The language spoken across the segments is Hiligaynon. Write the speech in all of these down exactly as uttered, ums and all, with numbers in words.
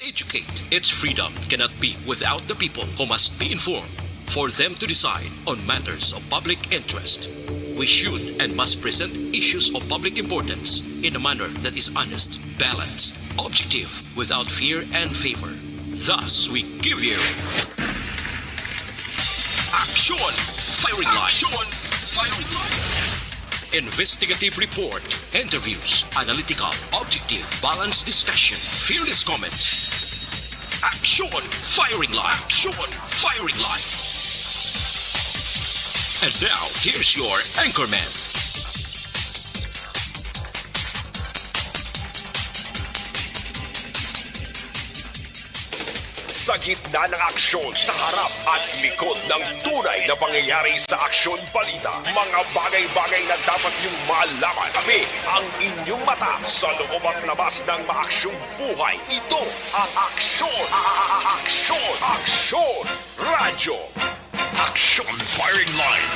Educate. Its freedom cannot be without the people, who must be informed for them to decide on matters of public interest. We should and must present issues of public importance in a manner that is honest, balanced, objective, without fear and favor. Thus, we give you Action Firing Line. Action Firing Line. Investigative report, interviews, analytical, objective, balanced discussion, fearless comments. Action Firing Line. Action Firing Line. And now, here's your anchorman. Sa gitna ng aksyon, sa harap at likod ng tunay na pangyayari sa Aksyon Balita, mga bagay-bagay na dapat niyong malaman. Kami ang inyong mata sa loob at labas ng maaksyong buhay. Ito ang Aksyon, a-, a-, a-, Aksyon, Aksyon Radyo. Aksyon Firing Line.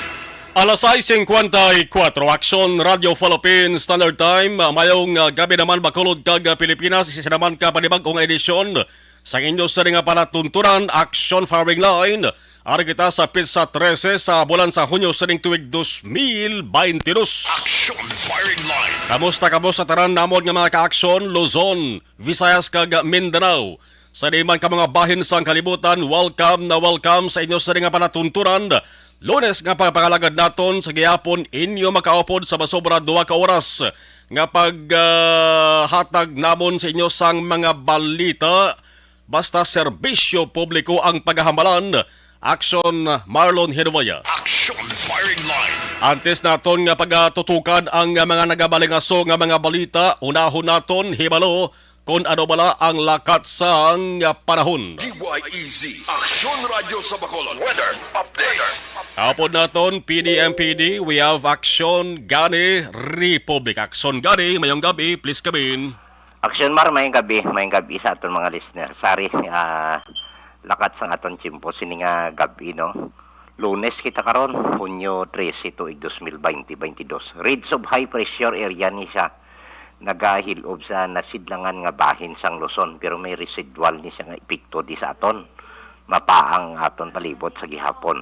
Alas sais singkwenta y kuwatro, Aksyon Radyo Philippine Standard Time. Ah, mayong, ah, gabi naman, Bacolod kag, ah, Pilipinas. Isa naman ka panibag-o nga edisyon sa inyo sa nga palatuntunan, Aksyon Firing Line. Ari kita sa petsa trese sa bulan sa Hunyo sa ning tuig dos mil baynte dos. Aksyon Firing Line. Kamusta, kamusta tanan namon nga mga ka-aksyon, Luzon, Visayas kag Mindanao? Sa di man ka mga bahin sang kalibutan, welcome na welcome sa inyo sa nga palatuntunan. Lunes nga pagpangalagad naton sa gihapon, inyo makaupod sa masobra duha ka oras nga pag, ah, hatag namon sa inyo sang mga balita. Basta serbisyo publiko ang pagahamalan. Action, Marlon Hinuwaya. Action Firing Line. Antes naton nga pagatutukan ang mga nagabalingaso nga mga balita, unahon naton hibalo kon ano bala ang lakat sang panahon. D Y E Z, Aksyon Radyo sa Bacolod. Weather update. Upod naton, P D M P D, we have Action Gani Republic. Action Gani, mayong gabi, please come in. Action Mar, mayong gabi, mayong gabi sa aton mga listeners. Sorry, ah, lakat sang aton tiyempo sini nga gabi, no? Lunes kita karon, Hunyo trese, tuig dos mil baynte, baynte dos. Ridge of high pressure area ni siya nagahilob sa nasidlangan nga bahin sang Luzon, pero may residual ni siya nga epekto di sa aton. Mapaang aton palibot sa gihapon.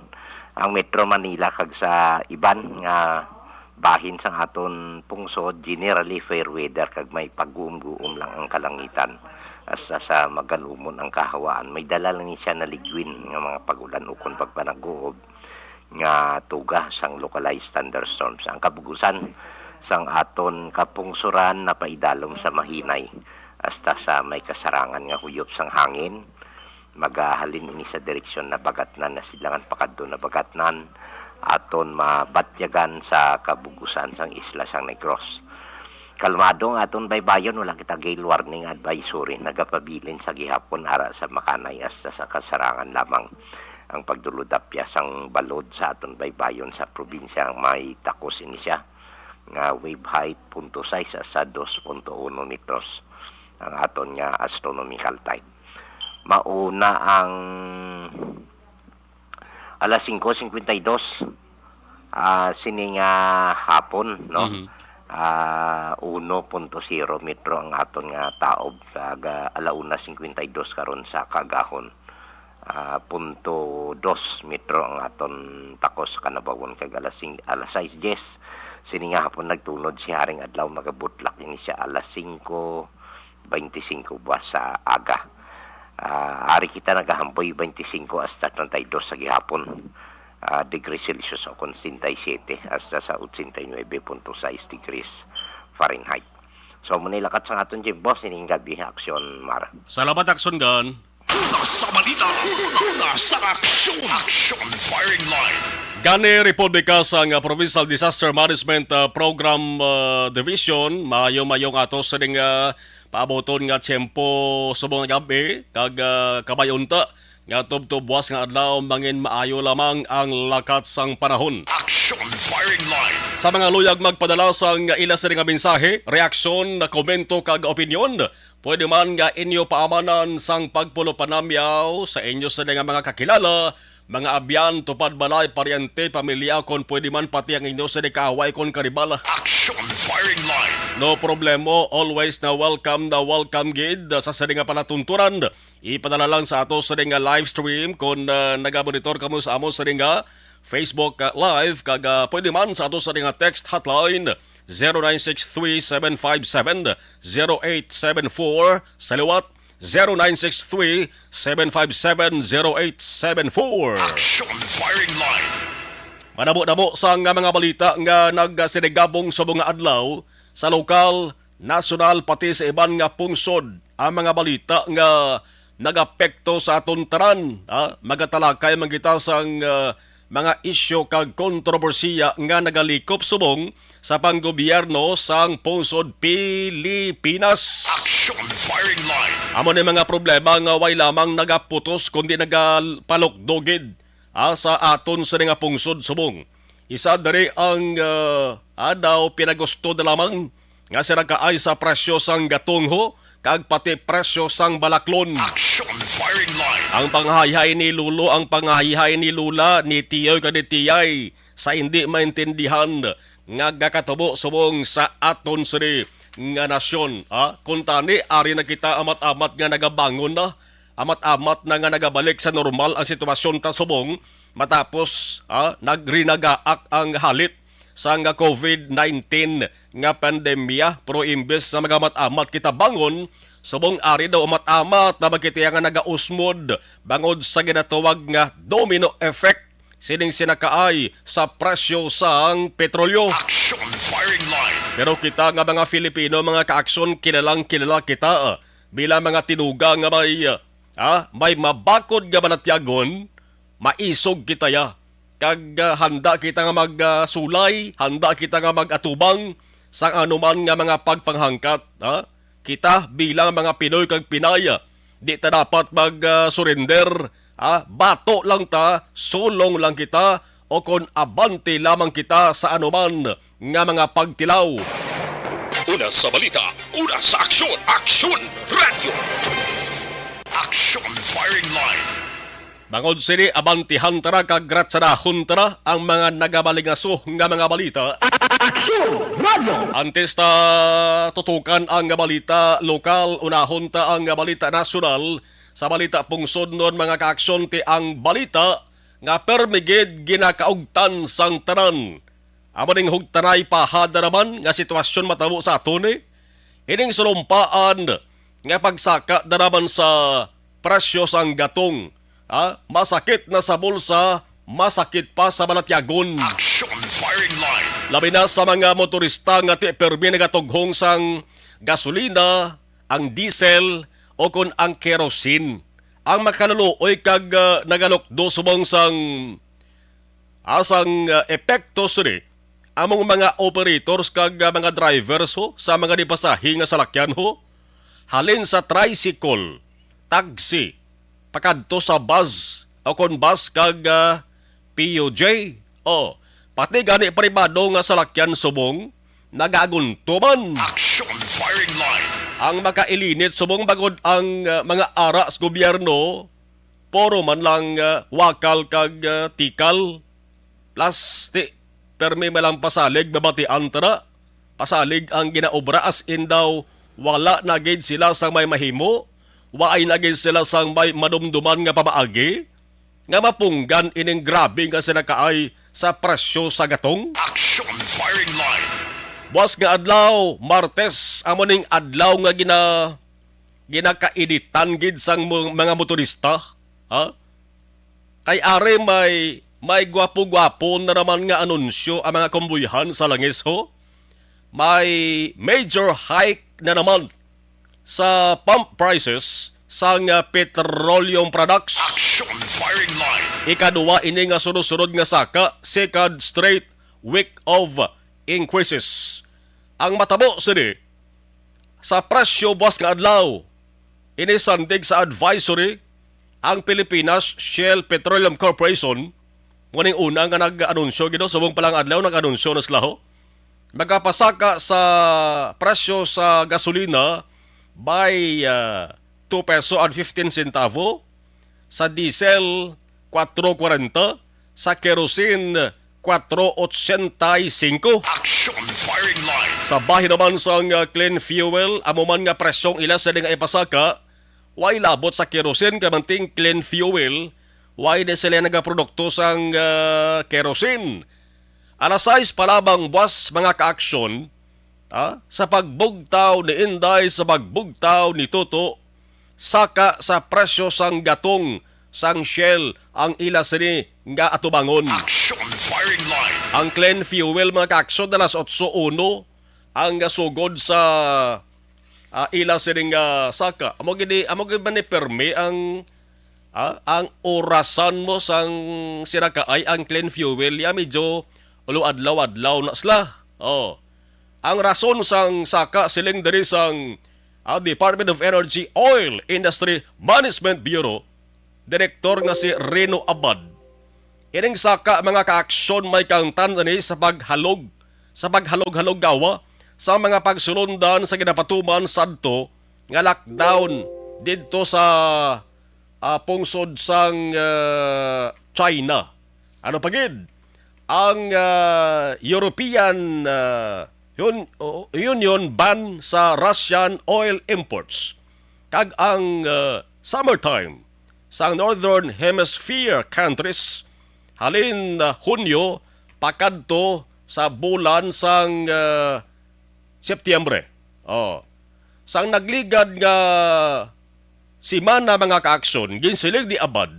Ang Metro Manila kag sa iban nga bahin sang aton pungsod, generally fair weather kag may pagguom-guom lang ang kalangitan. Hasta sa magalumon ang kahawaan, may dala lang ni siya na ligwin nga mga pag-ulan ukon pagpanaguob nga tuga sang localized thunderstorms. Ang kabug-usan sang aton kapungsoran napaidalom sa mahinay hasta sa may kasarangan nga huyop sang hangin. Magahalin ini sa direksyon Nabagatnan, Nasidlangan pakadto Nabagatnan, aton mabatyagan sa kabug-usan sang isla sang Negros. Kalmado ang aton baybayon, wala kita gale warning advisory nagapabilin sa gihapon ara sa makanay hasta sa kasarangan lamang. Ang pagdulodapya sang balod sa aton baybayon sa probinsya may takos ini siya nga wave height punto sais sa dos punto uno metros ang aton nga astronomical time. Mauna ang alas singko singkwenta y dos, ah, sini nga hapon, no? Mhm. Ah, uno punto zero metro ang aton nga taob, kag, ah, ala una singkwenta y dos karon sa kaagahon. Ah, punto dos metro ang aton takos sa kanabawon, kag alas sing-, alas sais dyes sini nga hapon nagtunod si Haring Adlaw, magabutlak ini siya alas singko baynte singko buwas sa aga. Ah, ari kita nagahamboy baynte singko hasta treinta y dos sa gihapon, ah, degree Celsius o kon sesenta y siete hasta sa ochenta y nuebe punto sais degrees Fahrenheit. So, muna ilakat sa aton tiyempo sining gabi, Aksyon Mar. Salamat, Aksyon Gan. Una sa balita, una sa aksyon. Action Firing Line. Gani, Republika sang, ah, Provincial Disaster Management, ah, Program, ah, Division, maayo-maayo nga ato sining, ah, paabuton nga tiyempo subong nga gabi, kag, ah, kabay unta nga tubtob buwas nga adlaw mangin maayo lamang ang lakat sang panahon. Action Firing Line. Sa mga luyag magpadala sang ila sini nga mensahe, reaksyon, komento kag opinyon, pwede man nga inyo paamanan sang pagpulo panamyaw sa inyo sini nga mga kakilala, mga abyan, tupad balay, paryente, pamilya, kon pwede man pati ang inyo sini kaaway kon karibal. Action Firing No problemo, always na welcome, na welcome gid sa sini nga palatuntunan. Ipadala lang sa ato sa nga live stream kung ah, naga-monitor kamo sa amo sa nga Facebook ah, Live, kag ah, pwede man sa ato sa nga text hotline, zero nine six three seven five seven zero eight seven four. Sa liwat, zero nine six three seven five seven zero eight seven four. Action Firing Line. Manabo-nabo sa nga mga balita nga nagsinigabong sa mga adlaw sa lokal, nasyonal, pati sa iban nga pungsod, ang mga balita nga nagapekto sa aton tanan, ha? Magatalakay man kita sang ah, mga isyu kag kontrobersiya nga nagalikop subong sa panggobyerno sang pungsod Pilipinas. Action Firing Line. Amo ni mga problema nga way lamang nagaputos kundi nagapalukdo gid, ah, sa aton sini nga pungsod subong. Isa diri ang ah, ah, daw pinagusto na lamang nga sira kaay sa presyo sang gatong ho kag pati presyo sang balaklon. Action Firing Line. Ang pangahayhay ni Lolo, ang pangahayhay ni Lola, ni Tiyoy kag ni Tiyay sa hindi maintindihan nga gakatubo subong sa aton sini nga nasyon. Ha? Kuntani, ari na kita amat-amat nga nagabangon na, amat-amat na nga nagabalik sa normal ang sitwasyon ta subong matapos, ha, nagrinagaak ang halit sang covid nineteen nga pandemya, pero imbes na magamat-amat kita bangon, subong ari daw amat-amat na makita nga nagausmod bangod sa ginatawag nga domino effect sining sinakaay sa presyo sang petrolyo. Action Firing Line. Pero kita nga mga Filipino, mga ka-aksyon, kilalang kilala kita, ah, bilang mga tinuga nga may, ah, may mabakod nga balatyagon, maisog kita ya. Kag ah, handa kita nga magsulay, handa kita nga mag-atubang sang anuman nga mga pagpanghangkat, ha? Kita bilang mga Pinoy kag Pinay, di ta dapat mag-surrender, ha? Bato lang ta, sulong lang kita, o kon abante lamang kita sa anuman nga mga pagtilaw. Una sa balita, una sa aksyon, Aksyon Radio. Action Firing Line. Bangod sini, abantihan ta na kag gratsadahon ta na ang mga nagamalingaso nga mga balita. Aksyon Radio. Antes ta tutukan ang balita lokal, unahon ta ang balita nasyonal. Sa balita pungsod nun, mga kaaksyon, ti ang balita nga permi gid ginakaugtan sang tanan. Amo ning hugtanay pahad na naman nga sitwasyon matabo sa aton, eh. Ining sulumpaan nga pagsaka na naman sa presyo sang gatong, ha? Masakit na sa bulsa, masakit pa sa balatyagon. Action Firing Line. Labi na sa mga motorista nga ti permi nagatughong sang gasolina, ang diesel, o kon ang kerosene. Ang makaluluoy kag ah, nagalukdo subong sang asang ah, epekto sini among mga operators kag ah, mga drivers ho sa mga nipasahi nga salakyan ho, halin sa tricycle, taxi, pakadto sa bus o kon bus kag ah, P U J, o pati gani pribado nga salakyan subong nagaagunto man. Action Firing Line. Ang makailinit subong bangod ang ah, mga ara sa gobyerno, puro man lang ah, wakal kag ah, tikal. Plus, ti, permi man lang pasalig mabatian ta na. Pasalig ang ginaobra as in daw wala na gid sila sang may mahimo, waay na gid sila sang may madumduman nga pamaagi, nga mapunggan ining grabe nga sinakaay sa presyo sa gatong. Action Firing Line. Buwas nga adlaw, Martes, amo ning adlaw nga gina ginakainitan gid sang mo- mga motorista, ha? Kay ari may may gwapo-gwapo na naman nga anunsyo ang mga kumbuyhan sa langis, ho. May major hike na naman sa pump prices sang ah, petroleum products. Action Firing Line. Ikaduwa ini nga sunod-sunod nga saka, second straight week of increases. Ang matabo sini sa presyo buwas nga adlaw, ini sandig sa advisory ang Pilipinas Shell Petroleum Corporation. Muning una nga nag-anunsyo gid, subong pa lang adlaw nag-anunsyo na sila, ho. Magapasaka sa presyo sa gasolina by ah, two peso and fifteen centavo, sa diesel, kwatro kwarenta, sa kerosene, kwatro otsenta y singko. Action Firing Line. Sa bahin naman sang, ah, clean fuel, amo man nga presyong ila sila nga ipasaka, way labot sa kerosene kay manting clean fuel, way na sila nagaprodukto sang, ah, kerosene. Alas sais pa lamang buwas, mga kaaksyon, ah, sa pagbugtaw ni Inday, sa pagbugtaw ni Toto, saka sa presyo sang gatong sang Shell ang ila sini nga atubangon. Action firing line. Ang clean fuel, mga kaaksyon, alas otso uno ang sugod sa, ah, ila sining, ah, saka. Amo gini, amo gid man ni permi ang, ah, ang orasan mo sang sinakaay ang clean fuel, ya medyo ulo adlaw-adlaw na sila. Oh. Ang rason sang saka, siling diri sang, ah, Department of Energy Oil Industry Management Bureau Direktor nga si Reno Abad. Ining saka, mga kaaksyon, may kaangtan ani sa paghalog, sa paghalog-halog gawa sa mga pagsulundan sa ginapatuman sadto nga lockdown didto sa, ah, pungsod sang, ah, China. Ano pa gid? Ang, ah, European, ah, Yun-, o-, Union ban sa Russian oil imports kag ang, ah, summertime sa Northern Hemisphere countries halin, ah, Hunyo pakadto sa bulan sang, ah, Setyembre. Oh. Sang nagligad nga semana, mga kaaksyon, ginsiling ni Abad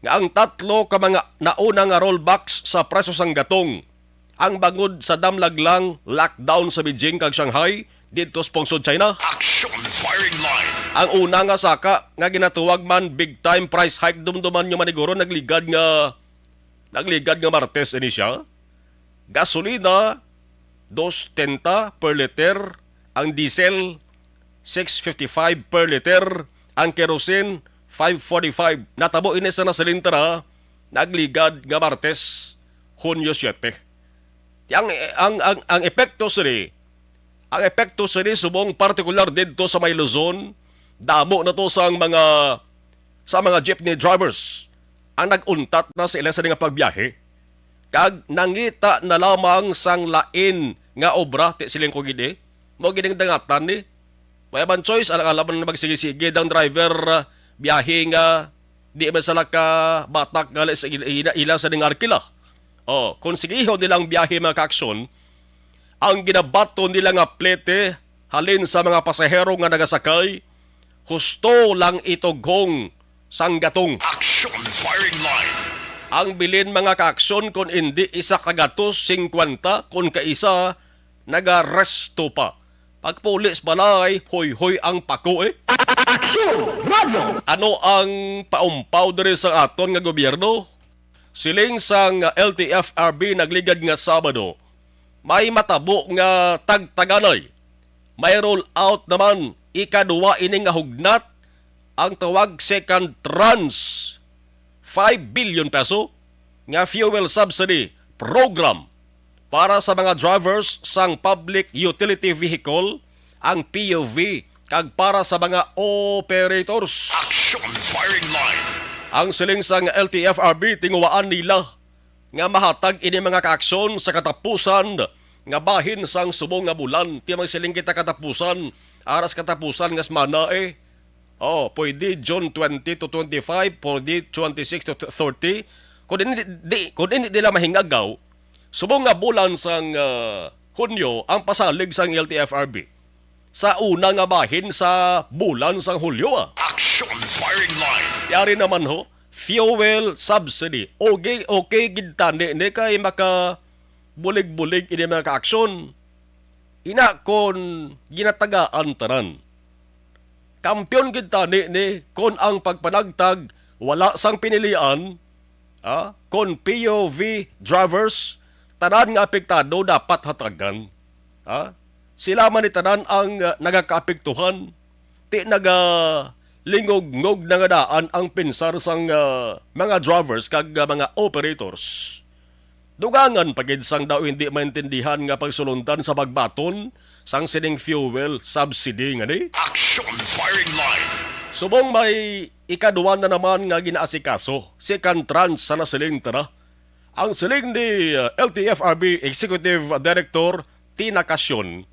nga ang tatlo ka mga nauna nga rollbacks sa presyo sang gatong ang bangod sa damlag lang lockdown sa Beijing kag Shanghai didto sa pungsod China. Action firing line. Ang una nga saka nga ginatuwag man big time price hike, dumduman nyo man siguro, nagligad nga, nagligad nga Martes ini siya. Gasolina, dos tenta per liter. Ang diesel, six fifty-five per liter. Ang kerosene, five forty-five. Natabo ini sa nasilintara, nagligad nga Martes, Hunyo siete. Ang, ang, ang, ang epekto sini, ang epekto sini subong partikular didto sa may Luzon, damo na to sang mga, sa mga jeepney drivers ang nag-untat na sa ila sini nga pagbiyahe, kag nangita na lamang sang lain nga obra, ti siling ko gid, eh. Mao gid ang dangatan ni. Wala man choice, alang-alang man magsigi-sige ang driver, ah, biyahe nga di man sila ka batak gali sa ila, ila, ila sa ning arkila. Oh, kung sigihon nila ang biyahe, mga kaaksyon, ang ginabaton nila nga plete halin sa mga pasahero nga nagasakay, husto lang itughong sang gatong. Action firing line. Ang bilin, mga kaaksyon, kon indi isa ka gatos singkwenta, kon kaisa, nagaresto pa. Pagpuli sa balay, hoy-hoy ang pako, eh. Action Radio. Ano ang paumpaw diri sa aton nga gobyerno? Siling sang L T F R B nagligad nga Sabado, may matabo nga tagtaganay. May roll out naman ikaduwa ini nga hugnat, ang tawag second tranche, five billion peso nga fuel subsidy program para sa mga drivers sang public utility vehicle, ang P U V, kag para sa mga operators. Action firing line. Ang siling sang L T F R B, tinguhaan nila nga mahatag ini mga kaaksyon sa katapusan nga bahin sang subong nga bulan. Ti may siling kita katapusan, aras katapusan nga semana, eh. Oh, pwede June twenty to twenty-five, pwede twenty-six to thirty. Kung hindi, di, kung hindi nila mahingagaw, subong nga bulan sang, ah, Hunyo ang pasalig sang L T F R B sa una nga bahin sa bulan sang Hulyo, ah. Action firing line. Yari naman ho, fuel subsidy. Okay, okay gid tani ni kay maka bulig-bulig ini mga kaaksyon. Ina kon ginatagaan tanan. Kampiyon gid tani ni kon ang pagpanagtag wala sang pinilian, ah, kon P U V drivers, tanan nga apektado dapat hatagan. Ah, sila man ni tanan ang, ah, nagakaapektuhan. Ti nagalingog-ngog na nga daan ang pensar sang, ah, mga drivers kag, ah, mga operators. Dugangan pa gid sang daw hindi maintindihan nga pagsulundan sa pagbaton sang sining fuel subsidy nga ni. Action firing line. Subong may ikaduwa na naman nga ginaasikaso, second tranche sa nasiling tana. Ang siling ni, uh, L T F R B Executive Director Tinakacion.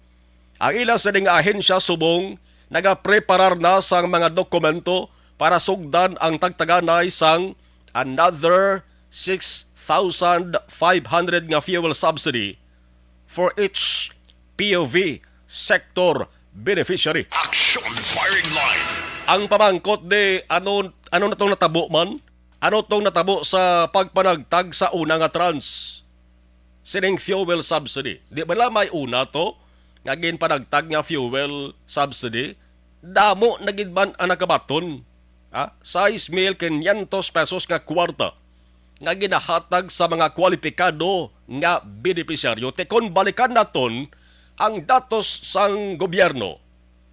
Ang ila sining ahensya subong nagapreparar na sang mga dokumento para sugdan ang tagtaganay sang another six thousand five hundred nga fuel subsidy for each P O V sector beneficiary. Action Firing Line. Ang pamangkot di, ano, ano na tong natabo man? Ano tong natabo sa pagpanagtag sa una nga trans sining fuel subsidy? Di ba la may una to nga ginpanagtag nga fuel subsidy? Damo na gid man ang nakabaton, ha? Sais mil quinientos pesos nga kwarta nga ginahatag sa mga kwalipikado nga benepisyaryo. Ti kon balikan naton ang datos sang gobyerno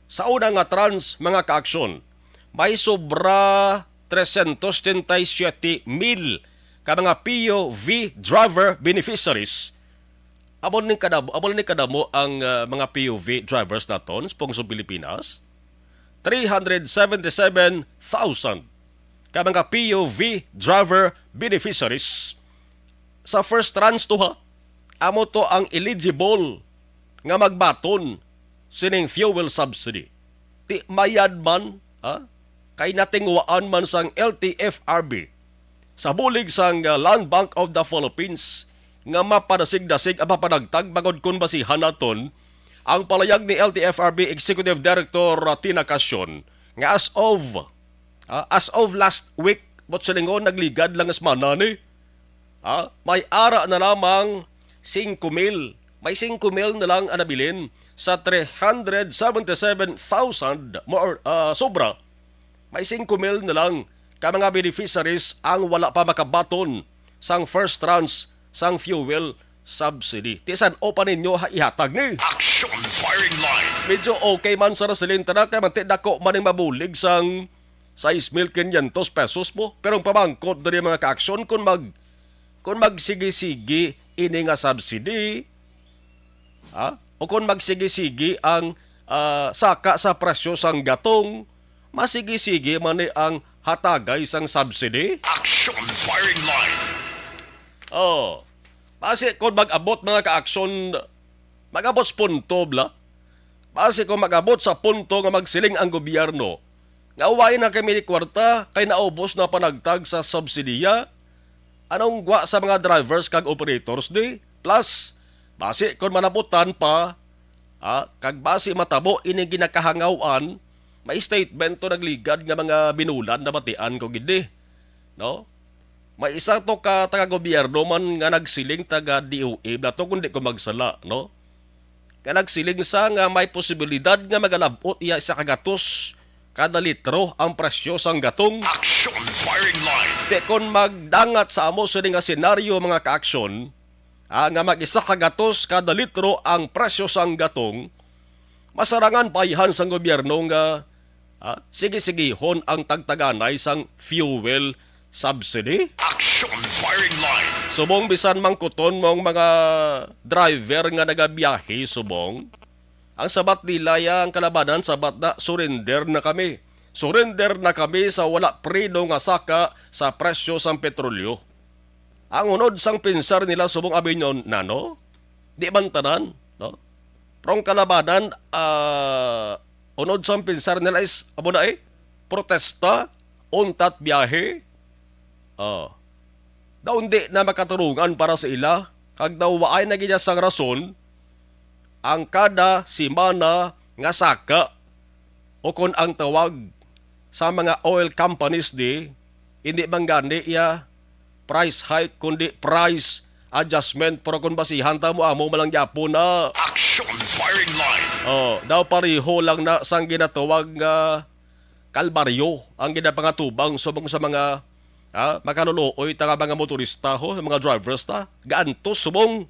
sa una nga trans, mga kaaksyon, may sobra trescientos setenta y siete mil ka mga P O V driver beneficiaries. Amo ni kadamo, amo ni kadamo ang, ah, mga P O V drivers naton sa pungsod Pilipinas. Three hundred seventy-seven thousand ka mga P O V driver beneficiaries. Sa first tranche to, ha, amo to ang eligible nga magbaton sining fuel subsidy. Ti mayad man, ha, kay natinguhaan man sang L T F R B sa bulig sang, uh, Land Bank of the Philippines nga mapadasig-dasig ang papanagtag, bangod kon basihan naton ang palayag ni L T F R B Executive Director, uh, Tina Casion, nga as of, uh, as of last week, buot silingon, nagligad lang nga semana ni, ha, may ara na lamang singko mil. May singko mil na lang ang nabilin sa three hundred seventy-seven thousand, more, ah, sobra. May singko mil na lang ka mga beneficiaries ang wala pa makabaton sang first tranche sang fuel subsidy. Ti san-o pa ninyo ha-, ihatag ni? Action Firing Line. Medyo okay man sa Rasilin, tana, kay manti dako man ang mabulig sang sais mil quinientos pesos mo. Pero ang pamangkot diri, mga kaaksyon, kung mag-, kung magsigi-sigi ini nga subsidy, ha? O kung magsigi-sigi ang, ah, saka sa presyo sang gatong, masigi-sigi man ni ang hatagay sang subsidy? Action Firing Line. Oh, basi kung mag-abot, mga kaaksyon, mag-abot sa punto, bla? Basi kung mag-abot sa punto nga magsiling ang gobyerno nga wala na kami ni kwarta kay naubos na panagtag sa subsidiya, anong gwa sa mga drivers kag operators di? Plus, basi kung manabutan pa, ah, kag basi matabo ining ginakahangawan, may statement to nagligad nga mga binulan na batian ko gid di, no? May isa to ka taga-gobyerno man nga nagsiling, taga D O A bala to, kung di ko magsala, no? Nga nagsiling sa nga may posibilidad nga magalab-ot iya isa ka gatos kada litro ang presyo sang gatong. Action Firing Line. Ti kon magdangat sa amo sini nga senaryo, mga kaaksyon, ah, nga mag-isa ka gatos kada litro ang presyo sang gatong, masarangan pa ayhan sang gobyerno nga, ah, sige-sigihon ang tagtaganay sang fuel subsidy? Action Firing Line. Subong bisan mangkuton mo ang mga driver nga nagabiyahe, subong, ang sabat nila ya, ang kalabanan, sabat na, "Surrender na kami. Surrender na kami sa wala preno nga saka sa presyo sang petrolyo." Ang unod sang pinsar nila, subong, abi nyo, nano? Di man tanan, no? Pero ang kalabanan, ah, unod sang pinsar nila is, amo na, eh, protesta, untat biyahe. Oh. Daw hindi na makatarungan para sa ila, kag daw waay na gid sang rason ang kada semana nga saka, o kon ang tawag sa mga oil companies di, hindi man gani iya price hike, kundi price adjustment. Pero kung basihan ta mo, amo man lang gyapon na. Action Firing Line. Oh, daw pareho lang na sang ginatawag nga kalbaryo ang ginapangatubang subong sa mga, ah, makaluluoy ta nga mga motorista, ho, mga drivers ta. Gaantos subong,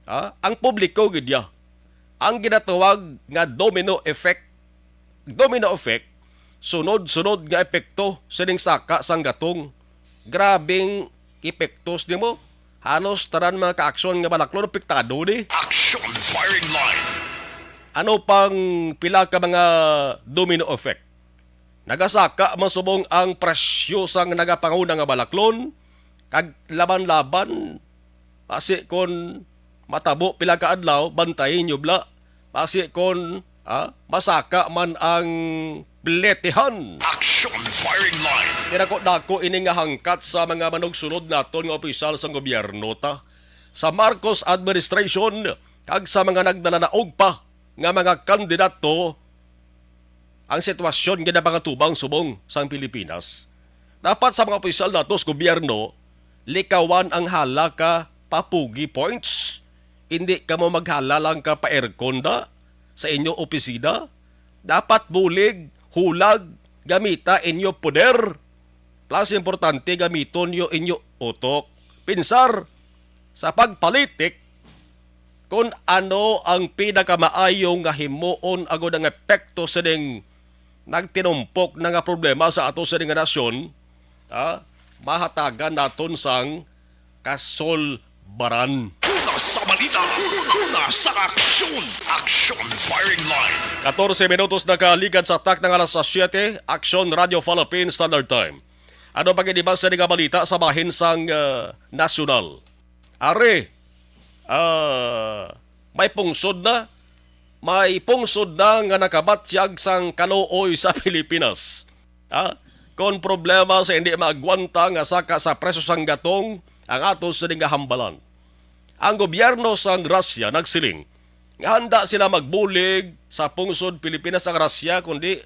ah, ang publiko gid ya. Ang ginatawag nga domino effect. Domino effect, sunod-sunod nga epekto sining saka sang gatong. Grabing epektos nimo. Halos tanan mga kaaksyon nga balaklon apektado ni. Action Firing Line. Ano pang pila ka mga domino effect? Nagasaka man subong ang presyo sang nagapanguna nga balaklon, kag laban-laban, basi kon matabo pila ka adlaw, bantayi ninyo bala. Basi kon, ah, masaka man ang pletihan. Action firing line. Pinakudako ini nga hangkat sa mga manugsulod naton nga opisyal sang gobyerno ta, sa Marcos administration, kag sa mga nagdalanaog pa nga mga kandidato ang sitwasyon nga napangatubang subong sang Pilipinas. Dapat sa mga opisyal nato sa gobyerno, likawan ang hala ka papugi points. Hindi kamo maghala lang ka pa-aircon da sa inyo opisina. Dapat bulig, hulag, gamita inyo poder. Plus, importante, gamiton niyo inyo utok. Pinsar sa pagpalitik kung ano ang pinakamaayo nga himuon agod ang epekto sining nagtinumpok na nga problema sa ato sining nga nasyon, ha? Mahatagan naton sang kasulbaran. Una sa balita, una sa aksyon. Action firing line. Katorse minutos na kaligad sa takna nga alas siyete, Aksyon Radio Philippine Standard Time. Ano pa gid ba sa nga balita sa bahin sang, ah, nasyonal? Ari, ah, may pungsod na, may pungsod na nga nakabatyag sang kaluoy sa Pilipinas. Ha? Kon problema sa hindi maagwanta nga saka sa presyo sang gatong ang ato sini nga hambalan. Ang gobyerno sang Russia nagsiling nga handa sila magbulig sa pungsod Pilipinas ang Russia, kundi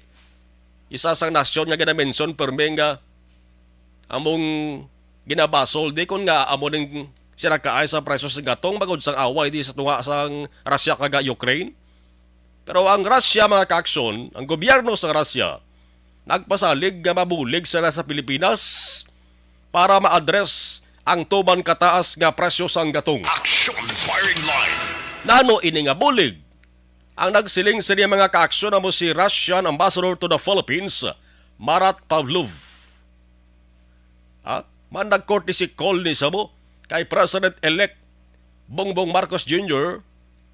isa sang nasyon nga ginamention permi nga among ginabasol di kon nga amo ning sila kaay sa presyo sa gatong bangod sang away di sa tunga sang Russia kag Ukraine. Pero ang Russia, mga kaaksyon, ang gobyerno sa Russia, nagpasalig nga mabulig sila sa Pilipinas para ma-address ang tuman kataas nga presyo sang gatong. Action firing line. Nano ini nga bulig? Ang nagsiling sini, mga kaaksyon, amo si Russian Ambassador to the Philippines, Marat Pavlov. Ha? Man nag-courtesy call ni sabo kay President-elect Bongbong Marcos Junior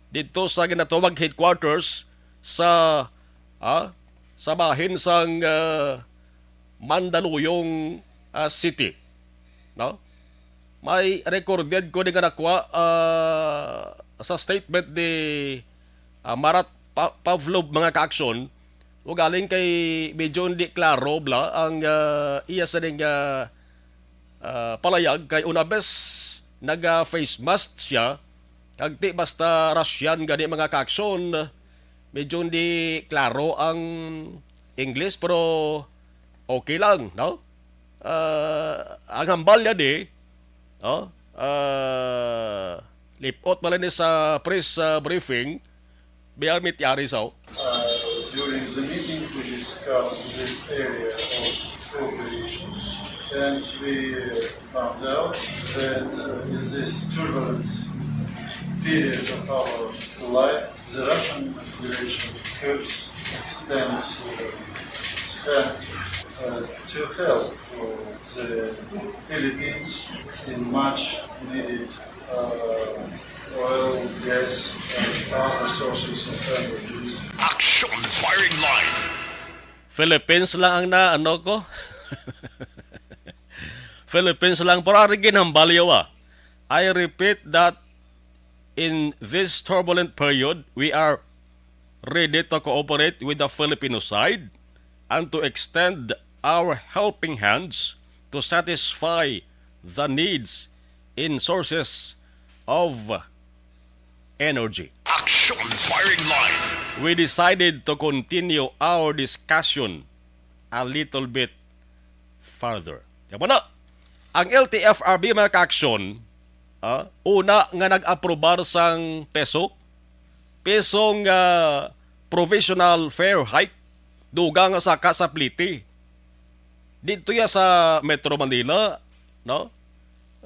didto sa ginatawag headquarters sa, ah, sa bahin sang, ah, Mandaluyong, ah, City. No? May recorded ko ni nga nakuha, ah, sa statement ni, ah, Marat Pa-, Pavlov, mga kaaksyon, ugaling kay medyo hindi klaro bala ang, ah, iya sa ning, ah, ah, palayag kay una bes naga face mask siya, kag ti basta Russian gani, mga kaaksyon, medyo hindi klaro ang English, pero okay lang, no? Ah, ang hambal niya di, no? Ah, lipot man ni sa press, ah, briefing, Biar mi tiyari sa. Uh, during the meeting, we discussed this area of cooperation, and we found out that, uh, in this turbulent period of our life, the Russian Federation helps extend, uh, its hand, uh, to help, uh, the Philippines in much needed, uh, oil, gas, and other sources of energies. Action firing line. Philippines lang ang na, ano ko? Philippines lang, pero ari ginhambal yawa. I repeat that in this turbulent period, we are ready to cooperate with the Filipino side and to extend our helping hands to satisfy the needs in sources of energy. Action firing line. We decided to continue our discussion a little bit further. Kaya mo na, ang L T F R B, mga kaaksyon, ah, una nga nag-aprobar sang peso, pesong, ah, provisional fare hike, dugang sa kasapliti. Dito ya sa Metro Manila, no?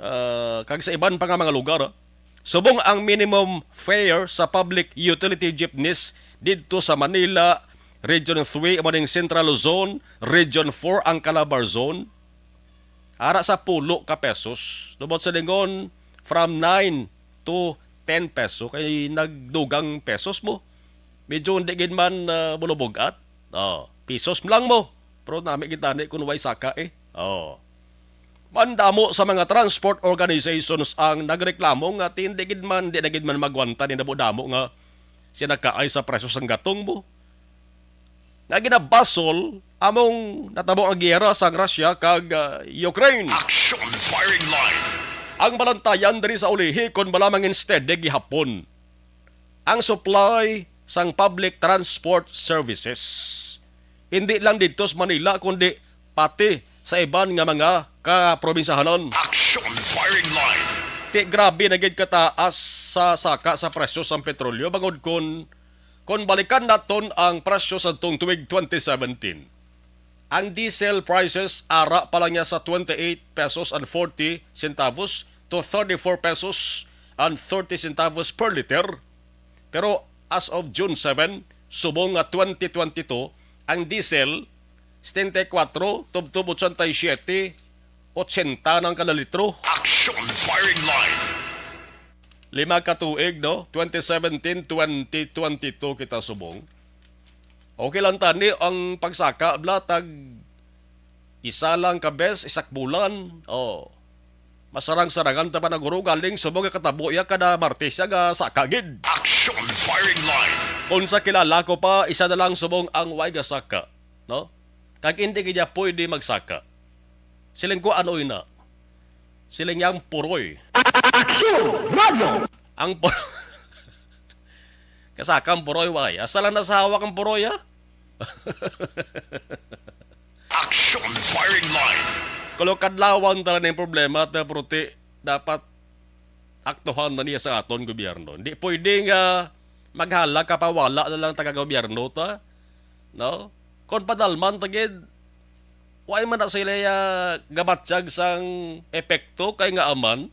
Ah, kag sa iban pa nga mga lugar, ah. Subong ang minimum fare sa public utility jeepneys didto sa Manila, Region three, amo ning Central Luzon, Region four, ang Calabar Zone. Ara sa pulo ka pesos. Lubot sa lingon, from nine to ten peso. Kay nagdugang pesos mo. Medyo hindi gid man, ah, bulubog-at. Oh, pesos lang mo. Pero nami gid tani kung way saka eh. Oh. Mandamo sa mga transport organizations ang nagreklamo nga ti-, hindi gid man, di na gid man magwanta ni damo-damo nga sinakaay sa presyo sang gatong mo. Nga ginabasol among natabo ang giyera sang Russia kag, ah, Ukraine. Action firing line. Ang balantayan diri sa ulihi kon bala mangin steady gihapon ang supply sang public transport services. Hindi lang didto sa Manila, kundi pati sa iban nga mga kaprobinsyahanan. Action firing line. Ti grabe na gid kataas sa saka sa presyo sang petrolyo, bangod kon, kon balikan naton ang presyo sa tong tuig twenty seventeen. Ang diesel prices ara pa lang niya sa twenty-eight pesos and forty centavos to thirty-four pesos and thirty centavos per liter. Pero as of June seven, subong nga twenty twenty-two, ang diesel, setenta y kuatro tubtob ochenta y siete, ochenta nang kada litro. Action firing line. Lima ka tuig, no? Twenty seventeen, twenty twenty-two kita subong. Okay lang tani ang pagsaka, bla, tag isa lang ka bes, isak bulan. Oh. Masarang-sarangan ta pa na, guro, galing subong nga katabo iya kada Martes siya ga saka gid. Action firing line. Kung sa kilala ko pa, isa na lang subong ang way ga saka, no? Kag hindi gid iya pwede magsaka. Siling ko, ano ina? Siling niya ang puroy. Action! Radio! Ang pur-, kasaka ang puroy, way. Asa lang nasa hawak ang puroy, ha? Action firing line. Kulo kadlawan tala ning problema, ta, pero ti, dapat aktuhan na niya sa aton gobyerno. Hindi pwede nga maghala ka pa, wala na lang taga gobyerno ta, no? Kon padalman ta gid, way man na sila, ah, gabatyag sang epekto kay nga aman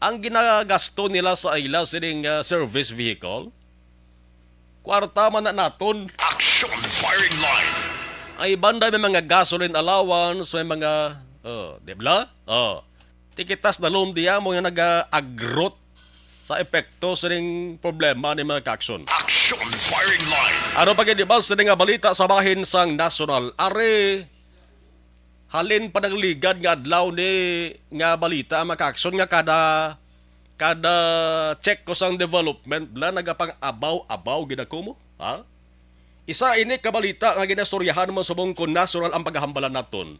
ang ginagasto nila sa ila sining, ah, service vehicle. Kwarta man na naton. Action firing line. Ay, banda may mga gasoline allowance, may mga, oh, di ba? Oh. Tikitas na lom diya mo nga nag-agrot sa epekto sining problema ni mga ka-aksyon. Action firing line. Ano pa gid ba sining nga balita sa bahin sang nasyonal? Are, halin pa nagligad nga adlaw ni nga balita ang mga ka-aksyon nga kada, kada check ko sang development, bla, nagapang-abaw-abaw gid ako mo, ha? Isa ini ka balita nga ginastoryahan mo subong kon nasyonal ang paghahambalan naton.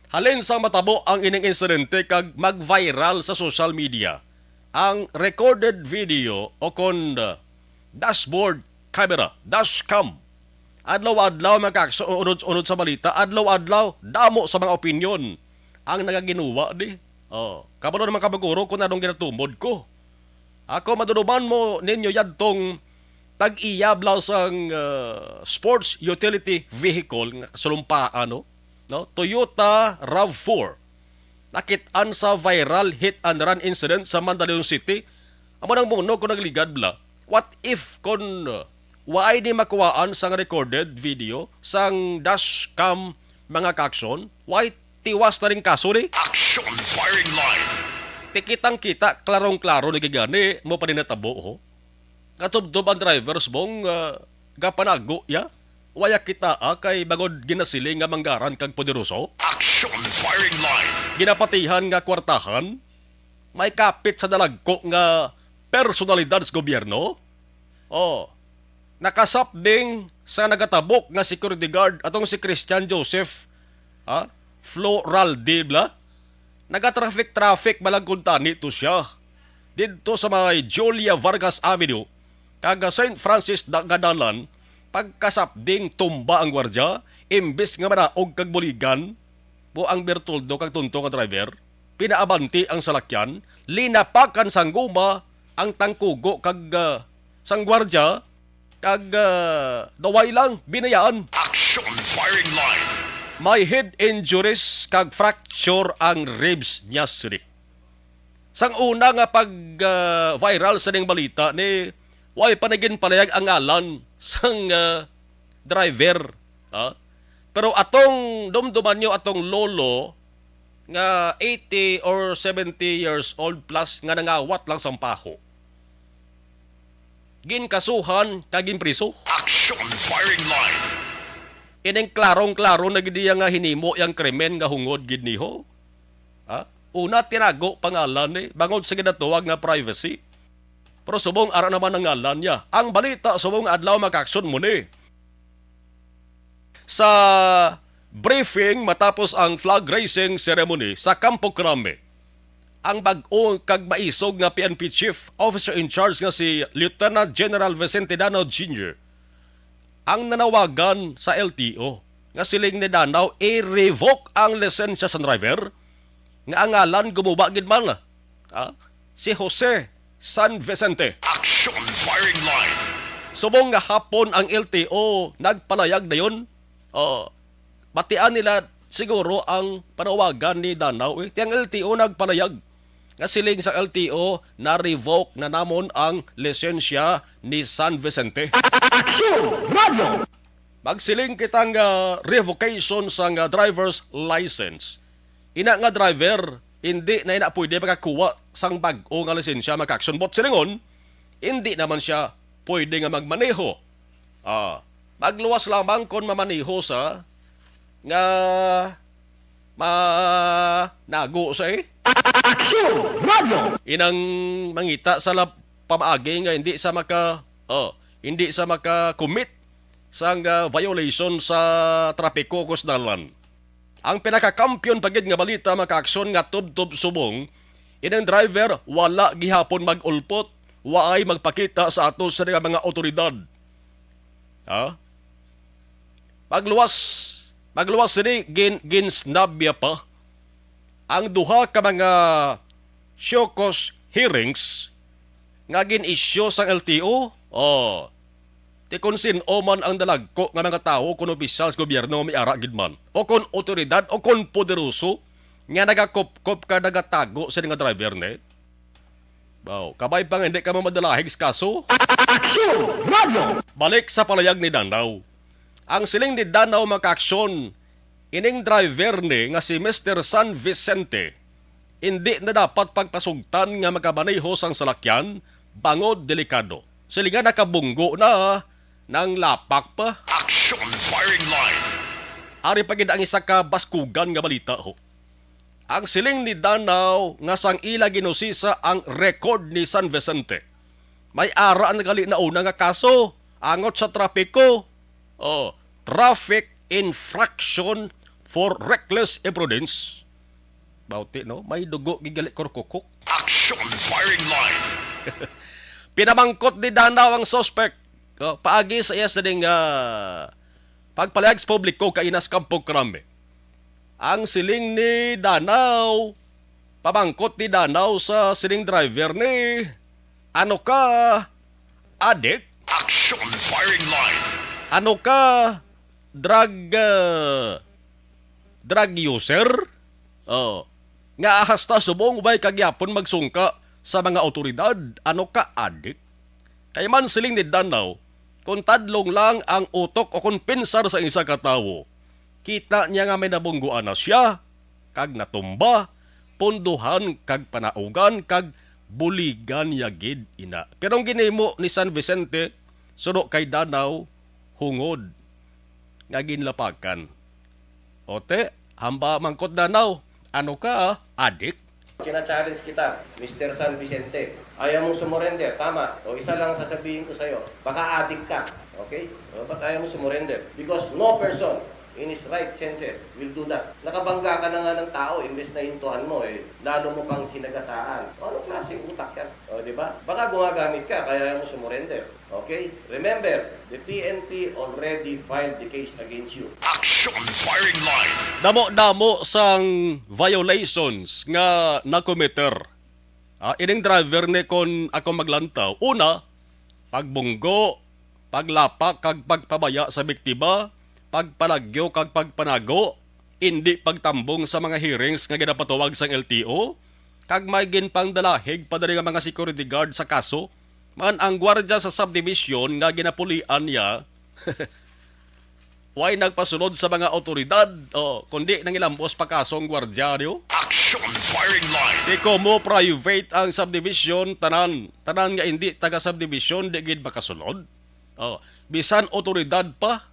Halin sa matabo ang ining insidente kag mag-viral sa social media, ang recorded video o kon, uh, dashboard camera, dashcam. Adlaw-adlaw, mga ka-aksyon, unod-unod sa balita, adlaw-adlaw, damo sa mga opinyon ang nagaginuwa di. Oh, kabalo naman ka, baguro, kung anong ginatumod ko. Ako, maduduman mo ninyo yadtong tag-iya bla sang, uh, sports utility vehicle nga kasulumpaan, no? No? Toyota rav four. Nakit-an sa viral hit and run incident sa Mandaluyong City. Amo nang muno ko nagligad bla. What if kon, uh, waay ni makuhaan sang recorded video sang dashcam, mga ka-aksyon? Way tiwas na ring kaso ni? Action firing line. Ti kitang-kita, klarong-klaro ni gigani mo pa ni natabo, ho. Katubtob ang drivers bong, ah, gapanago ya. Waya kita, ah, kay bangod ginasiling nga manggaran kag poderoso. Action firing line. Ginapatihan nga kwartahan, may kapit sa dalagko nga personalidad sa gobyerno. Oh, nakasapding sa nagatabok nga security guard atong si Christian Joseph, ha? Floraldi bla. Nagatraffic-traffic malagkon tani to siya didto sa may Julia Vargas Avenue kag Saint Francis da-, nga dalan. Pagkasapding tumba ang gwardya, imbis nga manaog kag buligan mo ang Bertoldo kag tunto nga driver, pinaabanti ang salakyan, linapakan sang guma ang tangkugo kag, ah, sang gwardya, kag, ah, daway lang binayaan. Action firing line. May head injuries kag fracture ang ribs niya sini. Sang una nga pag, ah, viral sa ning balita ni, way pa na ginpalayag ang ngalan sang, ah, driver, ha? Pero atong dumduman nyo atong lolo nga eighty or seventy years old plus nga nangawat lang sang paho. Ginkasuhan kag ginpriso. Action firing line. Ining klarong-klaro na gid niya nga hinimo yang krimen nga hungod gid niho. Ha? Una, tinago pangalan ni, bangod sa ginatuwag nga privacy. Pero subong ara naman ang ngalan niya. Ang balita subong adlaw, mga kaaksyon, mo ni. Sa briefing matapos ang flag raising ceremony sa Campo Crame, ang bag-o kag maisog nga P N P Chief Officer in Charge nga si Lieutenant General Vicente Danao Junior ang nanawagan sa L T O nga siling ni Danao i-revoke ang lisensya sa driver nga ang ngalan gumuba gid man, ah, si Jose San Vicente. Action firing line. Subong nga hapon ang L T O nagpalayag dayon. Oh, batian nila siguro ang panawagan ni Danao, eh. Ti ang L T O nagpalayag nga siling sa L T O na-revoke na namon ang lisensya ni San Vicente. Action Radio! Magsiling kita nga revocation sang driver's license. Ina nga driver, hindi na ina pwede makakuha sang bag-o nga lisensya, mga kaaksyon. But silingon, hindi naman siya pwede nga magmaneho. Ah, magluwas lamang kon mamaneho sa nga manago sa, eh. Action Radio! Inang mangita sa lab-, pamaagi nga hindi sa maka, oh, hindi sa maka-commit sang, ah, violation sa trapiko, kusdalan. Ang pinakakampiyon pa gid nga balita, mga kaaksyon, nga tubtob subong, ining driver wala gihapon mag-ulpot, waay magpakita sa ato sa mga otoridad. Ha? Pagluwas, pagluwas sini gin, ginsnab niya pa ang duha ka mga show cause hearings nga gin-issue sang L T O. Oh. Ti kon sin-o man ang dalagko nga mga tawo kon opisyal sa gobyerno may ara gid man, o kon otoridad, o kon poderoso nga nagakupkop ka nagatago sa nga driver ni. Baw, kabay pa nga hindi ka mo madalahig sa kaso. Action Radio! Balik sa palayag ni Danao. Ang siling ni Danao, mga kaaksyon, ining driver ni nga si Mister San Vicente, hindi na dapat pagpasugtan nga magkamaneho sang salakyan bangod delikado. Silingan nakabunggo na nang lapak pa. Action firing line. Ari pa gid ang isa ka baskugan nga balita, ho. Ang siling ni Danao nga sang ila ginusisa ang record ni San Vicente, may ara na gali na una nga kaso angot sa trapiko. Oh, traffic infraction for reckless imprudence. Bauti, no? May dugo gigali kurkukok. Action firing line. Pinamangkot ni Danao ang suspect, oh, paagi sa iya sining, ah, pagpalayag sa publiko kaina sa Campo Crame. Ang siling ni Danao, pamangkot ni Danao sa siling driver ni, "Ano ka, adik? Action firing line. Ano ka, drug, ah, drug user?" Oh. Nga hasta subong way kagyapon magsungka sa mga awtoridad, "Ano ka, adik?" Kay man siling ni Danao, kung tadlong lang ang utok o kung pinsar sa isa ka tawo, kita niya nga may nabungguan na siya, kag natumba, punduhan kag panaugan, kag buligan niya gid ina. Pero ang ginhimo ni San Vicente, suno kay Danao, hungod nga ginlapakan. Ote, hamba mangkot Danao, "Ano ka, adik?" Kina-challenge kita, Mister San Vicente. Ayaw mong sumurrender, tama. O, isa lang sasabihin ko sa'yo, baka adik ka, okay? O, ba't ayaw mo sumurrender? Because no person in his right senses will do that. Nakabangga ka na nga ng tao, imbes na hintuan mo, eh, lalo mo pang sinagasaan. O, anong klaseng utak yan? O, di ba? Baka gumagamit ka, kaya ayaw mo sumurrender. Okay? Remember, the P N P already filed the case against you. Action firing line. Damo-damo sang violations nga nakomiter. Ah, ining driver ni, kon ako maglantaw, una, pagbunggo, paglapak kag pagpabaya sa biktima, pagpalagyo kag pagpanago, indi pagtambong sa mga hearings nga ginapatawag sang L T O, kag may ginpangdalahig pa diri nga mga security guard sa kaso. Man ang gwardya sa subdivision nga ginapulian niya, way nagpasulod sa mga awtoridad, o, kundi nangilambos pa kaso ang gwardya, di ho? Action firing line. Di komo private ang subdivision, tanan, tanan nga indi taga subdivision, di gid makasulod. O, bisan awtoridad pa,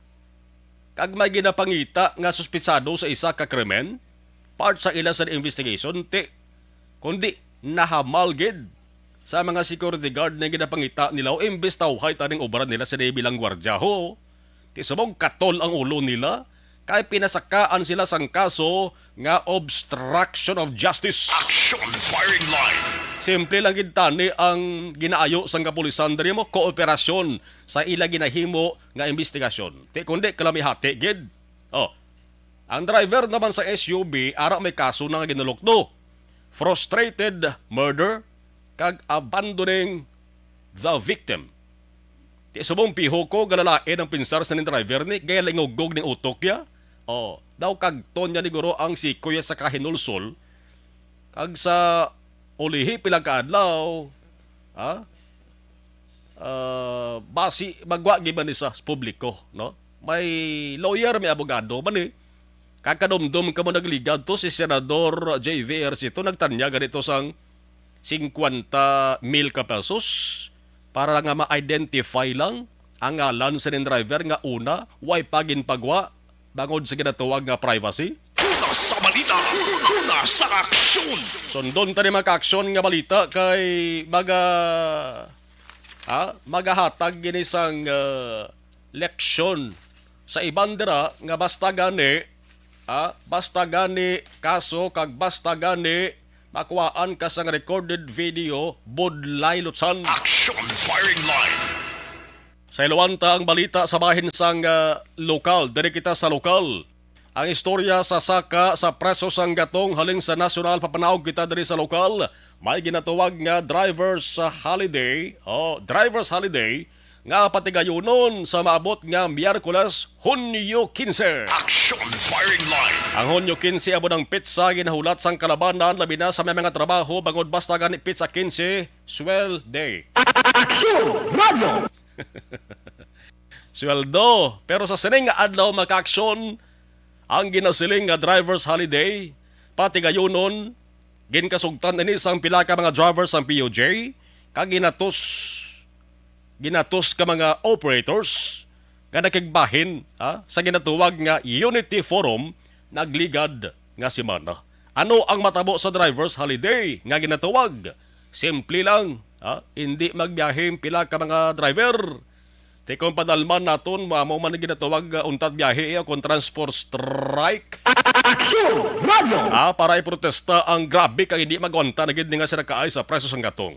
kag may ginapangita nga suspitsado sa isa ka krimen, part sa ila sa investigation, ti, kundi nahamal gid sa mga security guard na ginapangita nila, o imbes tawhay taning obra nila sa bilang gwardya, ho. Ti subong katol ang ulo nila, kay pinasakaan sila sang kaso nga obstruction of justice. Action firing line. Simple lang gid tani ang ginaayo sang kapulisan diri mo, kooperasyon sa ila ginahimo nga investigasyon. Ti kundi kalamihati gid. Oh. Ang driver naman sa S U V, ara may kaso na nga ginalukdo. Frustrated murder kag abandoning the victim. Ti subong piho ko, galalain ang pinsar sa ning driver ni, gaya lingugog ning utok ya. Oh, daw kagton niya ni guro ang sikoy sa kahinulsol. Kag sa ulihi pila ka adlaw, ha? Ah, basi magwa gid man ni sa publiko, no? May lawyer, may abogado man ni. Kakadumdum kamo nagligad to si Senador J V Ejercito, nagtanyag gani to sang singkwenta mil ka pesos para nga ma-identify lang ang ngalan sa ning driver nga una, way pa ginpagwa bangod sa ginatawag nga privacy. Una sa balita, una sa aksyon. Sundon ta ni mga kaaksyon nga balita kay maga-, ha? Magahatag gini sang, ah, leksyon sa iban dira nga basta gani, ah, basta gani kaso kag basta gani makuhaan ka sang recorded video, budlay lutsan. Action firing line. Sa iluwanta ang balita sa bahin sang, ah, lokal, diri kita sa lokal. Ang istorya sa saka sa preso sang gatong halin sa nasyonal, papanaog kita diri sa lokal. May ginatawag nga driver's holiday, o driver's holiday, nga patigayunon sa maabot nga Miyerkules, Hunyo kinse. Action firing line. Ang Hunyo kinse amo ang petsa ginahulat sang kalabanan, labi na sa may mga trabaho, bangod basta gani petsa kinse, swell day. Action Radio. Sweldo. Pero sa sining nga adlaw, mga kaaksyon, ang ginasiling nga driver's holiday, patigayunon, ginkasugtan ini sang pila ka mga driver sang P U J, kag ginatos, ginatos ka mga operators nga nakigbahin, ha, sa ginatawag nga Unity Forum nagligad nga semana. Ano ang matabo sa driver's holiday nga ginatawag? Simple lang, ha? Hindi magbiyahe ang pila ka mga driver. Ti kon padalman naton, mo amo man ang ginatawag, ah, untat biyahe, eh, kon transport strike. Action Radio! Ah, para iprotesta ang grabe kag hindi magwanta na gid ni nga sila kaay sa presyo sang gatong.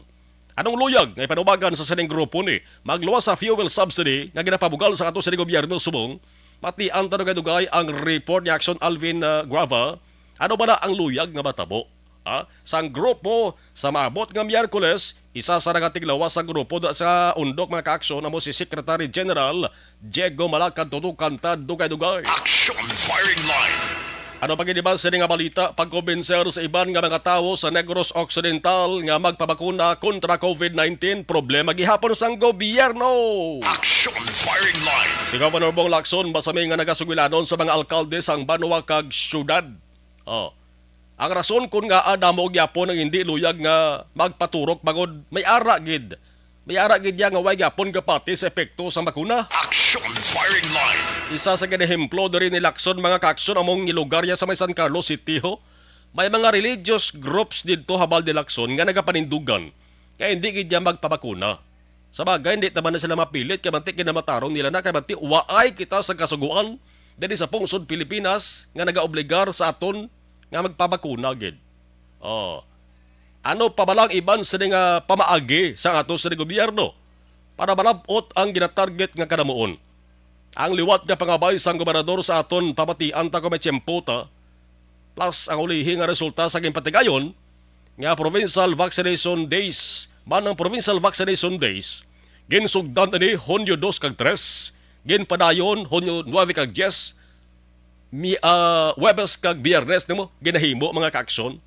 Anong luyag nga ipanubagan sa sining grupo ni? Magluwas sa fuel subsidy nga ginapabugal sa ato sining gobyerno subong? Matian ta dugay-dugay ang report ni Action Alvin, ah, Guava. Ano ba na ang luyag nga matabo? Ah, sang grupo sa maabot nga Miyerkules, isa sa nagatiglawas sa grupo da sa undok mga kaaksyon amo si Secretary General Diego Malacad. Tutukan ta dugay-dugay. Action firing line. Ano pa gid iban sini nga balita? Pagkumbinser sa iban nga mga tawo sa Negros Occidental nga magpabakuna kontra COVID nineteen, problema gihapon sang gobyerno. Action firing line. Si Governor Bong Lacson, masami nga nagasugilanon sa mga alkalde sang banwa kag syudad. Oh. Ang rason kon ngaa damo gyapon ang hindi luyag nga magpaturok bangod may ara gid. May ara gid ya nga way gyapon gapati sa epekto sa bakuna. Action firing line. Isa sa ginehemplo diri ni Lacson, mga kaaksyon, among gilugar ya sa may San Carlos City, ho. May mga religious groups didto ha Val de Lacson nga nagapanindugan nga hindi gid ya magpabakuna. Sa bagay, hindi naman na sila mapilit, kay manti kinamatarong nila na, kay manti waay kita sa kasugoan diri sa pungsod Pilipinas nga nagaobligar sa aton nga magpabakuna gid. Oh. Ano pa ba lang iban sini nga pamaagi sa ato sini gobyerno para malab-ot ang ginatarget nga kanamuon? Ang liwat nga pangabay sang gobernador sa aton pamatian ta kung may tiyempo ta, plus ang ulihi nga resulta sa ginpatigayon nga Provincial Vaccination Days. Man ang Provincial Vaccination Days, ginsugdan ini Hunyo dos kag tres, ginpadayon Hunyo nuebe kag diyes, mi-, ah, Huwebes kag Biyernes nimo ginahimo, mga kaaksyon.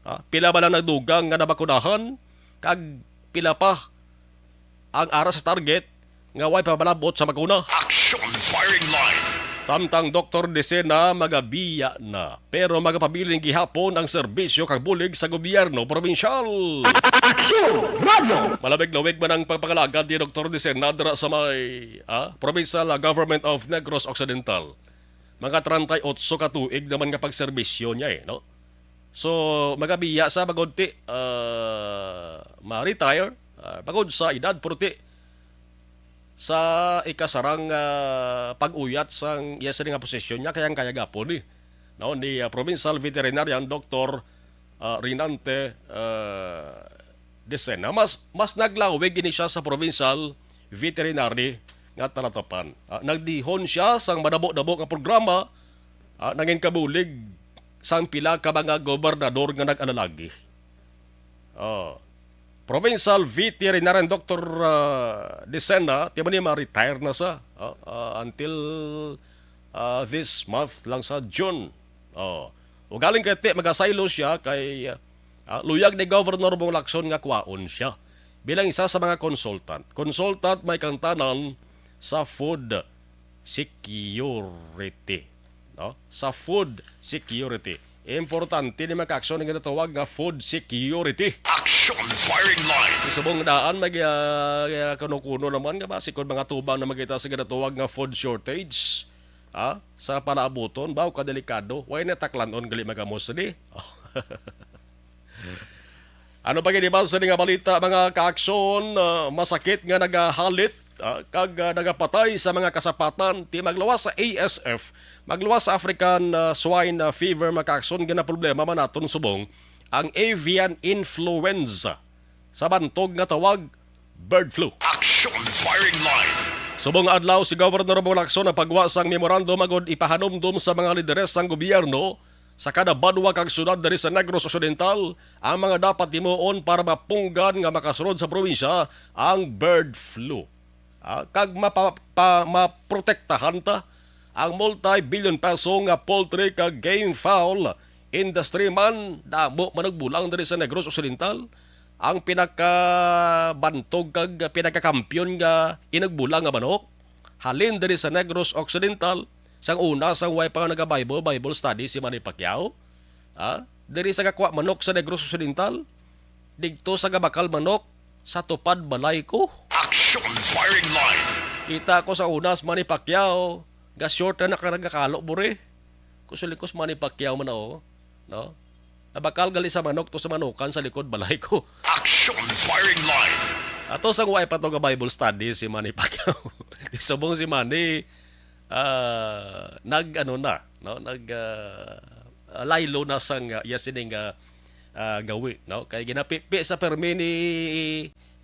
Ah, pila ba lang nagdugang nga nabakunahan, kag pila pa ang ara sa target nga way pa malab-ot sa bakuna? Action firing line. Samtang Doktor Decena magabiya na, pero magapabilin gihapon ang serbisyo kag bulig sa gobyerno probinsyal. Action Radio. Malawig-lawig man ang pagpangalagad ni Doktor Decena dira sa may, ah, Provincial Government of Negros Occidental. mga treinta y ocho ka tuig naman nga pagserbisyo niya, eh, no? So, magabiya sa magunti, ah, ma-retire, ah, bangod sa edad, purti sa ikasarang, ah, pag-uyat sang iya sini nga posisyon niya, kayang-kaya gapon ni, no, ni, ah, Provincial Veterinarian Doktor, ah, Rinante, ah, Decena. Mas, mas naglawig ini siya sa provincial veterinary nga talatapan. Ah, nagdihon siya sang madamo-damo nga programa, ah, nangin kabulig sang pila ka mga gobernador nga nag-alalagi. Oh. Provincial Veterinarian Doktor, ah, Decena, ti man ni ma-retire na sa, ah, ah, until, ah, this month lang sa June. Oh. Ugaling kay ti, magasaylo siya kay, ah, luyag ni Governor Bong Lacson nga kwaon siya bilang isa sa mga consultant. Consultant may kangtanan sa food security, no? Sa food security. Importante ni mga ka-aksyon ang ginatawag nga food security. Action firing line. Subong daan may, ah, ah, kuno-kuno naman nga basi kung mga tubang na makita sa ginatawag nga food shortage, ah, sa palaabuton, baw kadelikado. Way na taklanon gali magamos ni. Ano pa gid iban sa nga balita, mga ka-aksyon? Ah, masakit nga nagahalit, ah, kag, ah, nagapatay sa mga kasapatan ti magluwas sa A S F, magluwas sa African, ah, Swine, ah, Fever, mga ka-aksyon, ginaproblema man naton subong ang avian influenza sa bantog nga tawag bird flu. Action firing line. Subong adlaw si Governor Bong Lacson nagpagwa sang memorandum agud ipahanumdom sa mga lideres sang gobyerno sa kada banwa kag syudad diri sa Negros Occidental ang mga dapat himuon para mapunggan nga makasulod sa probinsya ang bird flu. Ah, kag mapa-, pa-, maprotektahan ta ang multi-billion peso nga poultry kag game fowl industry man. Damo man nagbulang diri sa Negros Occidental. Ang pinakabantog kag pinakakampiyon nga inagbulang nga manok halin diri sa Negros Occidental, sang una, sang way pa nga naga-Bible, Bible study si Manny Pacquiao, ah, diri sa gakwa manok sa Negros Occidental, digto sa gabakal manok sa tupad balay ko. Action firing line. Kita ko sa una si Manny Pacquiao, ga-short na nakaragakalo mo rin. Kusulikos Manny Pacquiao man ako, no? Nabakal gali sa manok to sa manukan sa likod balay ko. Action firing line. Ato sa kuway pa to nga Bible study si Manny Pacquiao. Di subong si Manny, ah, nag, ano na, no? Nag, ah, ah, laylo na sang, ah, iya sining, ah, ah, gawi, no? Kay ginapipi sa permi ni,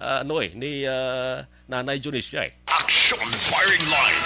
ah, ano eh, ni, ah, Nanay Dionisia eh. Action firing line.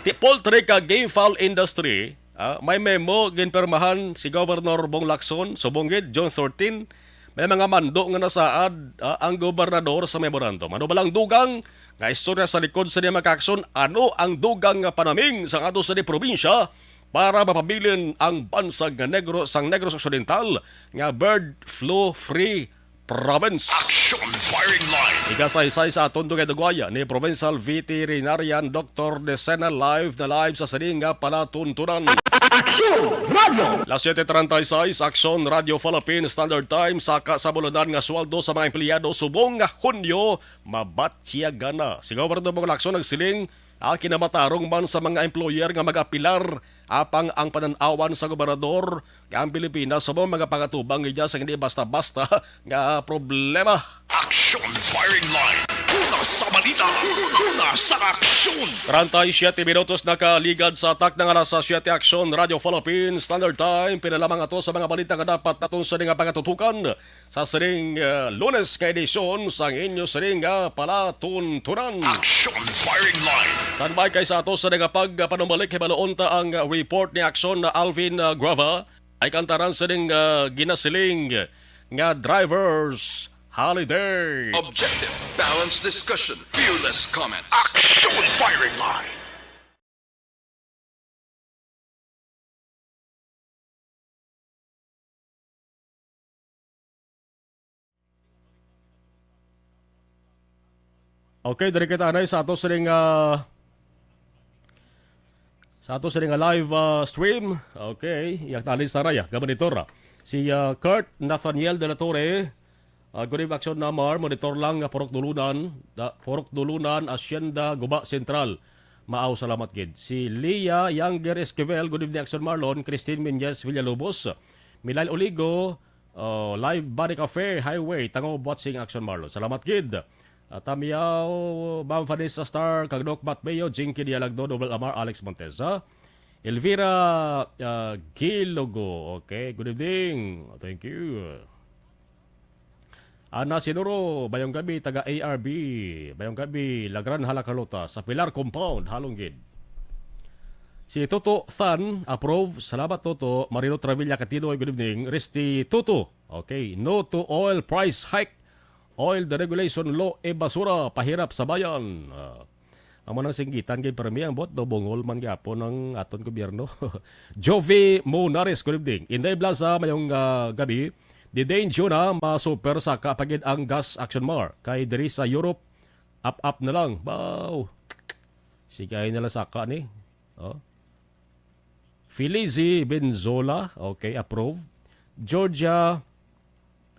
Ti poultry ka game fowl industry, ah, may memo ginpirmahan si Governor Bong Lacson, subong gid, June thirteen, may mga mando nga nasaad, ah, ang gobernador sa memorandum. Ano ba lang dugang nga istorya sa likod sa mga aksyon? Ano ang dugang nga panaming sa ato sa di probinsya para mapabilin ang bansag nga Negro, sang Negros Occidental nga bird flu free province? Action firing line. Igasaysay sa aton dugay-dugaya ni Provincial Veterinarian Doktor Decena, live na live sa sining nga palatuntunan. Action Radio. Las siete treinta y seis, Action Radio Philippine Standard Time, saka sa bulanan nga sweldo sa mga empleyado subong nga Hunyo, mabatyagan na. Si Gobernador Bong Lacson nagsiling, ah, kinamatarong man sa mga employer nga mag-apilar, apang ang panan-awan sa gobernador nga ang Pilipinas sa mga pangatubang niya sa hindi basta-basta nga problema. Action firing line. Una sa balita, una sa aksyon. Treinta y siete minutos nakaligad sa takna nga alas siete, Action Radio Philippines Standard Time. Pila lamang ato sa mga balita nga dapat naton sa nga pagatutukan sa sining, ah, Lunes nga edisyon sang inyo sining nga palatuntunan. Action firing line. Standby kay sa ato sa nga pagpanumbalik, hibaluon ta ang report ni Action na Alvin, ah, Guava. Ay kantaran sining, ah, ginasiling nga driver's holiday. Objective, balanced discussion, fearless comments. Action firing line. Okay, diri kita anay sa ato sining, ah, sa ato sining, ah, live, ah, stream. Okay, yak talis taray, ah, gamonitor, ah. Si, ah, Kurt Nathaniel de la Torre, ah, good evening, Action Namar, monitor lang nga Purok Dulunan, da, Purok Dulunan, Hacienda, Guba Central. Maaw, salamat gid. Si Leah Younger Esquivel, good evening, Action Marlon. Christine Menyes Villalobos, Milail Oligo, oh, live Body Cafe, Highway, Tangub, watching, Action Marlon. Salamat gid. At Tamiyaw, Ma'am Vanessa Star, kag Doc Matt Mayo, Jinky Dialagdo, Nobel Amar, Alex Monteza, Elvira, ah, Gilogo. Okay, good evening. Thank you. Ana Sinuro, mayong gabi, taga A R B. Mayong gabi, La Granja, La Carlota, sa Pilar Compound, halong gid. Si Toto Fan, approve. Salamat, Toto. Marino Travilla Catinoy, good evening. Risty Toto. Okay, no to oil price hike. Oil deregulation law e basura, pahirap sa bayan. Ah, amo nang singgitan kay permi ang bot do bungol man gyapon ang aton gobyerno. Jovi Monares, good evening. Inday Blaza, mayong, ah, gabi. Di Dane Juna, ma-super saka pa gid ang gas, Action Mar. Kay diri sa Europe, up-up na lang. Baw. Sige, ay na lang saka ni. Oh. Felizi Benzola, okay, approve. Georgia,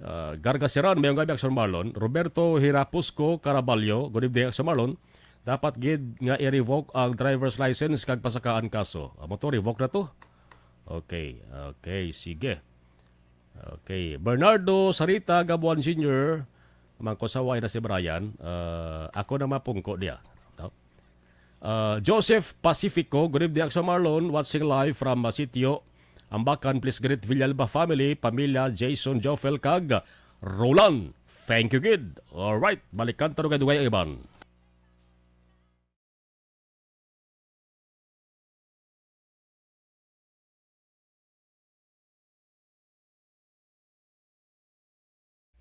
ah, Gargasiran, mayong gabi, Action Marlon. Roberto Hirapusco Caraballo, good evening, Action Marlon. Dapat gid nga i-revoke ang driver's license kag pasakaan kaso. Amo to, revoke na to. Okay, okay, sige. Okay, Bernardo Sarita Gabuan Junior, mangkosaway na si Brian. Ah, ako na mapungko niya. No? Ah, Joseph Pacifico, good evening, Action Marlon, watching live from, ah, Sitio Ambacan. Please greet Villalba family, pamilya Jason, Jovel, kag Roland. Thank you, gid. Alright, balikan ta dugay-dugay ang iban.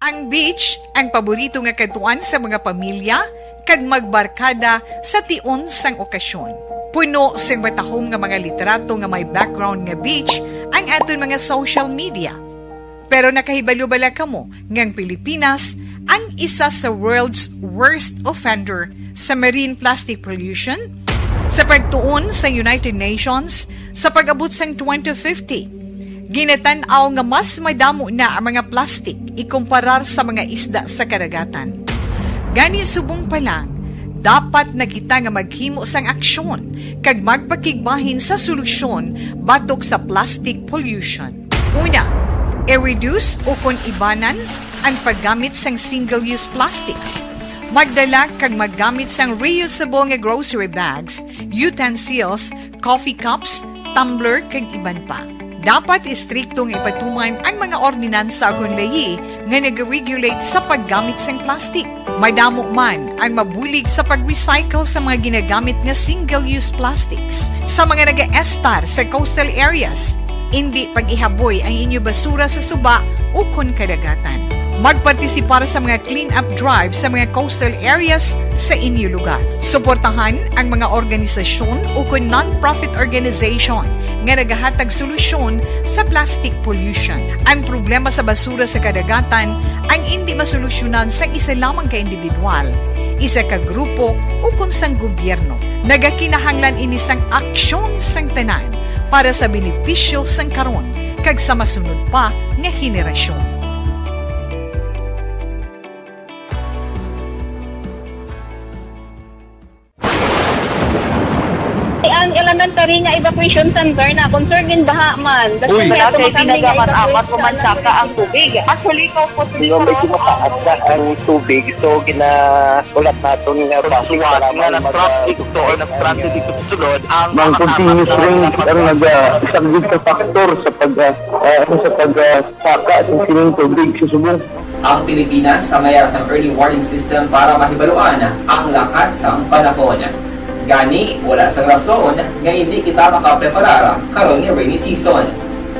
Ang beach, ang paborito nga kadtuan sa mga pamilya kag magbarkada sa tion sang okasyon. Puno sing matahom nga mga litrato nga may background nga beach ang aton mga social media. Pero nakahibalo bala kamo nga ang Pilipinas ang isa sa world's worst offender sa marine plastic pollution? Sa pagtuon sa United Nations, sa pag-abot sang twenty fifty, ginatan-aw nga mas madamo na ang mga plastik ikumparar sa mga isda sa kadagatan. Gani, subong pa lang, dapat na kita nga maghimo sang aksyon kag magpakigbahin sa solusyon batok sa plastic pollution. Una, i-reduce ukon ibanan ang paggamit sang single-use plastics. Magdala kag maggamit sang reusable nga grocery bags, utensils, coffee cups, tumbler, kag iban pa. Dapat istrikto nga ipatuman ang mga ordinansa ukon layi nga nag-regulate sa paggamit sang plastic. Madamo man ang mabulig sa pag-recycle sa mga ginagamit nga single-use plastics. Sa mga nagaestar sa coastal areas, indi pag-ihaboy ang inyo basura sa suba ukon kadagatan. Magpartisipar sa mga clean-up drive sa mga coastal areas sa inyo lugar. Suportahan ang mga organisasyon ukon non-profit organization nga nagahatag solusyon sa plastic pollution. Ang problema sa basura sa kadagatan ang indi masolusyonan sang isa lamang ka individual, isa ka grupo, ukon sang gobyerno. Nagakinahanglan ini sang aksyon sang tanan para sa benepisyo sang karon kag sa masunod pa nga henerasyon. Ang elementary nga evacuation center na concerned in baha man. Uy. Wala kay ginagamat-amat, pumansaka ang tubig. Actually, ikaw po, Hindi, medyo mataas na ang tubig. So, ginahulat naton nga base nga lang mag-, nag-transit to or nag-transit dito sa sulod, ang Ang continuous rain ang naga-, isa gid sa factor sa pag, ah, ah, sa pag, ah, saka sa sining tubig sa subong. Ang Pilipinas sa mayara sang early warning system para mahibaluan ang lakat sang panahon. Gani, wala sang rason nga hindi kita makapreparar karon nga rainy season.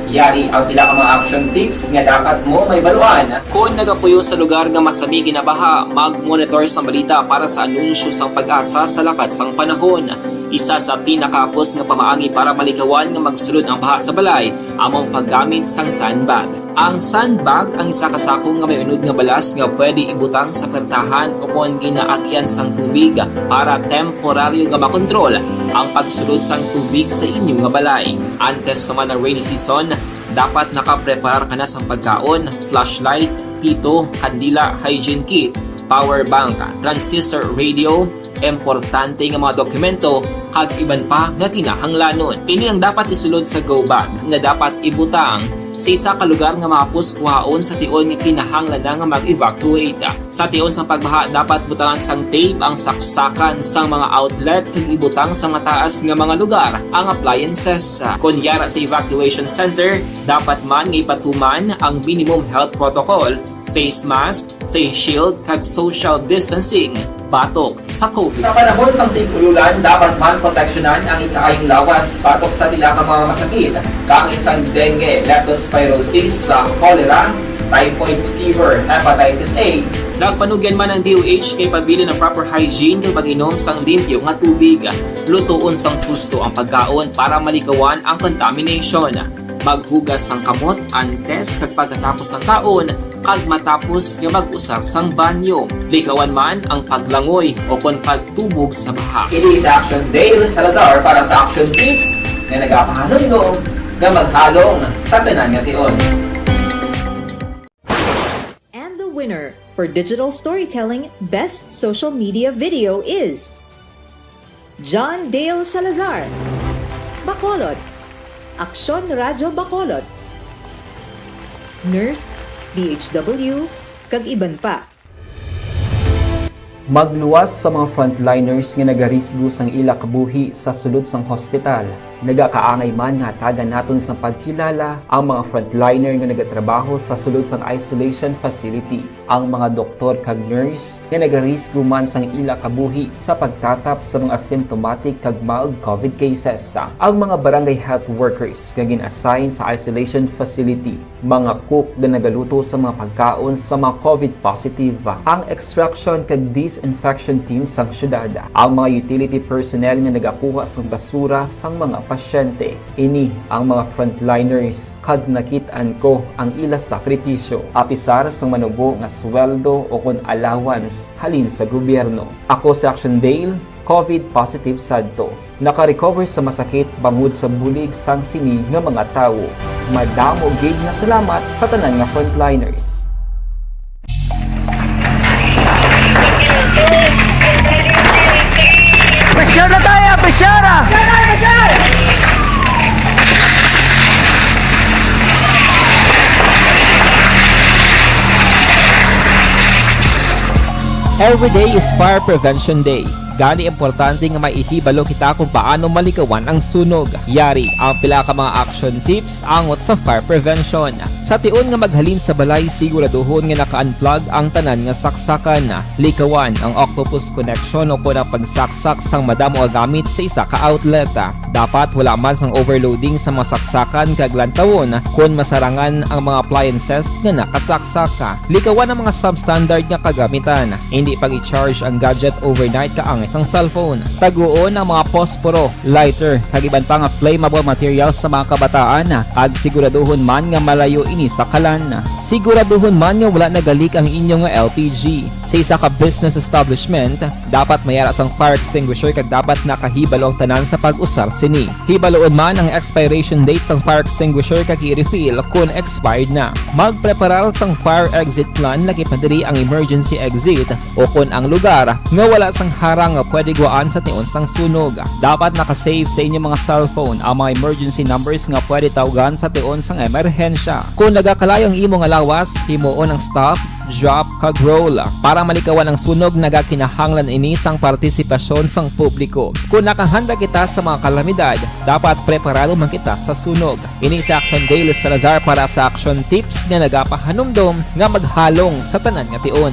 Yari ang pila ka mga action tips nga dapat mo mahibaluan. Kon nagapuyo sa lugar nga masami ginabaha, mag-monitor sang balita para sa anunsyo sang PAGASA sa lakat sang panahon. Isa sa pinakahapos nga pamaagi para malikawan nga magsulod ang baha sa balay amo ang paggamit sang sandbag. Ang sandbag ang isa ka sako nga may unod nga balas nga pwede ibutang sa pertahan ukon ginaagyan sang tubig para temporaryo nga makontrol ang pagsulod sang tubig sa inyo nga balay. Antes pa man ang rainy season, dapat nakapreparar ka na sang pagkaon, flashlight, pito, kandila, hygiene kit, power bank, transistor radio, importante nga mga dokumento, kag iban pa nga kinahanglanon. Ini ang dapat isulod sa go bag nga dapat ibutang sa isa ka lugar nga mahapos kuhaon sa tion nga kinahanglan na nga mag-evacuate. Sa tion sang pagbaha, dapat butangan sang tape ang saksakan sang mga outlet kag ibutang sa mataas nga mga lugar ang appliances. Kon yara sa evacuation center, dapat man nga ipatuman ang minimum health protocol, face mask, face shield, kag social distancing batok sa COVID. Sa panahon sang tig-ululan, dapat man proteksyonan ang ikaayong lawas batok sa pila ka mga masakit, kaangay sang dengue, leptospirosis, sa cholera, typhoid fever, hepatitis A. Nagpanugyan man ang D O H kay pabilin ang proper hygiene kag pag-inom sang limpyo nga tubig. Lutoon sang husto ang pagkaon para malikawan ang contamination. Maghugas sang kamot antes kag pagkatapos sang kaon, kag matapos nga mag-usar sang banyo. Likawan man ang paglangoy o kon pagtubog sa baha. Ini si Action Dale Salazar para sa Action Tips nga nagapahanumdom nga maghalong sa tanan nga tion. And the winner for digital storytelling best social media video is John Dale Salazar, Bacolod, Aksyon Radyo Bacolod, Nurse, D H W, kag iban pa. Magluwas sa mga frontliners nga nagarisgo sang ila kabuhi sa sulod sang hospital. Nagakaangay man nga hatagan naton sang pagkilala ang mga frontliner nga nagatrabaho sa sulod sang isolation facility, ang mga doktor kag nurse nga nagarisgo man sang ila kabuhi sa pagtatap sa mga symptomatic kag mild COVID cases, ang mga barangay health workers nga gin-assign sa isolation facility, mga cook nga nagaluto sa mga pagkaon sa mga COVID positive, ang extraction kag disinfection team sang syudad, ang mga utility personnel nga nagakuha sang basura sang mga pasyente. Ini ang mga frontliners, kag nakit-an ko ang ila sakripisyo, apisar sang manubo nga sweldo o kon allowance halin sa gobyerno. Ako si Action Dale, COVID positive sadto. Naka-recover sa masakit bangod sa bulig sang sini nga mga tawo. Madamo gid nga salamat sa tanan nga frontliners. Pressure na tayo! Pressure na! Every day is Fire Prevention Day. Gani, importante nga may ihibalo kita kung paano malikawan ang sunog. Yari ang pila ka mga action tips angot sa fire prevention. Sa tion nga maghalin sa balay, siguraduhon nga naka-unplug ang tanan nga saksakan. Likawan ang octopus connection o kon ang pagsaksak sang madamo nga gamit sa isa ka outlet. Dapat wala man sang overloading sa mga saksakan kag lantawon kon masarangan ang mga appliances nga nakasaksak. Likawan ang mga substandard nga kagamitan. Indi pag-i-charge ang gadget overnight kaangay sang cellphone. Taguon ang mga posporo, lighter, kag iban pa nga flammable materials sa mga kabataan, kag siguraduhon man nga malayo ini sa kalan. Siguraduhon man nga wala nagalik ang inyo nga L P G. Sa isa ka business establishment, dapat may ara sang fire extinguisher kag dapat nakahibalo ang tanan sa pag-usar sini. Hibaluon man ang expiration date sang fire extinguisher kag i-refill kon expired na. Magpreparar sang fire exit plan, lakip na diri ang emergency exit o kon ang lugar nga wala sang harang nga pwede gwaan sa tion sang sunog. Dapat naka-save sa inyo mga cellphone ang mga emergency numbers nga pwede tawgan sa tion sang emerhensya. Kon nagakalayo ang imo nga lawas, himuon ang stop, drop, kag roll. Para malikawan ang sunog, nagakinahanglan ini sang partisipasyon sang publiko. Kon nakahanda kita sa mga kalamidad, dapat preparado man kita sa sunog. Ini si Action Dale Salazar para sa Action Tips nga nagapahanumdom nga maghalong sa tanan nga tion.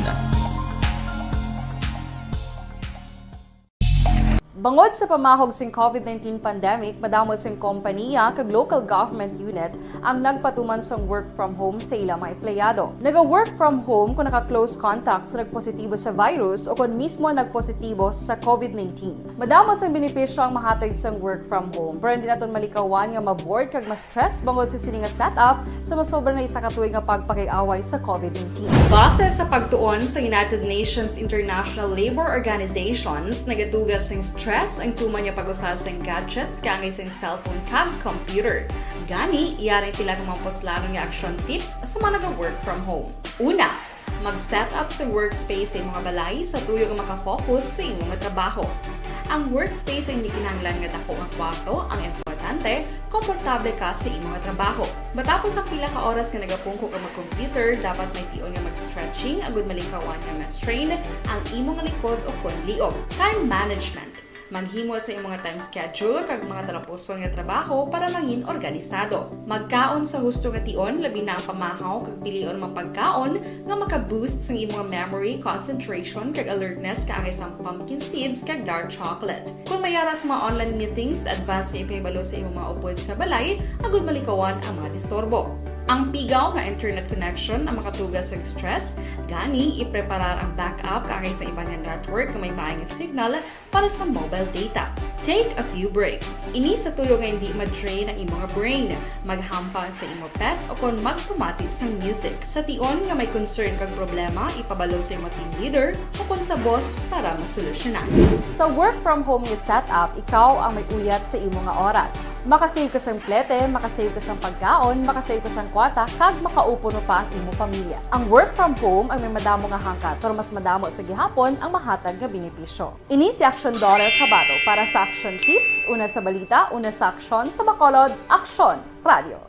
Bangod sa pamahog sing COVID nineteen pandemic, madamo sing kompanya kag local government unit ang nagpatuman sang work from home sa ila mga empleyado. Naga-work from home kung naka-close contact sa nagpositibo sa virus o kon mismo nagpositibo sa COVID nineteen. Madamo sang benepisyo ang mahatag sang work from home, pero hindi naton malikawan nga ma-bored kag ma-stress bangod sa sini nga setup sa masobra na isa ka tuig nga pagpakig-away sa COVID nineteen. Base sa pagtuon sa United Nations International Labor Organizations, nagaduga sing stress ang tuman nga pag-usar sing gadgets kaangay sing cellphone kag computer. Gani, yari ang pila ka mga puslanon nga action tips sa mga naga-work from home. Una, Mag-set up sa workspace sa imong balay sa tuyo nga makafocus sa imong trabaho. Ang workspace ay hindi kinahanglan nga dako nga kwarto. Ang importante, komportable ka sa imong trabaho. Matapos ang pila ka oras nga nagapungko ka mag-computer, dapat may tion nga mag-stretching agud malikawan nga ma-strain ang imong likod o kon liog. Time management. Maghimo sa imong time schedule kag mga talapuson nga trabaho para mangin organisado. Magkaon sa husto nga tion, labi na ang pamahaw kag pilion mga pagkaon nga maka-boost sang imong memory, concentration, kag alertness, kaangay sang pumpkin seeds kag dark chocolate. Kung may ara sa mga online meetings, advance nga ipahibalo sa imong mga upod sa balay agud malikawan ang mga disturbo. Ang pigaw nga internet connection ang makatuga sa stress, gani ipreparar ang backup kaangay sa iban nga network nga may maayong signal para sa mobile data. Take a few breaks. Ini sa tuyo nga hindi ma-drain ang imong brain. Maghampang sa imong pet o kon magpamati sang music. Sa tion nga may concern kag problema, ipabalo sa imong team leader o kon sa boss para masolusyonan. Sa work from home nga setup, ikaw ang may uyat sa imo nga oras. Makasave ka sang plete, makasave ka sang pagkaon, makasave ka sang kwarta, kag makaupo pa ang imo pamilya. Ang work from home ang may madamo nga hangkat, pero mas madamo sa gihapon ang mahatag nga benepisyo. Ini si Action Daughter Kabato para sa Action Tips, una sa balita, una sa aksyon, sa Bacolod, Aksyon Radio.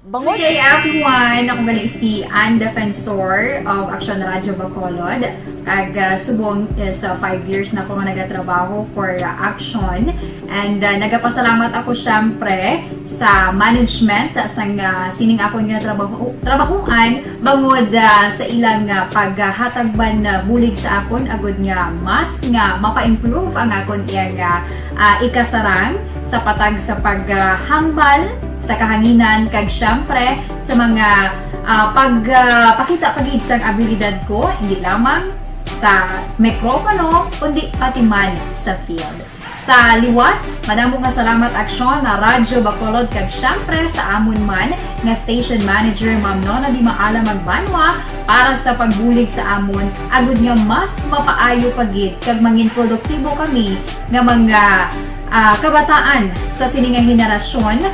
Good day, everyone! Ako gali si Ann Defensor of Action Radio Bacolod. Kag, ah, subong is, ah, five years na ako nga nagatrabaho for, ah, Action. And, ah, nagapasalamat ako, syempre, sa management, ah, sang, ah, sining akon nga trabaho, trabahuan, bangod, ah, sa ilang, ah, paghatag man, ah, bulig sa akon, agud nga mas nga mapa-improve ang akon iyang, ah, ah, ikasarang sa patag sa paghambal sa kahanginan, kag siyempre sa mga, ah, pag, ah, pakita pa gid sang abilidad ko, hindi lamang sa mikropono, kundi pati man sa field. Sa liwat, madamo nga salamat, Aksyon, na Radyo Bacolod, kag siyempre sa amon man nga station manager, Ma'am Nona Di Maala Magbanwa, para sa pagbulig sa amon, agud nga mas mapaayo pa gid kag mangin produktibo kami nga mga, ah, kabataan sa sini nga henerasyon.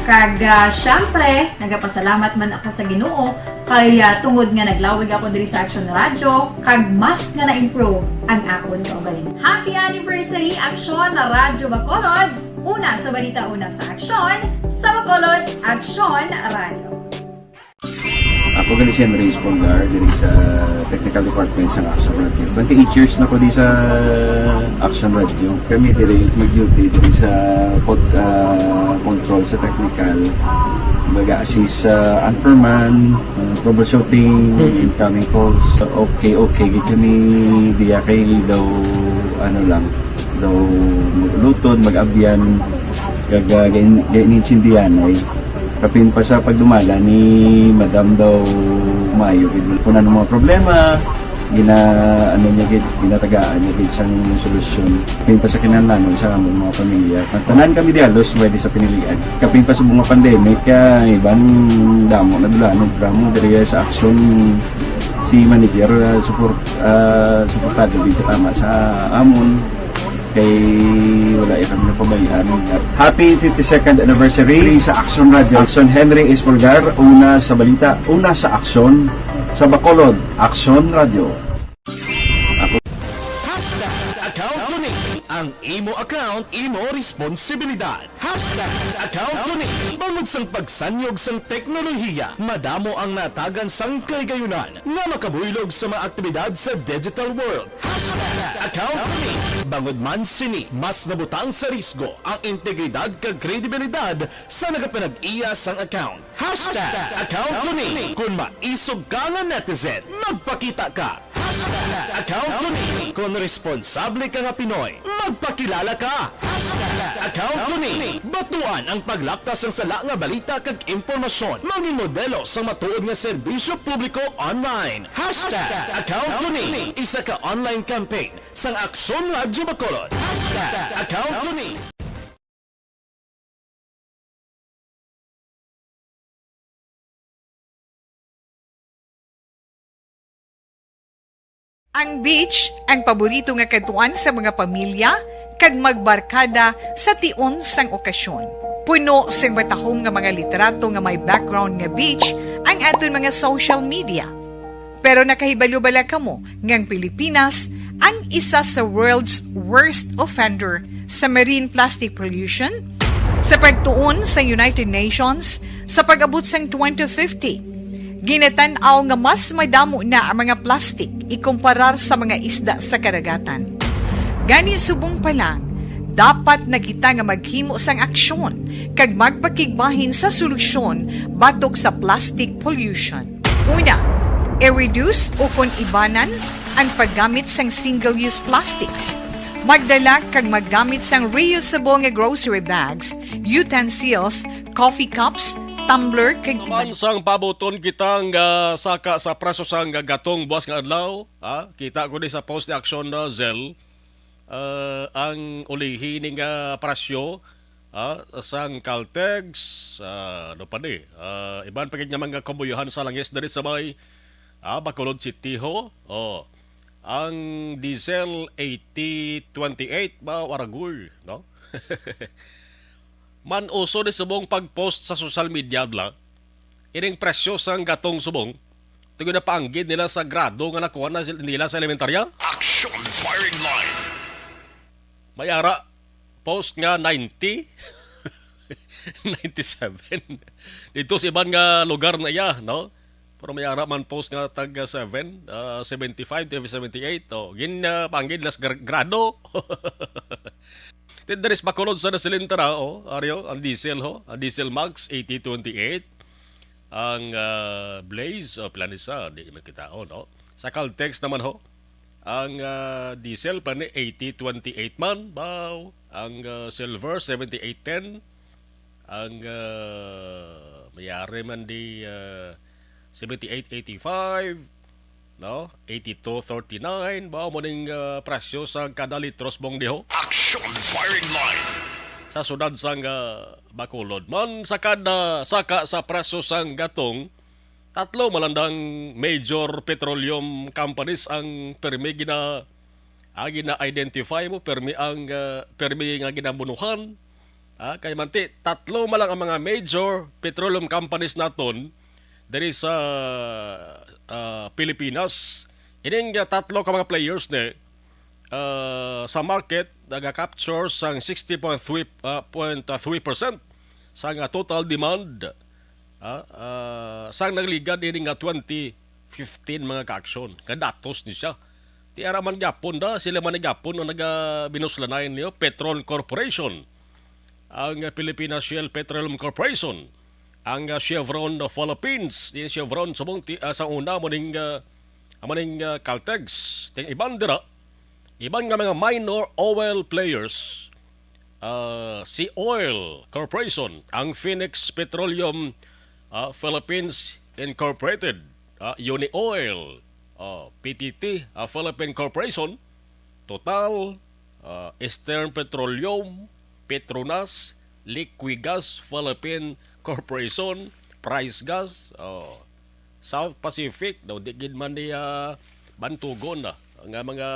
Kag, ah, siyempre, nagapasalamat man ako sa Ginoo kay, ah, tungod nga naglawig ako diri sa Action Radio, kag mas nga na-improve ang akon kaugalingon. Happy anniversary, Action Radyo Bacolod! Una sa balita, una sa aksyon, sa Bacolod, Action Radio. Ako gali si Henry Espolgar, diri sa Technical Department sa Action Radio. Twenty-eight years na ko di sa Action Radio. Kami diri mag-duty diri sa pod-, ah, control sa technical. Mag-assist sa anchorman, ah, troubleshooting, incoming calls. Okay, okay, gid kami diya kay daw, ano lang, daw maglutod, mag-abyan, kag, ah, gain-, gain-, intindihan ay. Kapin pa sa pagdumala ni Madam daw maayo gid. Kung ano mga problema, gina-, ano niya gid, ginatagaan niya gid sang solusyon. Kapin pa sa kinahanglanon sa among mga pamilya. Tanan kami di halos pwede sa pinilian. Kapin pa sa mga pandemic, ah, iban damo na dulanon, drama diri sa aksyon. Si manager, ah, support, ah, suportado gid tama sa amon. Kay wala ya kami napabayaan. Happy fifty-second anniversary sa Action Radio. Action Henry Espolgar, una sa balita, una sa aksyon, sa Bacolod, Action Radio. Hashtag account ko ni. Ang imo account, imo responsibilidad. Hashtag account ko ni. Bangod sang pagsanyog sang teknolohiya, madamo ang natagan sang kahigayunan nga makabuylog sa mga aktibidad sa digital world. Hashtag account ko ni. Bangod man sini, mas nabutang sa risgo ang integridad kag kredibilidad sa nagapanag-iya sang account. Hashtag account ko ni. Kung maisog ka nga netizen, magpakita ka. Hashtag account ko ni. Kung responsable ka nga Pinoy, magpakilala ka. Hashtag account ko ni. Batuan ang paglapta sang sala nga balita kag impormasyon. Mangin modelo sang matuod nga serbisyo publiko online. Hashtag account ko ni. Isa ka online campaign sang Aksyon Radyo Bacolod. Hashtag account ko ni. Ang beach, ang paborito nga kadtuan sa mga pamilya kag magbarkada sa tion sang okasyon. Puno sing matahom nga mga litrato nga may background nga beach ang aton mga social media. Pero nakahibalo bala kamo nga ang Pilipinas ang isa sa world's worst offender sa marine plastic pollution? Sa pagtuon sa United Nations, sa pag-abot sang twenty fifty, ginatan-aw nga mas madamo na ang mga plastic ikumparar sa mga isda sa kadagatan. Gani, subong pa lang, dapat na kita nga maghimo sang aksyon kag magpakigbahin sa solusyon batok sa plastic pollution. Una, i-reduce o kon ibanan ang paggamit sang single-use plastics. Magdala kag maggamit sang reusable nga grocery bags, utensils, coffee cups, tumbler, kag iban. Naman sang pabuton kita nga saka sa praso sang gatong buwas nga adlaw, ha? Kita ko di sa post ni Action na Zelle, ah, ang ulihi ni nga presyo, ah, sang Caltex, ah, ano pa ni? Ah, iban pa gid nga mga kabuyohan sa langis diri sa may, ah, Bacolod City ho. Oh. Ang diesel eighty twenty-eight ba, Waragul, no? Man uso ni subong pag-post sa social media bla. Ining presyo sang gatong subong, tugon na paanggid nila sa grado nga nakuha na sil-, nila sa elementarya. Action firing line. May ara, post nga ninety, ninety-seven. Dito sa iban nga lugar na iya, no? Pero may ara man post nga tag seven, ah, seventy-five to seventy-eight. Oh, gin, ah, panggid las gra-, grado. Ti diri sa Bacolod sa nasilintara, oh, Aryo, ang diesel ho, ang diesel Max eighty twenty-eight. Ang, ah, Blaze, oh, planisa, di makita, oh, no? Sa Caltex naman ho, ang, ah, diesel pa ni eighty twenty-eight man, baw. Ang, ah, silver, seventy-eight ten. Ang, ah, mayari man di, ah, seventy-eight eighty-five, no? Eighty-two thirty-nine, baw mo ning, ah, presyo sa kada litros bong diho. Action firing line. Sa sudad sang, ah, Bacolod man, sa kada saka sa presyo sang gatong, tatlo malandang major petroleum companies ang permi gina-, ah, gina-identify mo, permi ang, ah, permi nga ginabunuhan. Ah, kay manti, tatlo man lang ang mga major petroleum companies naton diri sa, ah, Pilipinas. Ining, ah, tatlo ka mga players ni, ah, sa market, naga-capture sang sixty point three, ah, point three percent sang, ah, total demand, ah, ah, sang nagligad ini nga twenty fifteen, mga ka-aksyon. Kadatos ni siya. Ti ara man gyapon da, sila man gyapon ang nagabinuslanay niyo, Petron Corporation, ang, ah, Philippine Shell Petroleum Corporation, ang, ah, Chevron Philippines, di Chevron subong ti-, ah, sa una mo ning, ah, amo ning, ah, Caltex, ting iban dira, iban nga mga minor oil players, ah, Sea Oil Corporation, ang Phoenix Petroleum, ah, Philippines Incorporated, ah, Uni Oil, ah, P T T, ah, Philippine Corporation, Total, ah, Eastern Petroleum, Petronas, Liquigas Philippine Corporation, Price Gas, oh, South Pacific, daw di gid man ni, ah, bantugon na nga mga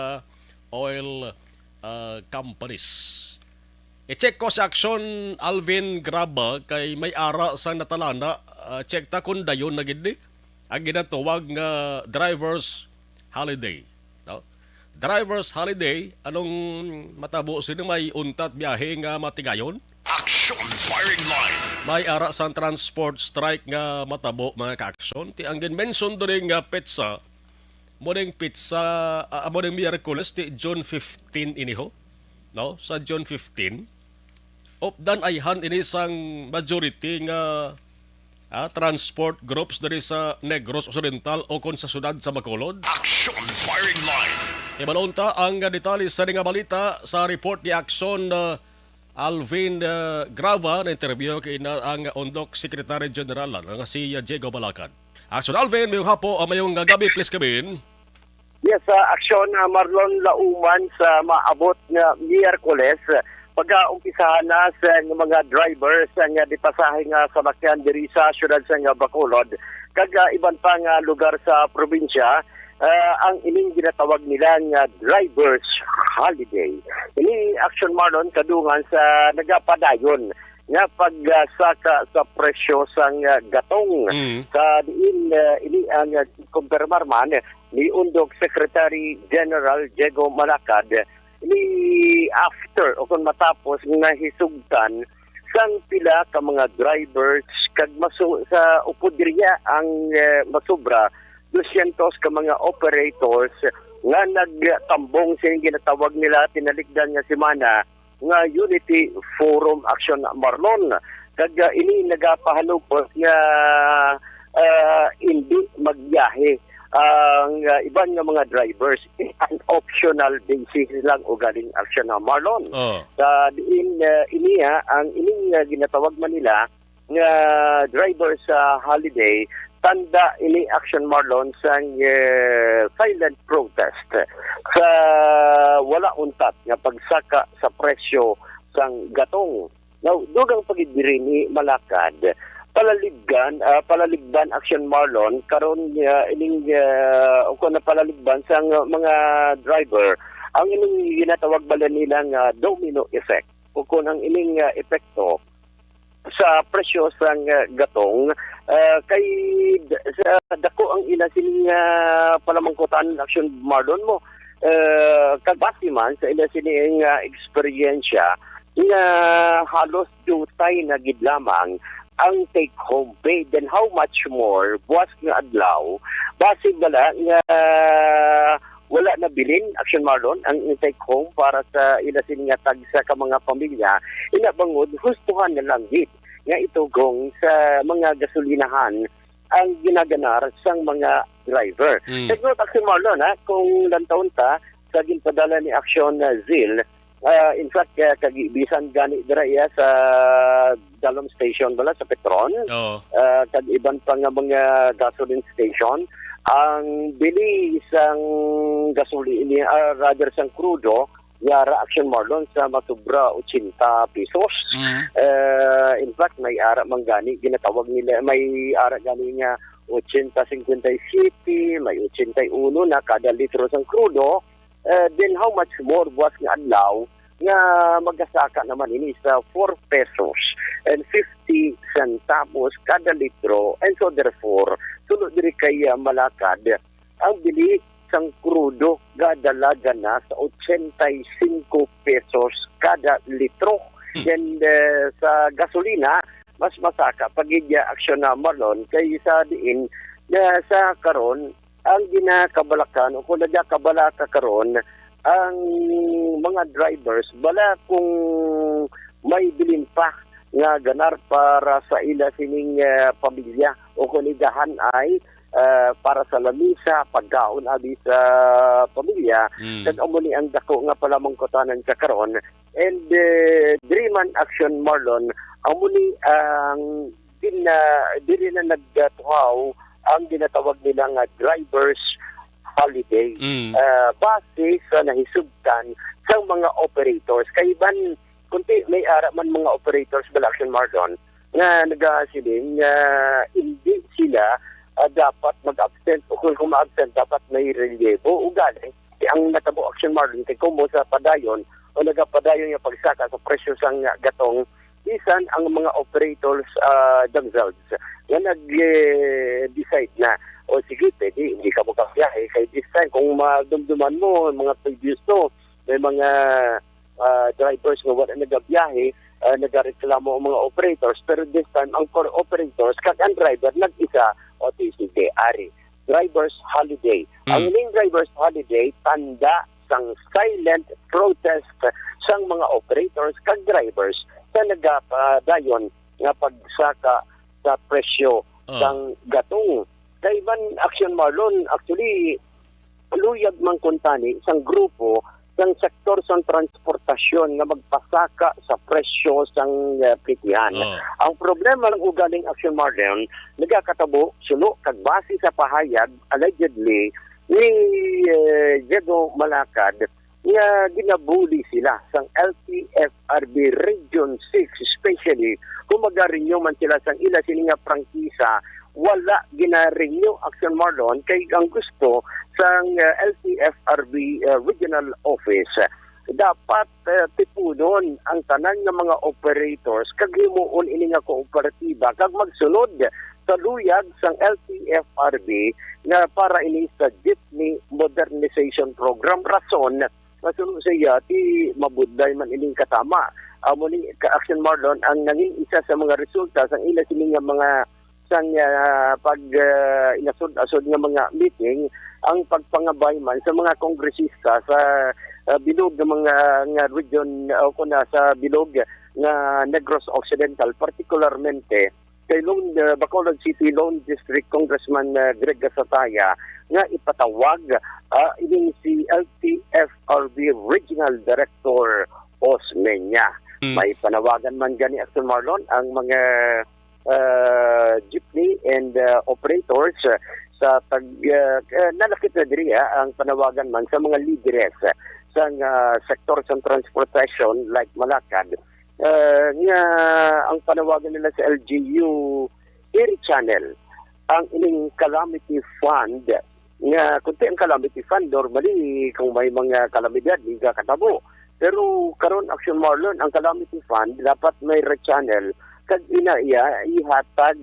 oil, ah, companies. I-check ko sa aksyon, Alvin Graba, kay may ara sang natalana. Ah, check ta kung dayon na gid ni ang ginatawag nga driver's holiday, no? Driver's holiday, anong matabo sino may untat biyahe nga matigayon? Action firing line. May ara sang transport strike nga matabo, mga ka-aksyon. Ti ang gin-mention diri nga petsa, mo ning petsa, ah, mo ning Miyerkules, ti June fifteen ini ho, no? Sa June fifteen, updan ayhan ini sang majority nga, ah, transport groups diri sa Negros Occidental o kon sa siyudad sa Bacolod. Action firing line. Ibalon ta ang detalye sa nga balita sa report ni Aksyon, ah, Alvin, ah, Grava. Na-interview kay na ang Undok Secretary General, ah, nga si, ah, Diego Balakad. Aksyon Alvin, mayong hapo, ah, mayong, ah, gabi, please, Kevin. Yes, sa aksyon, ah, Marlon, lauman sa maabot nga Miyerkules, pag-aumpisahan na sa mga drivers nga dipasahe nga salakyan diri sa siyudad sa nga Bacolod kag, ah, iban pa nga lugar sa probinsya, ah, ang ining ginatawag nila nga driver's holiday. Ini aksyon, Marlon, kadungan sa nagapadayon nga pagsaka sa presyo sang, ah, gatong. Mm. Sa diin, ah, ini ang, ah, kumpirmar man ni Undok Secretary General Diego Malacad, ni after o kung matapos nga hisugtan sang pila ka mga drivers kag masu-, sa upod diriya ang, eh, masobra dosyentos ka mga operators nga nagtambong sa ginatawag nila tinalikdan nga semana nga Unity Forum Action Marlon. Kag, ah, ini nagapahanupos nga, ah, hindi magbiyahe ang, ah, iban nga mga drivers in an optional basis lang ugaling Action Marlon. Oh. Sa diin, ah, iniya ang ining, ah, ginatawag man nila nga driver sa holiday, tanda ini Action Marlon sang, eh, silent protest sa wala untat nga pagsaka sa presyo sang gatong. Now, dugang pa gid diri ni Malacad, palalibgan, ah, palalibban Action Marlon karon, ah, ining, ah, o kung palalibban sang mga driver ang ining ginatawag bala nila nga domino effect o kung ang ining, ah, epekto sa presyo sang, ah, gatong, ah, kay d-, sa dako ang ila sining, ah, palamangkutan Action Marlon mo, ah, kag base man sa ila sining, ah, eksperyensya nga halos diutay na gid lamang ang take home pay. Then how much more buwas nga adlaw, base bala nga wala na bilin, Action Marlon, ang take home para sa ila sini nga tagsa ka mga pamilya, ina bangod hustuhan na lang gid nga itugong sa mga gasolinahan ang ginaganar sang mga driver. Mm. Take note, Action Marlon, ha, kung lantawon ta sa ginpadala ni Action, uh, Zil, uh, in fact, uh, kag bisan gani dira iya sa Dalom Station bala sa Petron, Oo. uh, kag iban pa nga mga gasoline station, ang bili sang gasolina, uh, rather sang krudo, yara Action Marlon sa masubra ochenta pesos. Mm. Uh, in fact, may ara man gani, ginatawag nila, may ara gani nga ochenta cincuenta y siete, may ochenta y uno na kada litro sang krudo. Uh, then how much more buwas nga adlaw nga magasaka naman ini sa four pesos and fifty centavos kada litro. And so therefore, suno diri kay, uh, Malacad, ang bili sang krudo gadalagan na sa ochenta y cinco pesos kada litro. Hmm. Then, eh, sa gasolina, mas masaka pa gid ya Action Marlon kaysa diin na sa karon ang ginakabalakan o kung nagakabalaka karon ang mga drivers bala kung may bilin pa nga ganar para sa ila sining, eh, pamilya o kung igahan ay, eh, para sa lamisa, pagkaon abi sa pamilya. Mm. Kag amo ni ang dako nga palamangkutanan sa karon. And, eh, diri man Action Marlon, amo ni ang din na diri na nagatuhaw ang ginatawag nila nga drivers holiday. Mm. Ah, base sa nahisugtan sa mga operators. Kay ban, kunti may ara man mga operators bala Action Marlon nga nagasiling nga hindi sila, ah, dapat mag-absent o kung, kung ma-absent dapat may relevo. Ugali, ang natabo Action Marlon kay kumo sa padayon o nagapadayon nga pagsaka sa presyo sang gatong bisan ang mga operators, ah, themselves nga nag-decide na, "O sige, pwede, hindi ka makabiyahe." Kay this time, kung madumduman mo, mga previous to, may mga, ah, drivers nga wala nagabiyahe, ah, nagareklamo ang mga operators. Pero this time, ang core operators kag ang driver nag-isa, "O, di, sige, ari, drivers holiday." Ang Hmm. ining drivers holiday, tanda sang silent protest sang mga operators kag drivers sa nagapadayon nga pagsaka sa presyo Ah. sang gatong. Kay man Action Marlon, actually, luyag man kuntani sang grupo sang sektor sang transportasyon nga magpasaka sa presyo sang, eh, plitihan. Ah. Ang problema lang ugaling Action Marlon, nagakatabo suno kag base sa pahayag, allegedly, ni, eh, Diego Malacad, nga ginabuli sila sang L T F R B Region six, especially kung magarenew man sila sang ila sini nga prangkisa, wala ginarenew Action Marlon kay ang gusto sang, uh, L T F R B, uh, Regional Office. Dapat, uh, Unon ang tanan nga mga operators kag himuon ini nga kooperatiba kag magsunod sa luyag sang L T F R B nga para ini sa Jeepney Modernization Program. Rason, masuno sa iya, ti mabudlay man ining katama. Amo ni ka Action Marlon ang nangin isa sa mga resulta sang ila sini nga mga sang, ah, pag, ah, inasod-asod nga mga meeting ang pagpangabay man sa mga kongresista sa, ah, bilog nga mga nga region o kuna sa bilog nga Negros Occidental, partikularmente kay Lone, ah, Bacolod City Lone District Congressman, ah, Greg Gasataya nga ipatawag, ah, ining si L T F R B Regional Director Osmeña. Mm. May panawagan man gani, Action Marlon, ang mga ah, jeepney and, ah, operators, ah, sa tag-, ah, ah, nalakip na diri, ah, ang panawagan man sa mga lideres, ah, sang, ah, sektor sang transportasyon like Malacad, ah, nga ang panawagan nila sa L G U, i-rechannel ang ining calamity fund nga, kunti ang calamity fund, normally, kung may mga kalamidad, nagakatabo. Pero karon, Action Marlon, ang calamity fund dapat may rechannel kag ina iya ihatag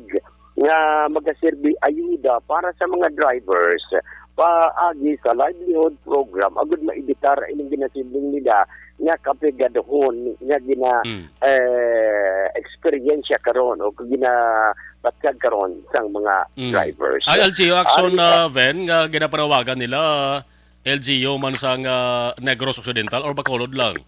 nga magaserbi ayuda para sa mga drivers paagi sa livelihood program agud maibitar ining ginasiling nila nga kapigadahon nga gina Mm. eh, eksperyensya karon o ginabatyag karon sang mga Mm. drivers. Ang L G U Action, Ari, ah, Ven, nga ginapanawagan nila, L G U man sang, ah, Negros Occidental or Bacolod lang?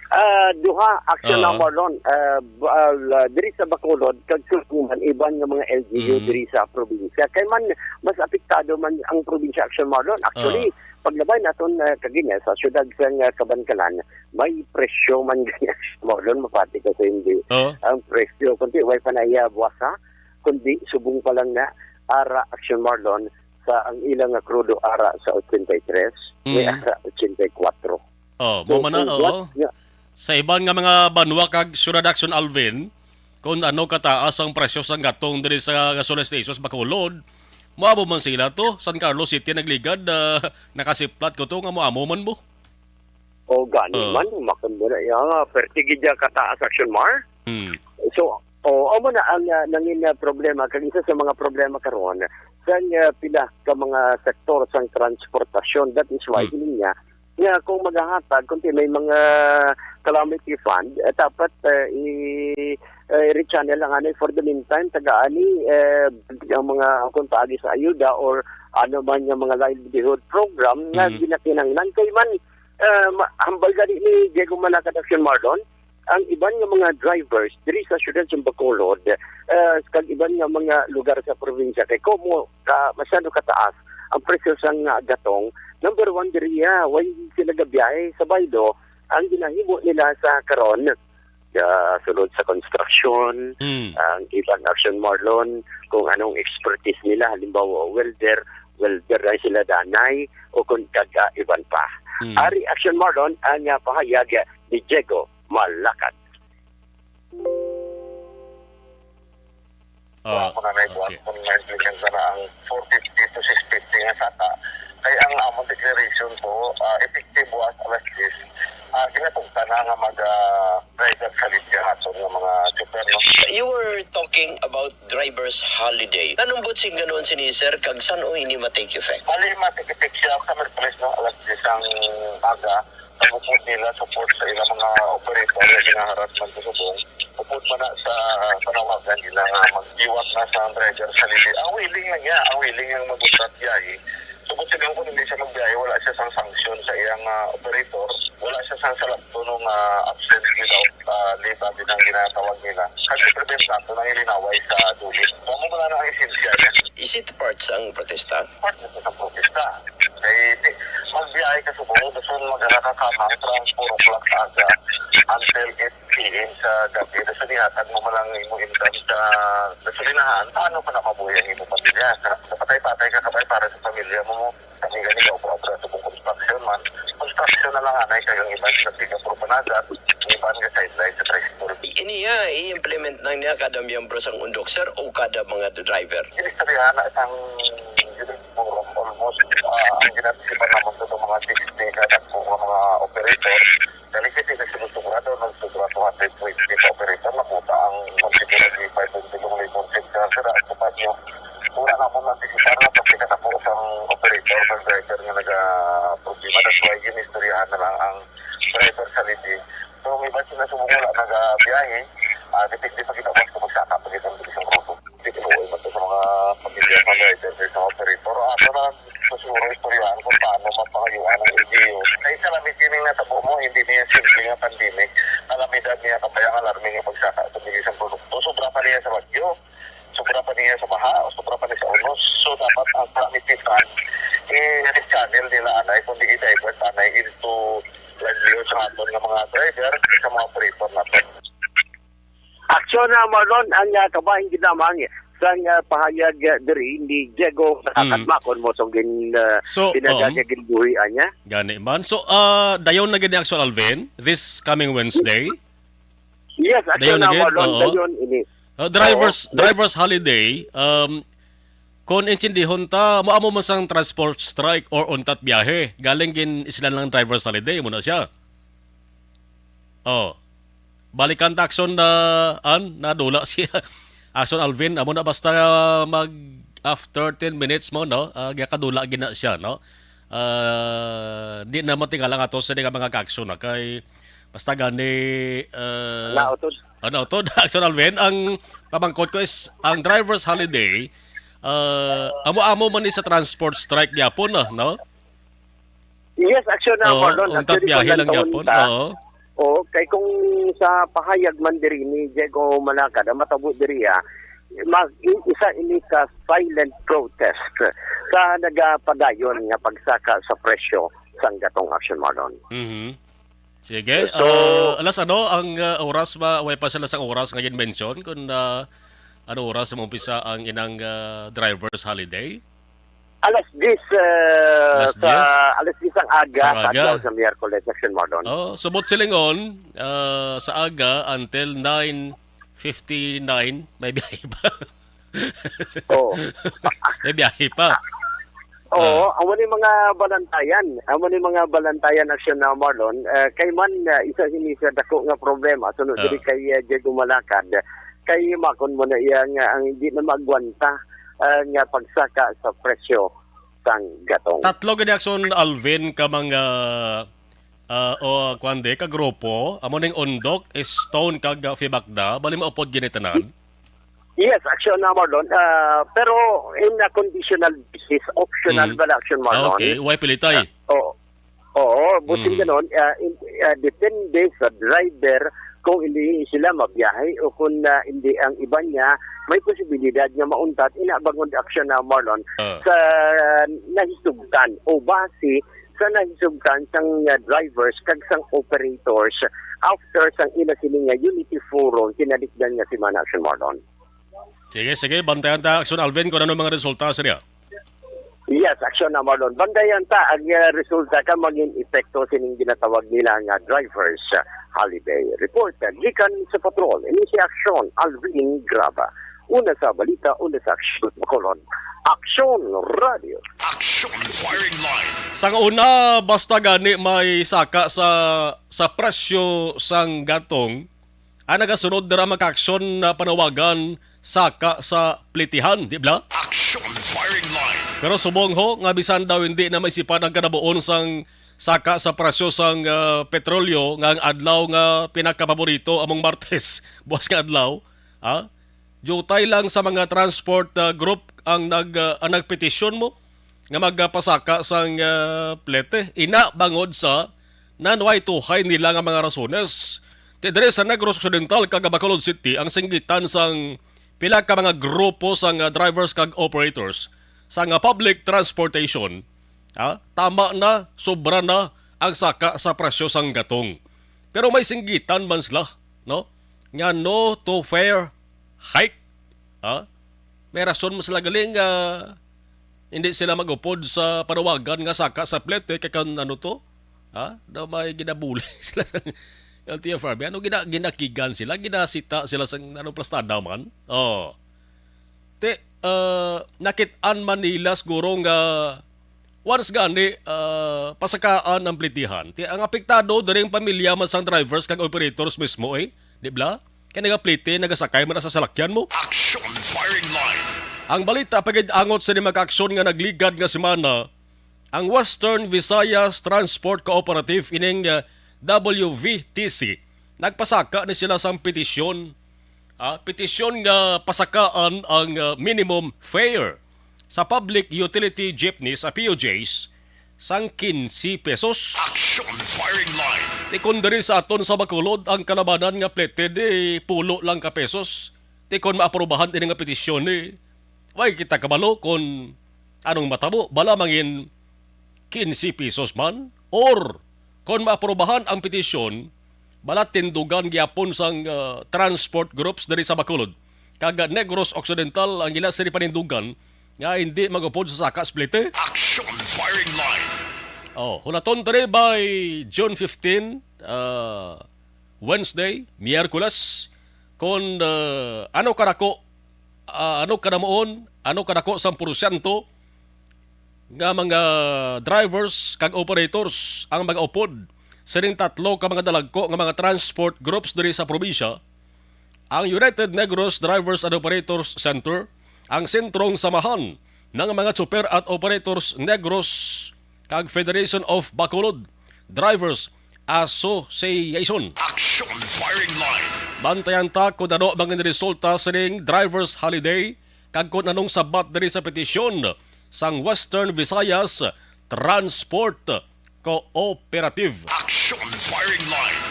Ah, duha, Action Ah. Number One. Ah, ba-, ah, diri sa Bacolod, kag sukuman, iban nga mga L G U Mm. diri sa probinsya. Kay man, mas apektado man ang probinsya, Action Marlon. Actually, Ah. paglabay naton, ah, kagina sa siyudad sang, ah, Kabankalan, may presyo man gani, Action Marlon, mapati ka sa hindi. Oh. Ang presyo, kundi way pa na iya buwasa, kundi subong pa lang na, ara, Action Marlon, sa ang ilang nga krudo ara sa ochenta y tres, may Mm. ara ochenta y kuwatro. Oh, So, mao man na, kung oo. what nga Sa iban nga mga banwa kag syudad, Action Alvin, kung ano kataas ang presyo sang gatong diri sa gasoline stations, Bacolod, moamo man sila to. San Carlos City nagligad, ah, nakasiplat ko to nga moamo man mo. O gani Oh. man, makon mo na iya nga, perti gid iya kataas, Action Mar. Hmm. So, o, amo na ang, ah, nangin, ah, problema, kag isa sa mga problema karon, sang, ah, pila ka mga sektor sang transportasyon. That is why, Hmm. hiling niya, nga kung magahatag, kung may mga calamity fund, eh, dapat, ah, i-, eh, rechannel lang, ano, for the meantime, tagaan ni, eh, ang mga, kung paagi sa ayuda or ano man yung mga livelihood program nga Hmm. ginakinahanglan. Kay man, ah, ma-, hambal gani ni Diego Malacad, Action Marlon, ang iban nga mga drivers diri sa siyudad sa Bacolod, ah, kag iban nga mga lugar sa probinsya, kay komo ka, masyado kataas ang presyo sang, ah, gatong. Number one diri, ah, way sila gabiyahe sa baylo. Ang ginahimo nila sa karon, ah, sulod sa construction, Hmm. ang iban, Action Marlon, kung anong expertise nila, halimbawa, welder, welder lang sila danay, o kung kag, ah, iban pa. Hmm. Ari, Action Marlon, ang, ah, pahayag, ah, ni Diego Malacad. Ah, Wala ko na may buwan okay. kung ma-implement na, na ang four fifty to six fifty nga saka. Kay ang among declaration po, ah, effective buwas alas diyes, ah, ginatugtan na nga mag, ah, driver sa linya aton nga mga chopper, no? You were talking about driver's holiday. Anong butsing ganon sini, sir, kag san-o ini ma-take effect? Bali, ma-take effect siya sa Merkules, no? Alas diyes ang aga. Pag-upod nila, support sa ilang mga operator nga ginaharas man sa subong. Upod man na sa panawagan nila nga magdiwag na sa driver sa linya. Ang willing na niya, ang willing ang mag-usat biyahe. So, kung sila kung hindi siya magbiyahe, wala siya sang sanction sa iyang, ah, operator. Wala siya sang salakto nung, ah, absent without, ah, leave, abi nang ginatawag nila. Kasi prevent nato nang ilinaway sa dulit. Kamo wala na ang esensya niya. Is it part sang protesta? Part na sa protesta. Kay di, magbiyahe ka subong, gusto mo mag-anak ka kamang, from four o'clock sa aga until eight p m sa gabi. Tapos inihatag mo man ang imo income sa gasolinahan, paano ka na mabuhay ang imo pamilya? Sa, sa patay-patay ka, kabay para sa pamilya mo, mo. Kami gani ka obra-obra subong construction man. Construction na lang anay kayo ang iban sa Singapore panagat, ang iban ka sideline sa tricycle. Ini ya, i-implement na niya kada miyembro sang undok, sir, o kada mga driver? Inistoryahan na sang forum, almost, ah, ang ginatipan naman sa mga sixty ka dagko nga mga operator, dali kasi nagsusunod Wait, sa operator, nakuha ang konsepto ng five twenty-two labor center. Sir, ang tupad nyo, wala na akong antisipar na pagkakatapo sang operator, sang driver nga naga-problema. That's why ginistoryahan na lang ang driver sa Leyte. So, may iba sila subong wala nagabiyahe, ah, depende pa kita kung magsaka pa kita ng isang grupo. Tinuoy man to sa mga pamilya sa driver, sa operator. Ato na lang siguro istoryahan kung paano mapangayuan ang L G U. Kay sa labi sining natabo mo, hindi niya simple nga pandemic. Kalamidad niya, kabay ang alarme nga pagsaka sa bilis ang produkto. Sobra pa niya sa bagyo, sobra pa niya sa baha, o sobra pa niya sa unos. So, dapat ang calamity fund, i-channel nila anay, kundi i-divert anay into livelihood sa aton nga mga driver, sa mga operator natin. Aksyon na, Marlon, ang, ah, kabahin ginamang sang, ah, pahayag, ah, diri ni Diego Mm. Nakakatmakon mo sang gin, ah, So, pinagagagilbuhian niya. Gani man. So, ah, dayon na gid ni Aksyon Alvin this coming Wednesday? Yes, Aksyon Dayon na na, gid, Marlon, oo. Dayon ini. Uh, drivers, Oo. Drivers holiday, um, kung intindihon ta, mo amo man sang transport strike or untat biyahe. Galing gin sila lang drivers holiday, mo na siya. Oh. Balikan ta, Akson, na, an, nadula siya. Akson Alvin, amo na basta, ah, mag after ten minutes mo, no? Ah, gakadula gina siya, no? Ah, di na matingala nga to sa mga kaakson na kay basta gani, ah, Nautod. Ano to, Akson Alvin? Ang pamangkot ko is ang driver's holiday, ah, amo-amo man ni sa transport strike gyapon, no? Yes, Akson na, Oo, Marlon. Untat Actually, biyahe kung lang nantawon gyapon. Ta, Oo. Oo, kay kung sa pahayag man diri ni Diego Malacad, ang matabo diri, ah, mag, i-, isa ini ka silent protest sa nagapadayon nga pagsaka sa presyo sang gatong, Akson, Marlon. Mhm. Sige, So, ah, alas ano ang, ah, oras ba? Way pa sila sang oras nga gin-mention kung, ah, ano oras mo umpisa ang inang, ah, driver's holiday? Alas diyes, eh, Alas sa, diyes? Alas diyes ang aga, Sa sa aga? Adlaw sa Miyerkules, Akson, Marlon. Oh, subot silingon, ah, sa aga until nine fifty-nine, may biyahe pa. Oo. May biyahe pa. Oo, Ah. amo ni mga balantayan. Amo ni mga balantayan, Akson na, Marlon. Eh, kay man, ah, isa sini sa dako nga problema. Sunod Ah. diri kay, ah, Diego Malacad. Kay makon mo na iya nga ang hindi na maagwanta, ah, nga pagsaka sa presyo sang gatong. Tatlo gani, Akson Alvin, ka mga, ah, o, kuwan di, ka grupo, amo ning Undok, Stone, kag, ah, Fibakda, bali maupod gini tanan? Yes, Akson na, Marlon. Ah, pero in a conditional basis, optional Mm. ba na, Akson, Ah, Marlon? Okay. Way pilitay? Ah, oo. Oo, busin Mm. ganon, ah, in, ah, depende sa driver kung hindi sila mabiyahe o kung, ah, hindi ang iba niya, may posibilidad nga mauntat, ina bangod, Akson na, Marlon, Ah. sa nahisugtan o base sa nahisugtan sang, ah, drivers kag sang operators after sang ila sini nga Unity Forum kinalikdan nga semana, Akson, Marlon. Sige, sige, bantayan ta, Akson Alvin, kung ano mga resulta sa niya. Yes, Akson na, Marlon. Bantayan ta ang, ah, resulta ka maging epekto sining ginatawag nila nga drivers, ah, holiday. Report, ah, gikan sa patrol. Ini si Akson Alvin Graba. Una sa balita, una sa aksyon, Bacolod. Aksyon Radio. Action Firing Line. Sang una, basta gani may saka sa, sa presyo sang gatong, ang nagasunod dira, mga kaaksyon, na panawagan saka sa plitihan, di bala? Action Firing Line. Pero subong ho nga bisan daw hindi na maisipan ang kanabuon sang saka sa presyo sang, ah, petrolyo nga ang adlaw nga pinakapaborito among Martes, buwas nga adlaw, ha? Diutay lang sa mga transport, ah, group ang nag, ah, ang nagpetisyon mo nga magpasaka sang, ah, plete. Ina bangod sa nanway tuhay nila nga mga rasones. Ti diri sa Negros Occidental kag Bacolod City ang singgitan sang pila ka mga grupo sang, ah, drivers kag operators sang, ah, public transportation. Ah, tama na, sobra na ang saka sa presyo sang gatong. Pero may singgitan man sila, no? Nga no to fare hike. Ha? May rason man sila galing nga hindi sila magupod sa panawagan nga saka sa plete kay kan ano to? Ha? Daw may ginabuli sila sa L T F R B. Ano gina-, ginakigan sila? Ginasita sila sa ano, plastada man? Oh. Ti, ah, nakit-an man nila siguro nga once gani, ah, pasakaan ang plitihan. Ti, ang apektado diri ang pamilya man sang drivers kag operators mismo, eh. Di bala? Kay nagaplete, nagasakay man na sa salakyan mo. Action Firing Line. Ang balita pa gid angot sa mga aksyon nga nagligad nga semana, ang Western Visayas Transport Cooperative, ining, ah, W V T C, nagpasaka ni sila sang petisyon. Ah, petisyon nga pasakaan ang, ah, minimum fare sa public utility jeepneys, ah, P U Js, sang quince pesos. Action Firing Line. Tikon diri sa aton sa Bacolod ang kalabanan nga plete di pulo lang ka pesos. Tikon maaprubahan ini nga petisyon ni, way kita kabalo kon anong matabo, bala mangin quince pesos man, or kon maaprubahan ang petisyon, bala tindugan gyapon sang, ah, transport groups diri sa Bacolod kag Negros Occidental ang ila sini panindugan nga hindi magupod sa saka sa plete. Action Firing Line. Oh, hulaton diri by June fifteen, ah, Wednesday, Miyerkules, kon, ah, ano kadako, ah, ano kadamuon, ano kadako sang porsyento nga mga drivers kag operators ang magaupod sining tatlo ka mga dalagko nga mga transport groups diri sa probinsya, ang United Negros Drivers and Operators Center, ang Sentrong Samahan ng mga Tsuper at Operators Negros, kag Federation of Bacolod Drivers Association. Action Firing Line. Bantayan ta kung ano ang resulta sining Drivers Holiday kag kung anong sabat diri sa petisyon sang Western Visayas Transport Cooperative. Action Firing Line.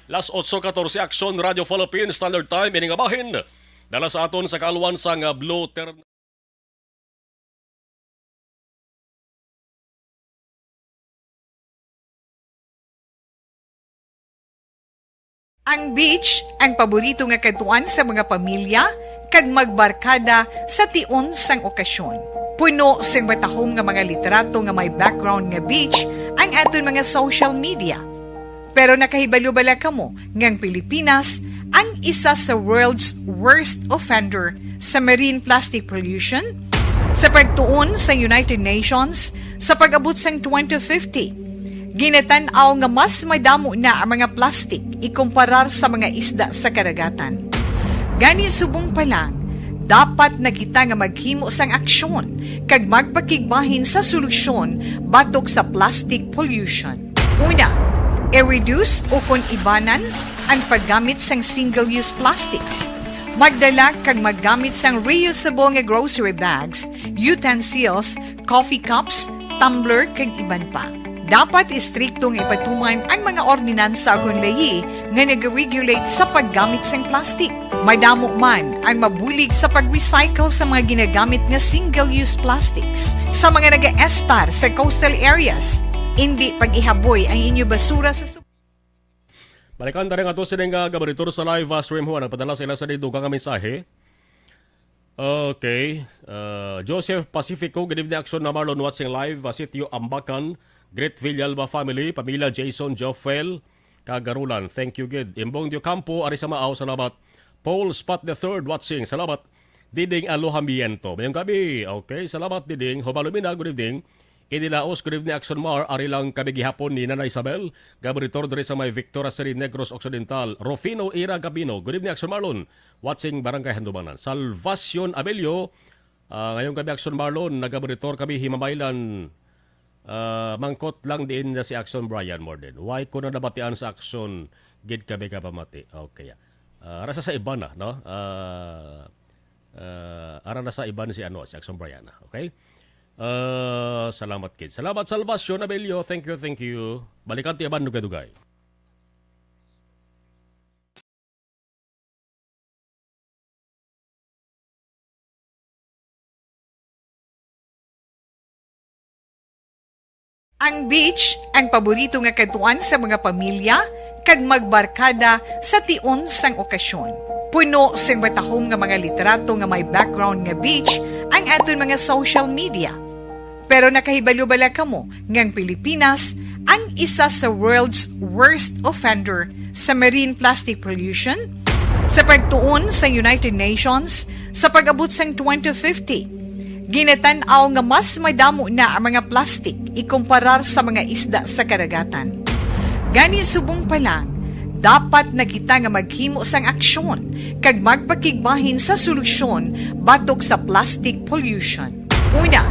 Las otso katorse, Action Radio Philippines Standard Time, ini nga bahin dala sa aton sa kaalwan sang Blue Ter- Ang beach ang paborito nga kadtuan sa mga pamilya kag magbarkada sa tion sang okasyon. Puno sing matahom nga mga litrato nga may background nga beach ang aton mga social media. Pero nakahibalo bala kamo nga ang Pilipinas ang isa sa world's worst offender sa marine plastic pollution? Sa pagtuon sa United Nations, sa pag-abot sang twenty fifty, ginatan-aw nga mas madamo na ang mga plastic ikumparar sa mga isda sa kadagatan. Gani, subong pa lang, dapat na kita nga maghimo sang aksyon kag magpakigbahin sa solusyon batok sa plastic pollution. Una, i-reduce ukon ibanan ang paggamit sang single-use plastics. Magdala kag maggamit sang reusable nga grocery bags, utensils, coffee cups, tumbler, kag iban pa. Dapat istrikto nga ipatuman ang mga ordinansa ukon layi nga nag-regulate sa paggamit sang plastic. Madamo man ang mabulig sa pag-recycle sa mga ginagamit nga single-use plastics sa mga nagaestar sa coastal areas. Indi pag-ihaboy ang inyo basura sa su- Balikan ta rin ato sining, ah, gabaritor sa live, ah, stream, Juan. Nagpadala sila sa dugang nga mensahe. Okay. Uh, Joseph Pacifico, good evening, Action na Marlon, watching live, uh, Sitio Ambacan, Great Villalba family, pamilya Jason, Joffel, kag Garulan. Thank you, good. Imbong Diocampo, ari sa Maaw, salamat. Paul Spot the third, watching, salamat. Diding Alojamiento. Mayong gabi. Okay, salamat, Diding. Hubalumina, good evening. Idilaos, good evening, Action Mar. Ari lang kami gihapon ni Nana Isabel, gaboritor diri sa may Victoria City, Negros Occidental. Rufino Ira Gabino, good evening, Action Marlon. Watching Barangay Handumanan. Salvacion Abelio, ah, ngayon kami, Action Marlon, nagaboritor kami, Himamaylan. Ah, mangkot lang diin na si Action Brian Morden. Why ko na nabatian sa Action, gid kami kapamati. Okay. Ah, rasa sa iba na, no? Ah, ah, ara na sa iba ni si, ano, si Action Brian, okay? Ah, salamat, kid. Salamat, Salvacion Abelio. Thank you, thank you. Balikan ti Aban Dugay-Dugay. Ang beach ang paborito nga kadtuan sa mga pamilya kag magbarkada sa tion sang okasyon. Puno sing matahom nga mga litrato nga may background nga beach ang aton mga social media. Pero nakahibalo bala kamo nga ang Pilipinas ang isa sa world's worst offender sa marine plastic pollution? Sa pagtuon sa United Nations, sa pag-abot sang twenty fifty, ginatan-aw nga mas madamo na ang mga plastic ikumparar sa mga isda sa kadagatan. Gani, subong pa lang, Dapat na kita nga maghimo sang aksyon kag magpakigbahin sa solusyon batok sa plastic pollution. Una,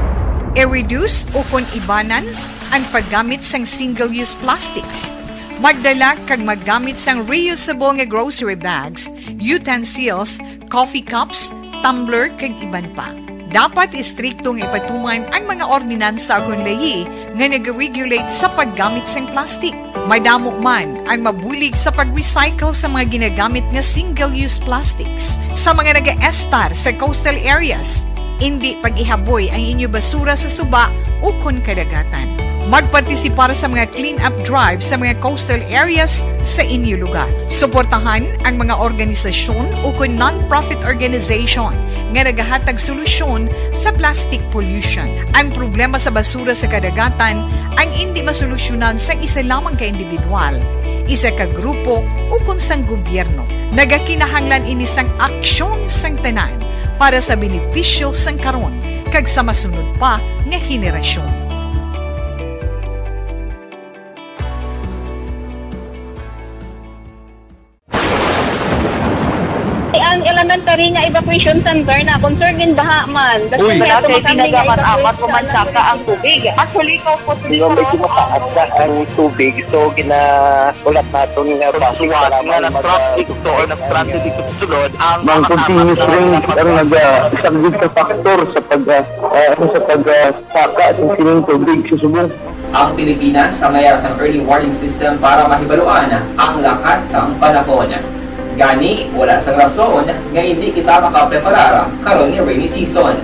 i-reduce ukon ibanan ang paggamit sang single-use plastics. Magdala kag maggamit sang reusable nga grocery bags, utensils, coffee cups, tumbler, kag iban pa. Dapat istrikto nga ipatuman ang mga ordinansa ukon layi nga nag-regulate sa paggamit sang plastic. Madamo man ang mabulig sa pag-recycle sa mga ginagamit nga single-use plastics. Sa mga nagaestar sa coastal areas, indi pag-ihaboy ang inyo basura sa suba ukon kadagatan. Magpartisipar sa mga clean-up drive sa mga coastal areas sa inyo lugar. Suportahan ang mga organisasyon ukon non-profit organization nga nagahatag solusyon sa plastic pollution. Ang problema sa basura sa kadagatan ang indi masolusyonan sang isa lamang ka individual, isa ka grupo, ukon sang gobyerno. Nagakinahanglan ini sang aksyon sang tanan para sa benepisyo sang karon kag sa masunod pa nga henerasyon. Ang elementary nga evacuation center na concern din baha man. Uy. Wala kay tinaga man amat o mansaka ang tubig. Actually, ko po. Di ba, medyo mataas na ang tubig, so ginaulat naton nga basi nga nag-traffic to or nag-transit dito sa sulod ang mga continuous rain ang nagasaglit sa factor sa pag, ah, ah, sa pag, ah, saka sa sining tubig sa subong. Ang Pilipinas ang mayar sang early warning system para mahibaluan ang lakat sang panahon. Gani, wala sang rason nga indi kita makapreparar karon nga rainy season.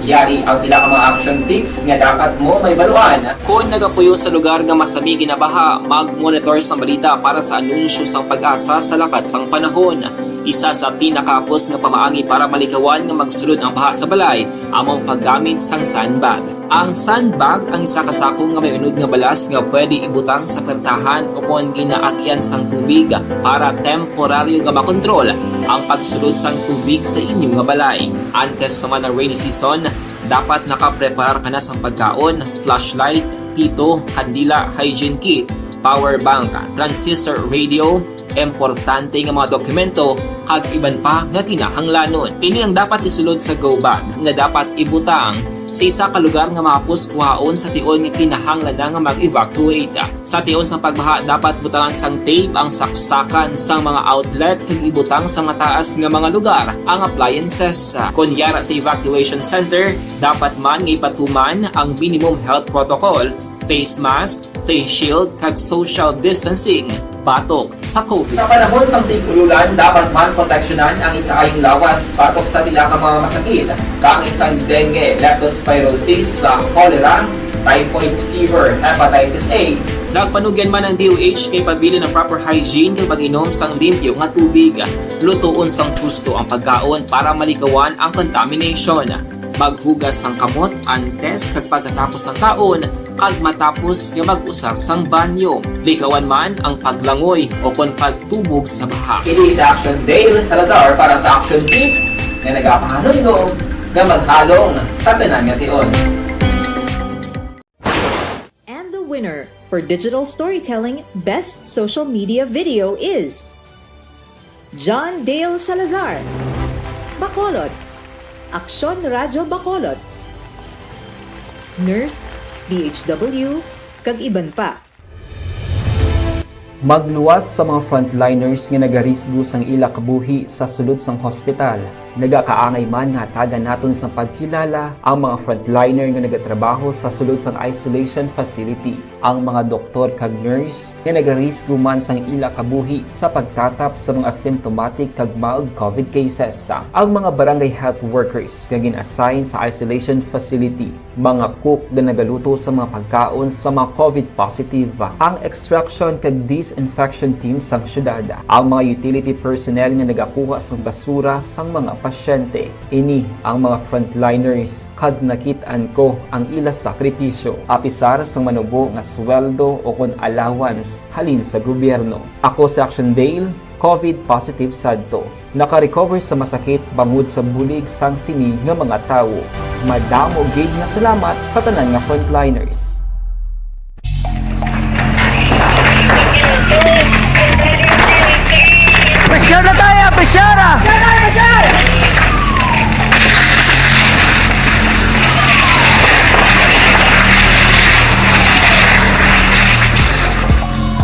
Yari ang pila ka mga action tips nga dapat mo mahibaluan. Kon nagapuyo sa lugar nga masami ginabaha, mag-monitor sang balita para sa anunsyo sang PAGASA sa lakat sang panahon. Isa sa pinakahapos nga pamaagi para malikawan nga magsulod ang baha sa balay amo ang paggamit sang sandbag. Ang sandbag ang isa ka sako nga may unod nga balas nga pwede ibutang sa pertahan ukon ginaagian sang tubig para temporaryo nga makontrol ang pagsulod sang tubig sa inyo nga balay. Antes pa man ang rainy season, dapat nakapreparar ka na sang pagkaon, flashlight, pito, kandila, hygiene kit, power bank, transistor radio, importante nga mga dokumento, kag iban pa nga kinahanglanon. Ini ang dapat isulod sa go bag nga dapat ibutang sa isa ka lugar nga mahapos kuhaon sa tion nga kinahanglan na nga mag-evacuate. Sa tion sang pagbaha, dapat butangan sang tape ang saksakan sang mga outlet kag ibutang sa mataas nga mga lugar ang appliances. Kon yara sa evacuation center, dapat man nga ipatuman ang minimum health protocol, face mask, face shield, kag social distancing batok sa COVID. Sa panahon sang tig-ululan, dapat man proteksyonan ang ikaayong lawas batok sa pila ka mga masakit, kaangay sang dengue, leptospirosis, sa cholera, typhoid fever, hepatitis A. Nagpanugyan man ang D O H nga ipabilin ang proper hygiene kag pag-inom sang limpyo nga tubig. Lutoon sang husto ang pagkaon para malikawan ang contamination. Maghugas sang kamot antes kag pagkatapos sang kaon, kag matapos nga mag-usar sang banyo. Likawan man ang paglangoy ukon pagtubog sa baha. Ini si Action Dale Salazar para sa Action Tips nga nagapahanumdom nga maghalong sa tanan nga tion. And the winner for digital storytelling best social media video is John Dale Salazar, Bacolod, Aksyon Radyo Bacolod, Nurse, D H W, kag iban pa. Magluwas sa mga frontliners nga nagarisgo sang ila kabuhi sa sulod sang hospital. Nagakaangay man nga hatagan naton sang pagkilala ang mga frontliner nga nagatrabaho sa sulod sang isolation facility, ang mga doktor kag nurse nga nagarisgo man sang ila kabuhi sa pagtatap sa mga symptomatic kag mild COVID cases, ang mga barangay health workers nga gin-assign sa isolation facility, mga cook nga nagaluto sa mga pagkaon sa mga COVID positive, ang extraction kag disinfection team sang syudad, ang mga utility personnel nga nagakuha sang basura sang mga pasyente. Ini ang mga frontliners, kag nakit-an ko ang ila sakripisyo. Apisar sang manubo nga sweldo ukon allowance halin sa gobyerno. Ako si Action Dale, COVID positive sadto. Naka-recover sa masakit bangod sa bulig sang sini nga mga tawo. Madamo gid nga salamat sa tanan nga frontliners. Tiara!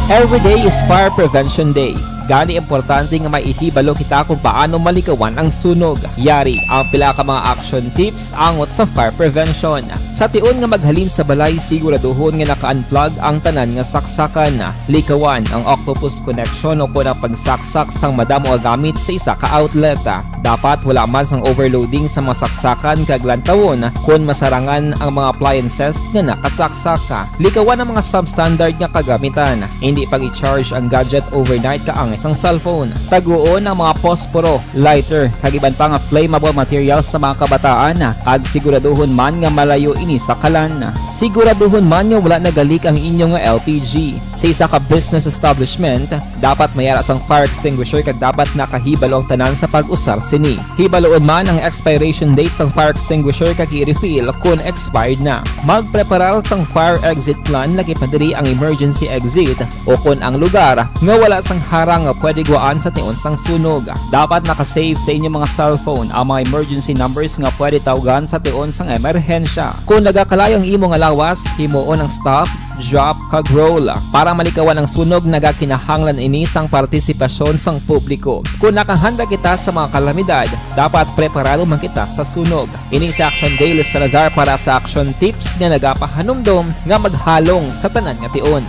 Every day is Fire Prevention Day. Gani, importante nga may ihibalo kita kung paano malikawan ang sunog. Yari ang pila ka mga action tips angot sa fire prevention. Sa tion nga maghalin sa balay, siguraduhon nga naka-unplug ang tanan nga saksakan. Likawan ang octopus connection o kon ang pagsaksak sang madamo nga gamit sa isa ka outlet. Dapat wala man sang overloading sa mga saksakan kag lantawon kon masarangan ang mga appliances nga nakasaksak. Likawan ang mga substandard nga kagamitan. Hindi pag-i-charge ang gadget overnight kaangay sang cellphone. Taguon ang mga posporo, lighter, kag iban pa nga flammable materials sa mga kabataan, kag siguraduhon man nga malayo ini sa kalan. Siguraduhon man nga wala nagalik ang inyo nga L P G. Sa isa ka business establishment, dapat may ara sang fire extinguisher kag dapat nakahibalo ang tanan sa pag-usar sini. Hibaloon man ang expiration date sang fire extinguisher kag i-refill kon expired na. Magpreparar sang fire exit plan, lakip na diri ang emergency exit o kon ang lugar nga wala sang harang nga pwede guwaan sa tion sang sunog. Dapat naka-save sa inyo mga cellphone ang mga emergency numbers nga pwede tawgan sa tion sang emerhensya. Kon nagakalayo ang imo nga lawas, himuon ang stop, drop, kag roll. Para malikawan ang sunog, nagakinahanglan ini sang partisipasyon sang publiko. Kon nakahanda kita sa mga kalamidad, dapat preparado man kita sa sunog. Ini si Action Dale Salazar para sa Action Tips nga nagapahanumdom nga maghalong sa tanan nga tion.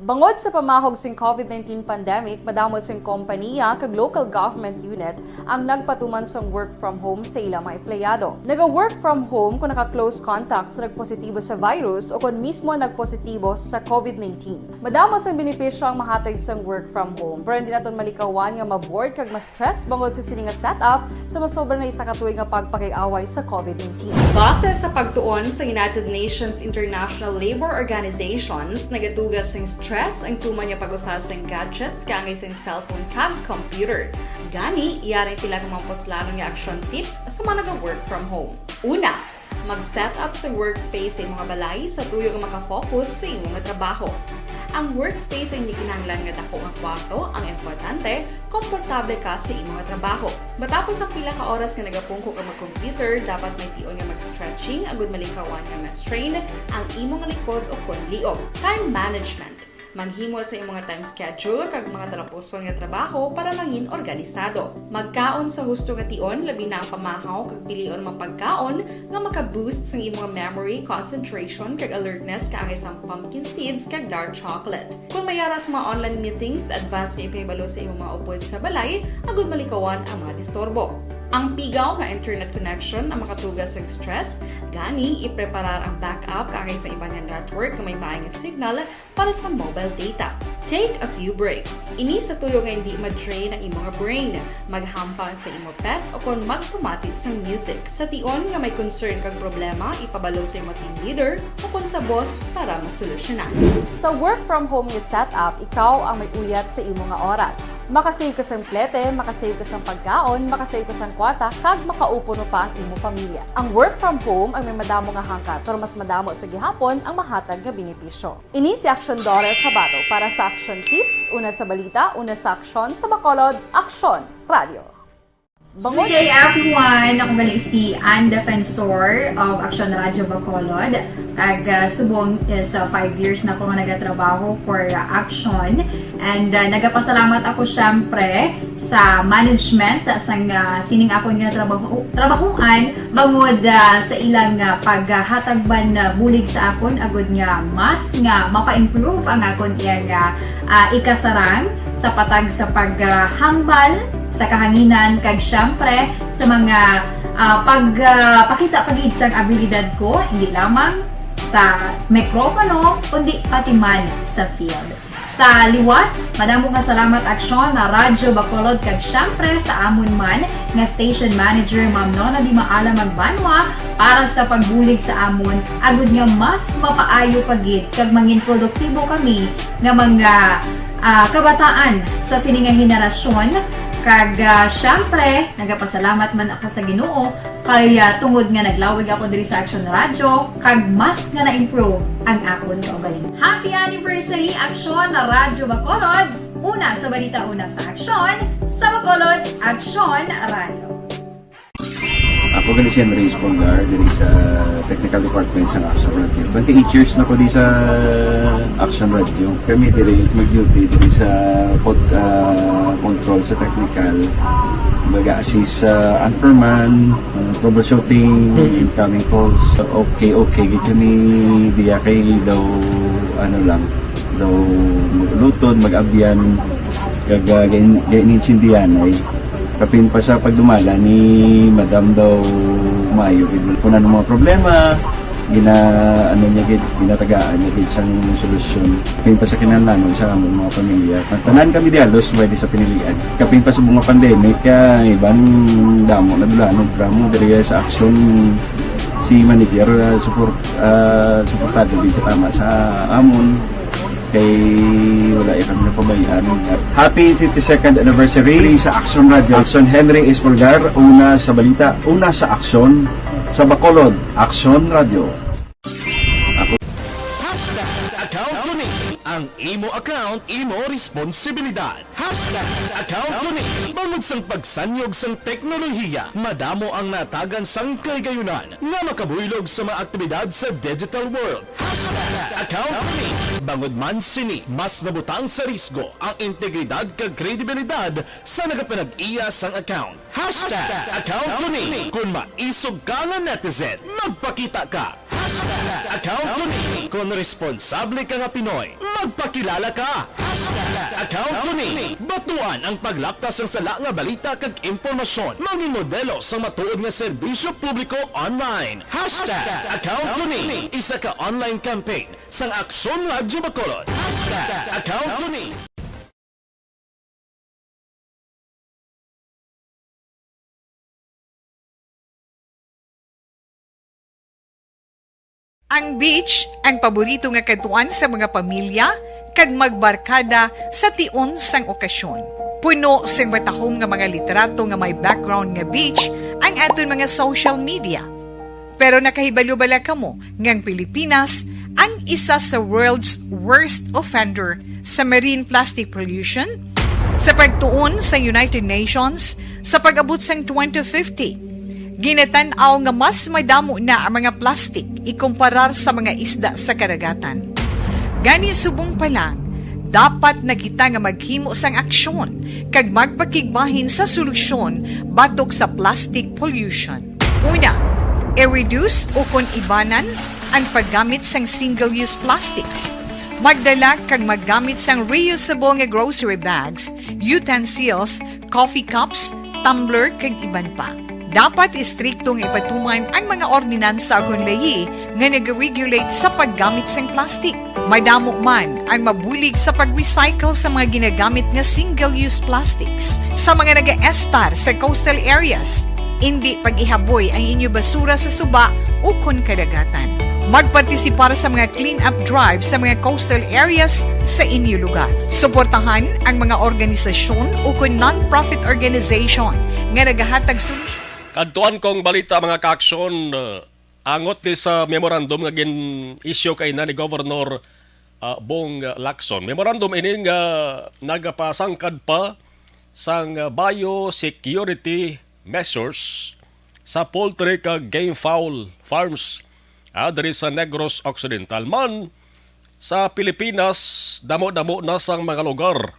Bangod sa pamahog sing COVID nineteen pandemic, madamo sing kompaniya kag local government unit ang nagpatuman sang work from home sa ila mga empleyado. Naga-work from home kung naka-close contact sa nagpositibo sa virus o kon mismo nagpositibo sa COVID nineteen. Madamo sang benepisyo ang mahatag sang work from home, pero hindi naton malikawan nga ma-bored kag ma-stress bangod sa sini nga setup sa masobra na isa ka tuig nga pagpakig-away sa COVID nineteen. Base sa pagtuon sa United Nations International Labor Organizations, nagatuga sing stress ang tuman nga pag-usa sing gadgets kaangay sing cellphone kag computer. Gani, yari ang pila ka mga puslanon nga action tips sa mga naga-work from home. Una, mag-set up sa workspace sa imo nga balay sa tuyo nga makafocus sa imo nga trabaho. Ang workspace ay hindi kinahanglan nga dako nga kwarto, ang importante, komportable ka sa imo nga trabaho. Matapos ang pila ka oras nga nagapungko ka mag-computer, dapat may tion nga mag-stretching agud malikawan nga ma-strain ang imo nga likod o kon liog. Time management. Maghimo sa imong mga time schedule kag mga talapuson nga trabaho para mangin organisado. Magkaon sa husto nga tion, labi na ang pamahaw, kag pilion mga pagkaon nga maka-boost sang imong memory, concentration, kag alertness, kaangay sang pumpkin seeds kag dark chocolate. Kung may ara sa mga online meetings, advance nga ipahibalo sa imong mga upod sa balay agud malikawan ang mga disturbo. Ang pigaw nga internet connection ang makatuga sang stress, gani ipreparar ang backup kaangay sa iban nga network nga may maay nga signal para sa mobile data. Take a few breaks. Ini sa tuyo nga hindi ma-drain ang imo nga brain. Maghampang sa imo pet o kon magpamati sang music. Sa tion nga may concern kag problema, ipabalo sa imo team leader o kon sa boss para masolusyonan. Sa work from home nga setup, ikaw ang may uyat sa imo nga oras. Makasave ka sang plete, makasave ka sang pagkaon, makasave ka sang kwarta, kag makaupuno pa ang imo pamilya. Ang work from home ang may madamo nga hangkat, pero mas madamo sa gihapon ang mahatag nga benepisyo. Ini si Action Daughter Kabato para sa Action Tips, una sa balita, una sa aksyon, sa Bacolod, Aksyon Radio. Good day, everyone! Ako gali si Ann Defensor of Action Radio Bacolod. Kag, ah, subong is, ah, five years na ako nga nagatrabaho for, ah, Action. And, ah, nagapasalamat ako, syempre, sa management sang, ah, sining akon nga trabaho, trabahuan bangod, ah, sa ilang, ah, paghatag man, ah, bulig sa akon agud nga mas nga mapa-improve ang akon iyang, ah, ah, ikasarang sa patag sa paghambal sa kahanginan kag syempre sa mga, ah, pag, ah, pakita pa gid sang abilidad ko, hindi lamang sa mikropono kundi pati man sa field. Sa liwat, madamo nga salamat, Aksyon, na Radyo Bacolod, kag syempre sa amon man nga station manager, Ma'am Nona Di Maala Magbanwa, para sa pagbulig sa amon, agud nga mas mapaayo pa gid kag mangin produktibo kami nga mga, ah, kabataan sa sini nga henerasyon. Kag, ah, syempre, nagapasalamat man ako sa Ginoo Kay, ah, tungod nga naglawig ako diri sa Action Radio, kag mas nga na-improve ang akon kaugalingon. Happy anniversary, Action Radyo Bacolod! Una sa balita, una sa aksyon, sa Bacolod, Action Radio. Ako gali si Andres Polgar, diri sa Technical Department sa Action Radio. Twenty-eight years na ko di sa Action Radio. Kami diri mag-duty diri sa pod-, ah, control sa technical. Mag-assist sa anchorman, ah, troubleshooting, Mhm. incoming calls. Okay, okay, gid kami diya kay daw, ano lang, daw mag-ulutod, mag-abyan, kag, ah, gain-, gain-, gaintindihan ay. Kapin pa sa pagdumala ni Madam daw maayo gid. Kung ano mga problema, gina-, ano niya gid, ginatagaan niya gid sang solusyon. Kapin pa sa kinahanglanon sa among mga pamilya. Tanan kami di halos pwede sa pinilian. Kapin pa sa mga pandemic, ah, iban damo na dula, ano, drama diri sa aksyon si manager, ah, support, ah, suportado gid tama sa amon. Kay wala ya kami napabayaan. Happy fifty-second anniversary sa Action Radio. Action Henry Espolgar, una sa balita, una sa aksyon, sa Bacolod, Action Radio. Ako Hashtag account ko ni. Ang imo account, imo responsibilidad. Hashtag account ko ni. Bangod sang pagsanyog sang teknolohiya, madamo ang natagan sang kahigayunan nga makabuylog sa mga aktibidad sa digital world. Hashtag account ko ni. Bangod man sini, mas nabutang sa risgo ang integridad kag kredibilidad sa nagapanag-iya sang account. Hashtag account ko ni. Kung maisog ka nga netizen, magpakita ka. Hashtag account ko ni. Kung responsable ka nga Pinoy, magpakilala ka. Hashtag account ko ni. Batuan ang paglaptas sang sala nga balita kag impormasyon. Mangin modelo sang matuod nga serbisyo publiko online. Hashtag account ko ni. Isa ka online campaign sang Aksyon Radyo Bacolod. Hashtag account ko ni. Ang beach, ang paborito nga kadtuan sa mga pamilya, kag magbarkada sa tion sang okasyon. Puno sing matahom nga mga litrato nga may background nga beach ang aton mga social media. Pero nakahibalo bala kamo nga ang Pilipinas ang isa sa world's worst offender sa marine plastic pollution? Sa pagtuon sa United Nations, sa pag-abot sang twenty fifty, ginatan-aw nga mas madamo na ang mga plastic ikumparar sa mga isda sa kadagatan. Gani, subong pa lang, dapat na kita nga maghimo sang aksyon kag magpakigbahin sa solusyon batok sa plastic pollution. Una, i-reduce ukon ibanan ang paggamit sang single-use plastics. Magdala kag maggamit sang reusable nga grocery bags, utensils, coffee cups, tumbler, kag iban pa. Dapat istrikto nga ipatuman ang mga ordinansa ukon layi nga nag-regulate sa paggamit sang plastic. Madamo man ang mabulig sa pag-recycle sa mga ginagamit nga single-use plastics. Sa mga nagaestar sa coastal areas, indi pag-ihaboy ang inyo basura sa suba ukon kadagatan. Magpartisipar sa mga clean-up drive sa mga coastal areas sa inyo lugar. Suportahan ang mga organisasyon ukon non-profit organization nga nagahatag solusyon. Kadtuan kong balita, mga kaaksyon, uh, angot ni sa memorandum nga gin-issue kaina ni Governor, uh, Bong Lacson. Memorandum ini nga nagapasangkad pa sang, uh, biosecurity measures sa poultry kag game fowl farms, ah, diri sa Negros Occidental. Man, sa Pilipinas, damo-damo na sang mga lugar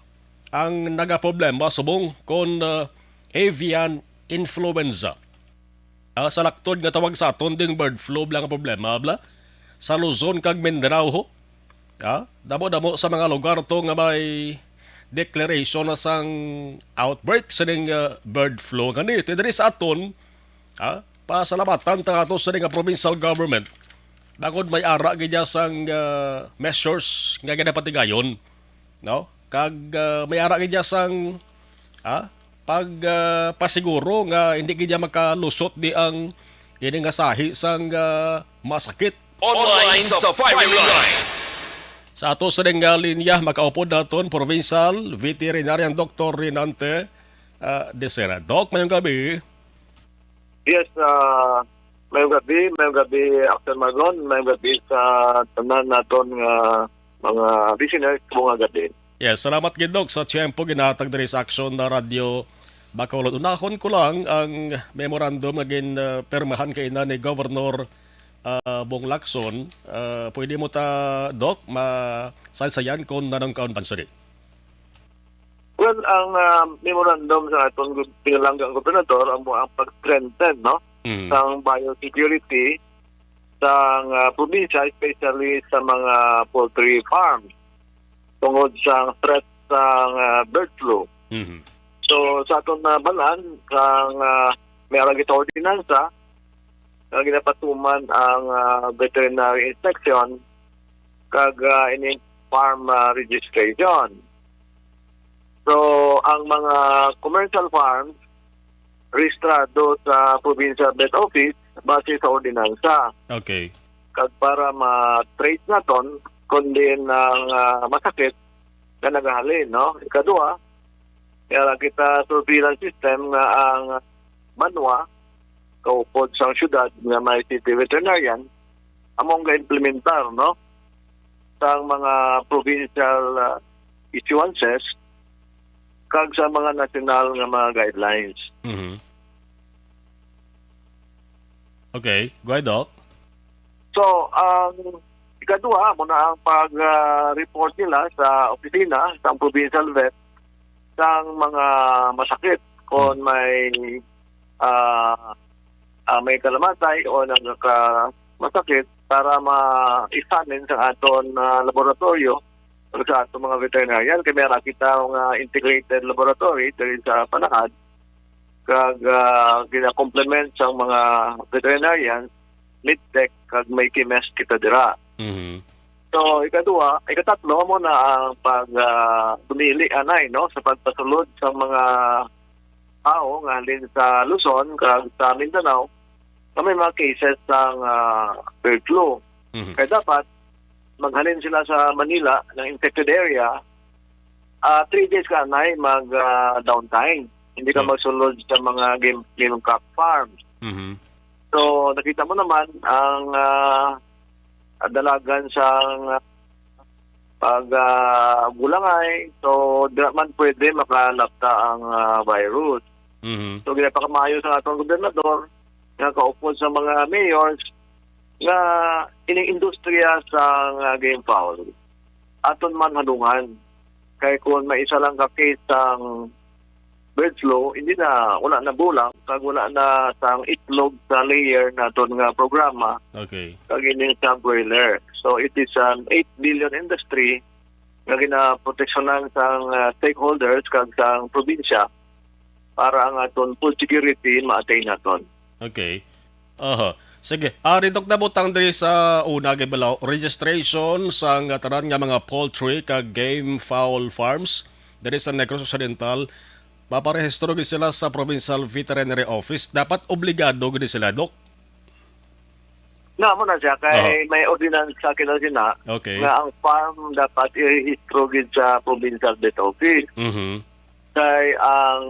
ang nagaproblema subong kon, ah, avian influenza. Ah, sa laktod nga tawag sa aton ding bird flu bala nga problema, bala. Sa Luzon kag Mindanao, ho. Ah, damo-damo sa mga lugar to nga may declaration na sang outbreak sining, ah, bird flu. Gani, ti diri sa aton, ah, pasalamatan ta ato sining nga provincial government. Bangod may ara gid ya sang, ah, measures nga ginapatigayon, no? Kag, ah, may ara gid ya sang, ah, pag, ah, pasiguro nga hindi gid ya makalusot di ang ini nga sahi sang, ah, masakit. Online sa firing line. Sa ato sining nga linya, makaupod naton Provincial Veterinarian Doctor Renante, ah, Desera. Doc, mayong gabi. Yes, ah, mayong gabi, mayong gabi, After Marlon, mayong gabi sa tanan naton nga mga listeners, mga gabi. Yes, salamat gid, Doc, sa tiyempo ginhatag diri sa Aksyon na Radyo Bacolod. Unahon ko lang ang memorandum nga gin, ah, pirmahan kaina ni Governor, ah, Bong Lacson. Ah, pwede mo ta, Doc, masaysayan kung nanong kaon pansuni? Well, ang, ah, memorandum sa aton gu-, pinalanggang gobernador amo ang pag-strengthen, no, Mm. sang biosecurity sang, ah, probinsya, especially sa mga poultry farms tungod sa threat sang, ah, bird flu. Mhm. So, sa aton na balan, sang, ah, may ara kita ordinansa, nga ginapatuman ang, ah, veterinary inspection kag, ah, ini farm, ah, registration. So, ang mga commercial farms rehistrado sa Provincial Vet Office base sa ordinansa. Okay. Kag para ma-trace naton kung diin ang, ah, masakit nga nagahalin, no? Ikaduha, may ara kita surveillance system nga ang banwa kaupod sang syudad nga may city veterinarian amo ang ga-implementar, no, sang mga provincial, ah, issuances kag sa mga national nga mga guidelines. Mhm. Okay, go ahead, Doc. So, ang ikaduha, amo na ang pag, ah, report nila sa opisina sang provincial vet sang mga masakit kung Hmm. may, ah, ah, may kalamatay o nagka-, masakit para ma-examine sa aton, ah, laboratorio o sa aton mga veterinarian. Kay may ara kita nga integrated laboratory diri sa Panakad kag, ah, gina-complement sang mga veterinarian, medtech, kag may chemist kita dira. Mhm. So, ikaduha, ikatatlo, amo na ang pag, ah, dumili anay, no, sa pagpasulod sa mga tao nga halin sa Luzon kag sa Mindanao nga may mga cases sang, ah, bird flu. Mhm. Kaya dapat maghalin sila sa Manila, ng infected area, ah, three days ka anay mag, ah, downtime. Hindi ka Okay. magsulod sa mga game, game cock farms. Mhm. So, nakita mo naman ang, ah, dalagan sang, ah, pag, ah, bulangay. So, di man pwede makalapta ang, ah, virus. Mhm. So, ginapakamayo sa atong gobernador nga kaupod sa mga mayors nga ining industriya sang, ah, game fowl aton man halungan. Kay kung may isa lang ka case sang bird flu, hindi na, wala na bulang, kag wala na sang itlog sa layer naton nga programa, Okay. kag ini sa broiler. So, it is an eight billion industry nga ginaproteksyonan sang, ah, stakeholders kag sang probinsya para ang aton food security ma-attain naton. Okay. Aha. Sige. Ari, Doc, nabutang diri sa una, gibalaw, registration sang tanan nga mga poultry kag game fowl farms diri sa Negros Occidental. Maparehistro gid sila sa Provincial Veterinary Office. Dapat obligado gid sila, Doc? Na, mo na siya, kay Aha. may ordinance sa kinasina Okay. nga ang farm dapat irehistro gid sa Provincial Vet Office. Mhm. Kay ang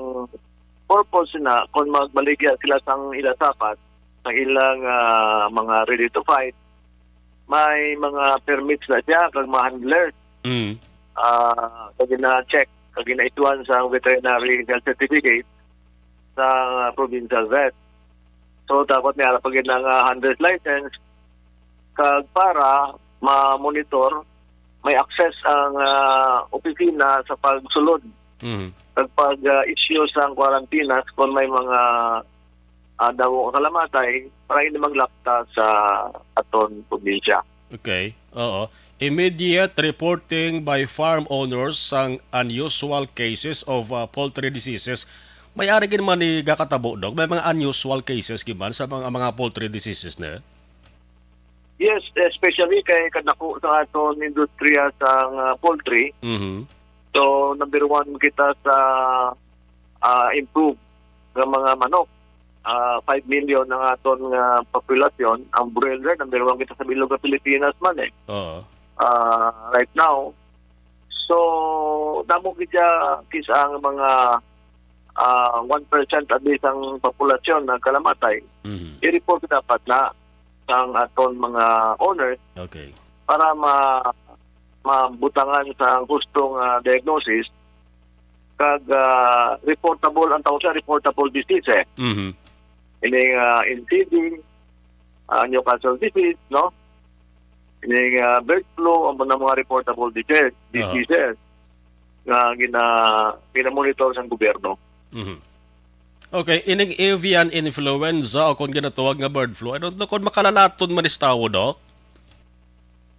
purpose na, kung magbaligya sila sang ila sapat, sa ilang, ah, mga ready to fight, may mga permits na siya, kag mga handlers. Mm. Ah, kag gina-check, kag ginaissuehan sa veterinary health certificate sa provincial vet. So, dapat may ara pa gid nga handler's license, kag para ma-monitor, may access ang, ah, opisina sa pagsulod, Mm. kag pag, ah, issue sang kwarantinas kung may mga, ah, damo nga kalamatay, para hindi maglapta sa aton probinsya. Okay. Oo. Immediate reporting by farm owners sang unusual cases of, ah, poultry diseases. May ari gid man ni gakatabo, Doc? May mga unusual cases gid man sa mga, mga poultry diseases na? Yes, especially kay kadako sa aton industriya sang, ah, poultry. Mhm. So, number one kita sa, ah, improve nga mga manok. Ah, five million ang aton nga populasyon. Ang broiler, number one kita sa bilog nga Pilipinas man eh. Oo. Ah, right now. So, damo gid siya, kis ang mga, ah, one percent abi sang populasyon nagkalamatay, Mhm. i-report dapat na sang aton mga owners Okay. para ma-, mabutangan sa hustong, ah, diagnosis kag, ah, reportable, ang tawag sa reportable disease, eh. Mhm. Ining, ah, N T D, ah, Newcastle disease, no? Ining, ah, bird flu, ang mga, mga reportable disease, Aha. diseases nga gina-, gina-monitor sang gobyerno. Mhm. Okay, ining avian influenza o kung ginatawag nga bird flu, I don't know kung makalalaton man is tawo, Doc?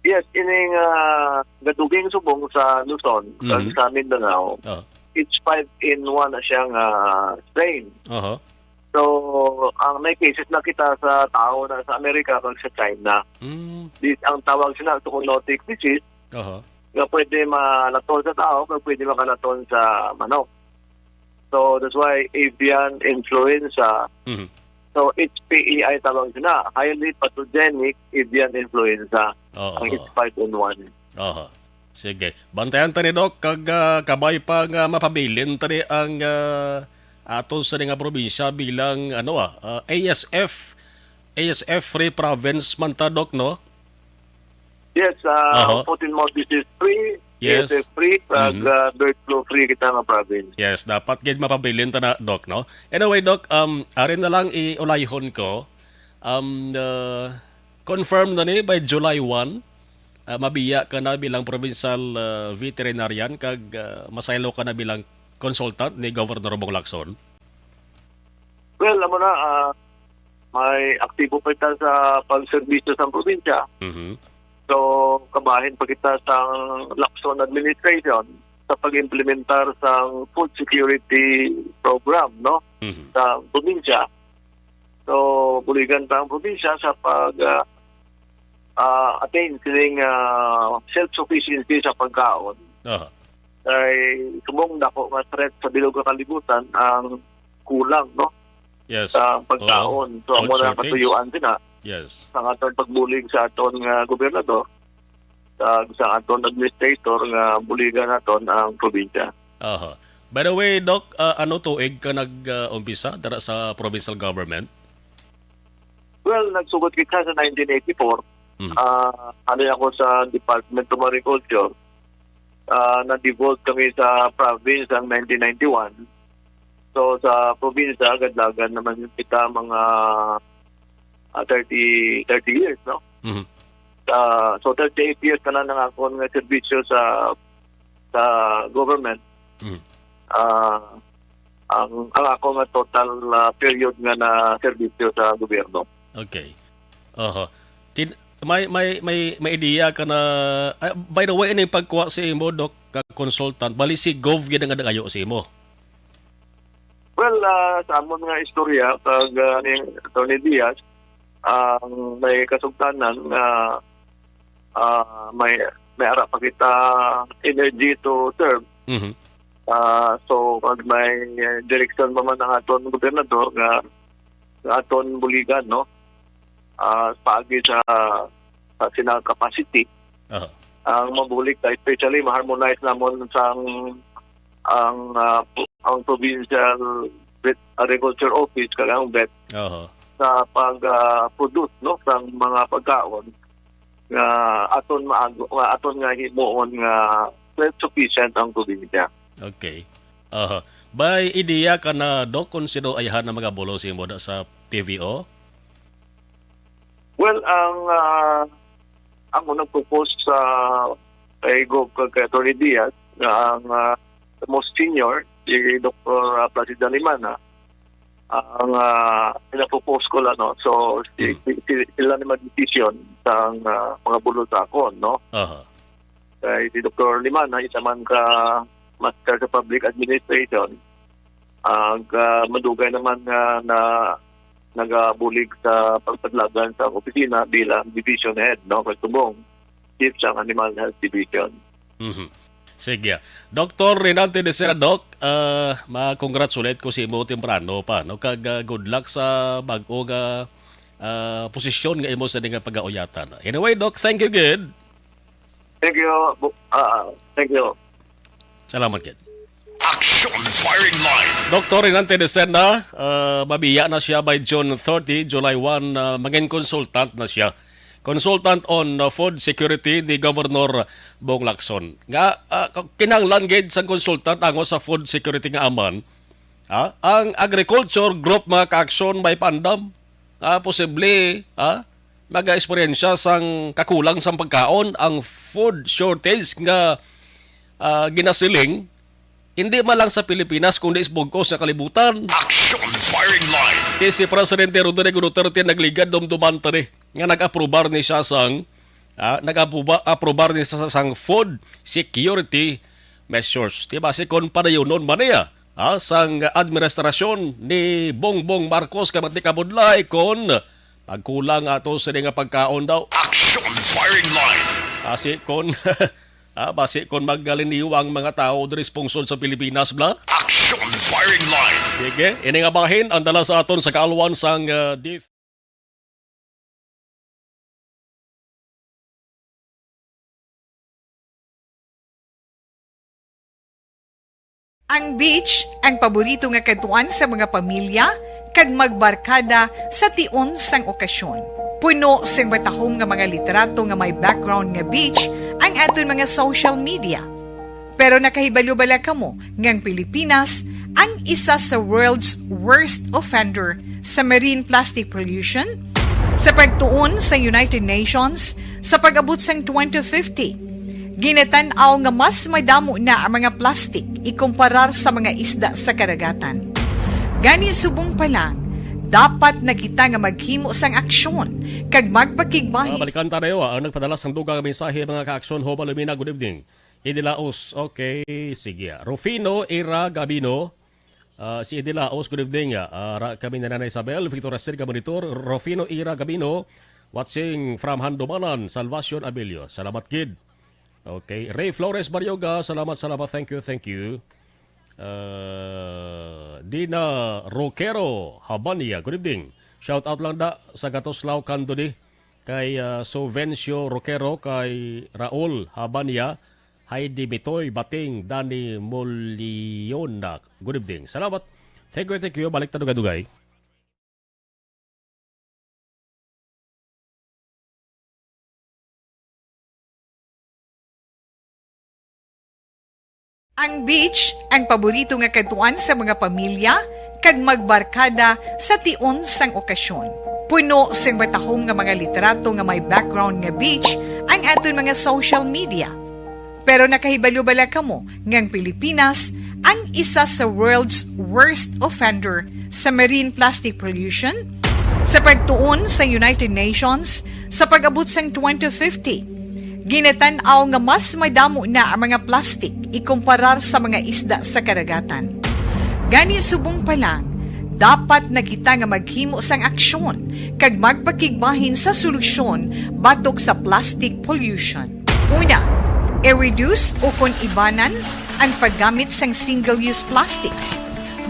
Yes, ining, ah, gaduging subong sa Luzon, kag Mhm. sa Mindanao, Oh. H five N one na siya nga strain. Aha. So, ang may cases na kita sa tao na sa Amerika kag sa China. Mm. This, ang tawag sila, zoonotic disease, Aha. nga pwede malaton sa tao, kag pwede makalaton sa manok. So, that's why avian influenza. Mhm. So, H P A I tawag sila, highly pathogenic avian influenza, Oo. ang H five N one. Aha. Sige. Bantayan ta ni, Doc, kag, ah, kabay pa nga mapabilin ta ni ang, ah, aton sa nga probinsya bilang, ano, ah, ah, A S F, A S F free province man ta, Doc, no? Yes, ah, Aha. Foot and mouth disease free, Yes. A S F free, kag, Mhm. ah, bird flu free kita nga province. Yes, dapat gid mapabilin ta na, Doc, no? Anyway, Doc, um, ari na lang iulayhon ko. Um, uh, confirm na ni by July one, uh, mabiya ka na bilang provincial, uh, veterinarian kag, uh, masaylo ka na bilang consultant ni Governor Bong Lacson? Well, amo na, ah, may aktibo pa kita sa pagserbisyo sa probinsya. Mhm. So, kabahin pa kita sa Lacson administration sa pag-implementar sa food security program, no? Mhm. Sa probinsya. So, buligan ta ang probinsya sa pag, ah, ah, attain sining, ah, self-sufficiency sa pagkaon. Aha. Kay subong dako nga threat sa bilog nga kalibutan ang kulang, no? Yes. Sa pagkaon. Oo. So, amo na ang katuyuan sina Yes. sa aton pagbulig sa aton nga gobernador, sa, sa aton administrator nga buligan naton ang probinsya. Aha. By the way, Doc, ah, ano tuig ka nag, ah, umpisa dira sa provincial government? Well, nagsugod kita sa nineteen eighty-four. Mhm. Ah, ano ako sa Department of Agriculture. Ah, na-devolve kami sa province ang nineteen ninety-one. So, sa probinsya, agad-lagan naman kita mga, ah, thirty, thirty years, no? Mhm. Ah, so, thirty-eight years na lang ang akon nga serbisyo sa, sa government. Mhm. Ah, ang, ang ako nga total, ah, period nga na serbisyo sa gobyerno. Okay. Oho. Tin-, may, may, may, may idea ka na, ah, by the way, ining pagkuha sa imo, Doc, ka consultant, bali si Gov gid ang nagayo sa imo? Well, ah, sa amon nga istorya, kag, ah, ni Attorney Diaz, ang may kasugtanan nga, ah, may, may ara pa kita energy to serve. Mhm. Ah, so, pag may, eh, direksyon pa man ang aton gobernador nga, nga aton buligan, no? Ah, paagi sa, sa sina capacity, Aha. ang mabulig ta, especially ma-harmonize namon sang ang, ah, pu-, ang provincial vet, agriculture office kag ang vet Aha. sa pag, ah, produce, no, sang mga pagkaon nga aton maago, nga aton nga himuon nga self-sufficient ang probinsya. Okay. Aha. May ideya ka na, Doc, kung sino ay hana magabulo sa imo da sa P V O? Well, ang, ah, ako nag-propose sa kay Gov, kay Attorney Diaz, nga ang, ah, the most senior, si Doktor, ah, Placido Limana, ang, ah, pinapropose ko lang, no? So, si, Hmm. si, si, sila ni mag-decision sa, ah, mga bulol sa akon, no? Aha. Kay si Doktor Limana, isa man ka master sa public administration, ag, ah, madugay naman nga na nagabulig sa pagpadlagan sa opisina bilang division head, no? Kay subong, chief sa Animal Health Division. Mhm. Sige. Doktor Renante de Sera, Doc, ah, ma-congratulate ko sa imo temprano pa, no? Kag, ah, good luck sa bag-o nga, ah, posisyon nga imo sa nga pagauyatan. Anyway, Doc, thank you gid. Thank you, bu-, ah, thank you. Salamat gid. Action Firing Line. Doktor Renan Tedesena, ah, mabiya na siya by June thirty, July one, ah, maging consultant na siya. Consultant on, ah, food security ni Governor Bong Lacson. Nga, ah, kinahanglan gid sang consultant ango sa food security nga aman, ah, ang agriculture group, mga kaaksyon, may paandam. Ah, posible, ah, mag-eksperyensya sang kakulang sang pagkaon, ang food shortage nga, ah, ginasiling, hindi man lang sa Pilipinas, kundi sa bug-os nga kalibutan. Action Firing Line. Kay si Presidente Rodrigo Duterte nagligad dumduman tani nga nag-aprobar ni siya sang, ah, nag-aproba-, aprobar ni siya sang food security measures. Di ba, si kon padayunon man niya, ah, sang administrasyon ni Bongbong Marcos, kay mati kabudlay kon pagkulang ato sini nga pagkaon daw. Action Firing Line. Basi kon, ah, basi kon magaliniw ang mga tawo diri sa pungsod sa Pilipinas, bla. Action Firing Line. Sige, ini nga bahin ang dala sa aton sa kaalwan sang, ah, D Ang beach ang paborito nga kadtuan sa mga pamilya kag magbarkada sa tion sang okasyon. Puno sing matahom nga mga litrato nga may background nga beach ang aton mga social media. Pero nakahibalo bala kamo nga ang Pilipinas ang isa sa world's worst offender sa marine plastic pollution? Sa pagtuon sa United Nations, sa pag-abot sang twenty fifty, ginatan-aw nga mas madamo na ang mga plastic ikumparar sa mga isda sa kadagatan. Gani, subong pa lang, dapat na kita nga maghimo sang aksyon kag magpakigbahin. Ah, balikan ta na, ah, ang nagpadala sang dugang nga mensahe, mga kaaksyon. Hoba Lumina, good evening. Idilaos. Okay, sige. Rufino Ira Gabino. Ah, si Idilaos, good evening. Ah, ra-, kami ni Nanay Isabel, Victor Raster ka monitor. Rufino Ira Gabino, watching from Handumanan, Salvacion Abilio. Salamat gid. Okay. Ray Flores Barioga, salamat, salamat. Thank you, thank you. Ah, Dina Roquero Habania, good evening. Shout out lang da sa Gatoslaw, Candoni, kay, ah, Sovencio Roquero, kay Raul Habania, Heidi Mitoy, Bating, Danny Moliona. Good evening. Salamat. Thank you, thank you. Balik ta dugay-dugay. Ang beach ang paborito nga kadtuan sa mga pamilya kag magbarkada sa tion sang okasyon. Puno sing matahom nga mga litrato nga may background nga beach ang aton mga social media. Pero nakahibalo bala kamo nga ang Pilipinas ang isa sa world's worst offender sa marine plastic pollution? Sa pagtuon sa United Nations, sa pag-abot sang twenty fifty, ginatan-aw nga mas madamo na ang mga plastic ikumparar sa mga isda sa kadagatan. Gani, subong pa lang, dapat na kita nga maghimo sang aksyon kag magpakigbahin sa solusyon batok sa plastic pollution. Una, i-reduce ukon ibanan ang paggamit sang single-use plastics.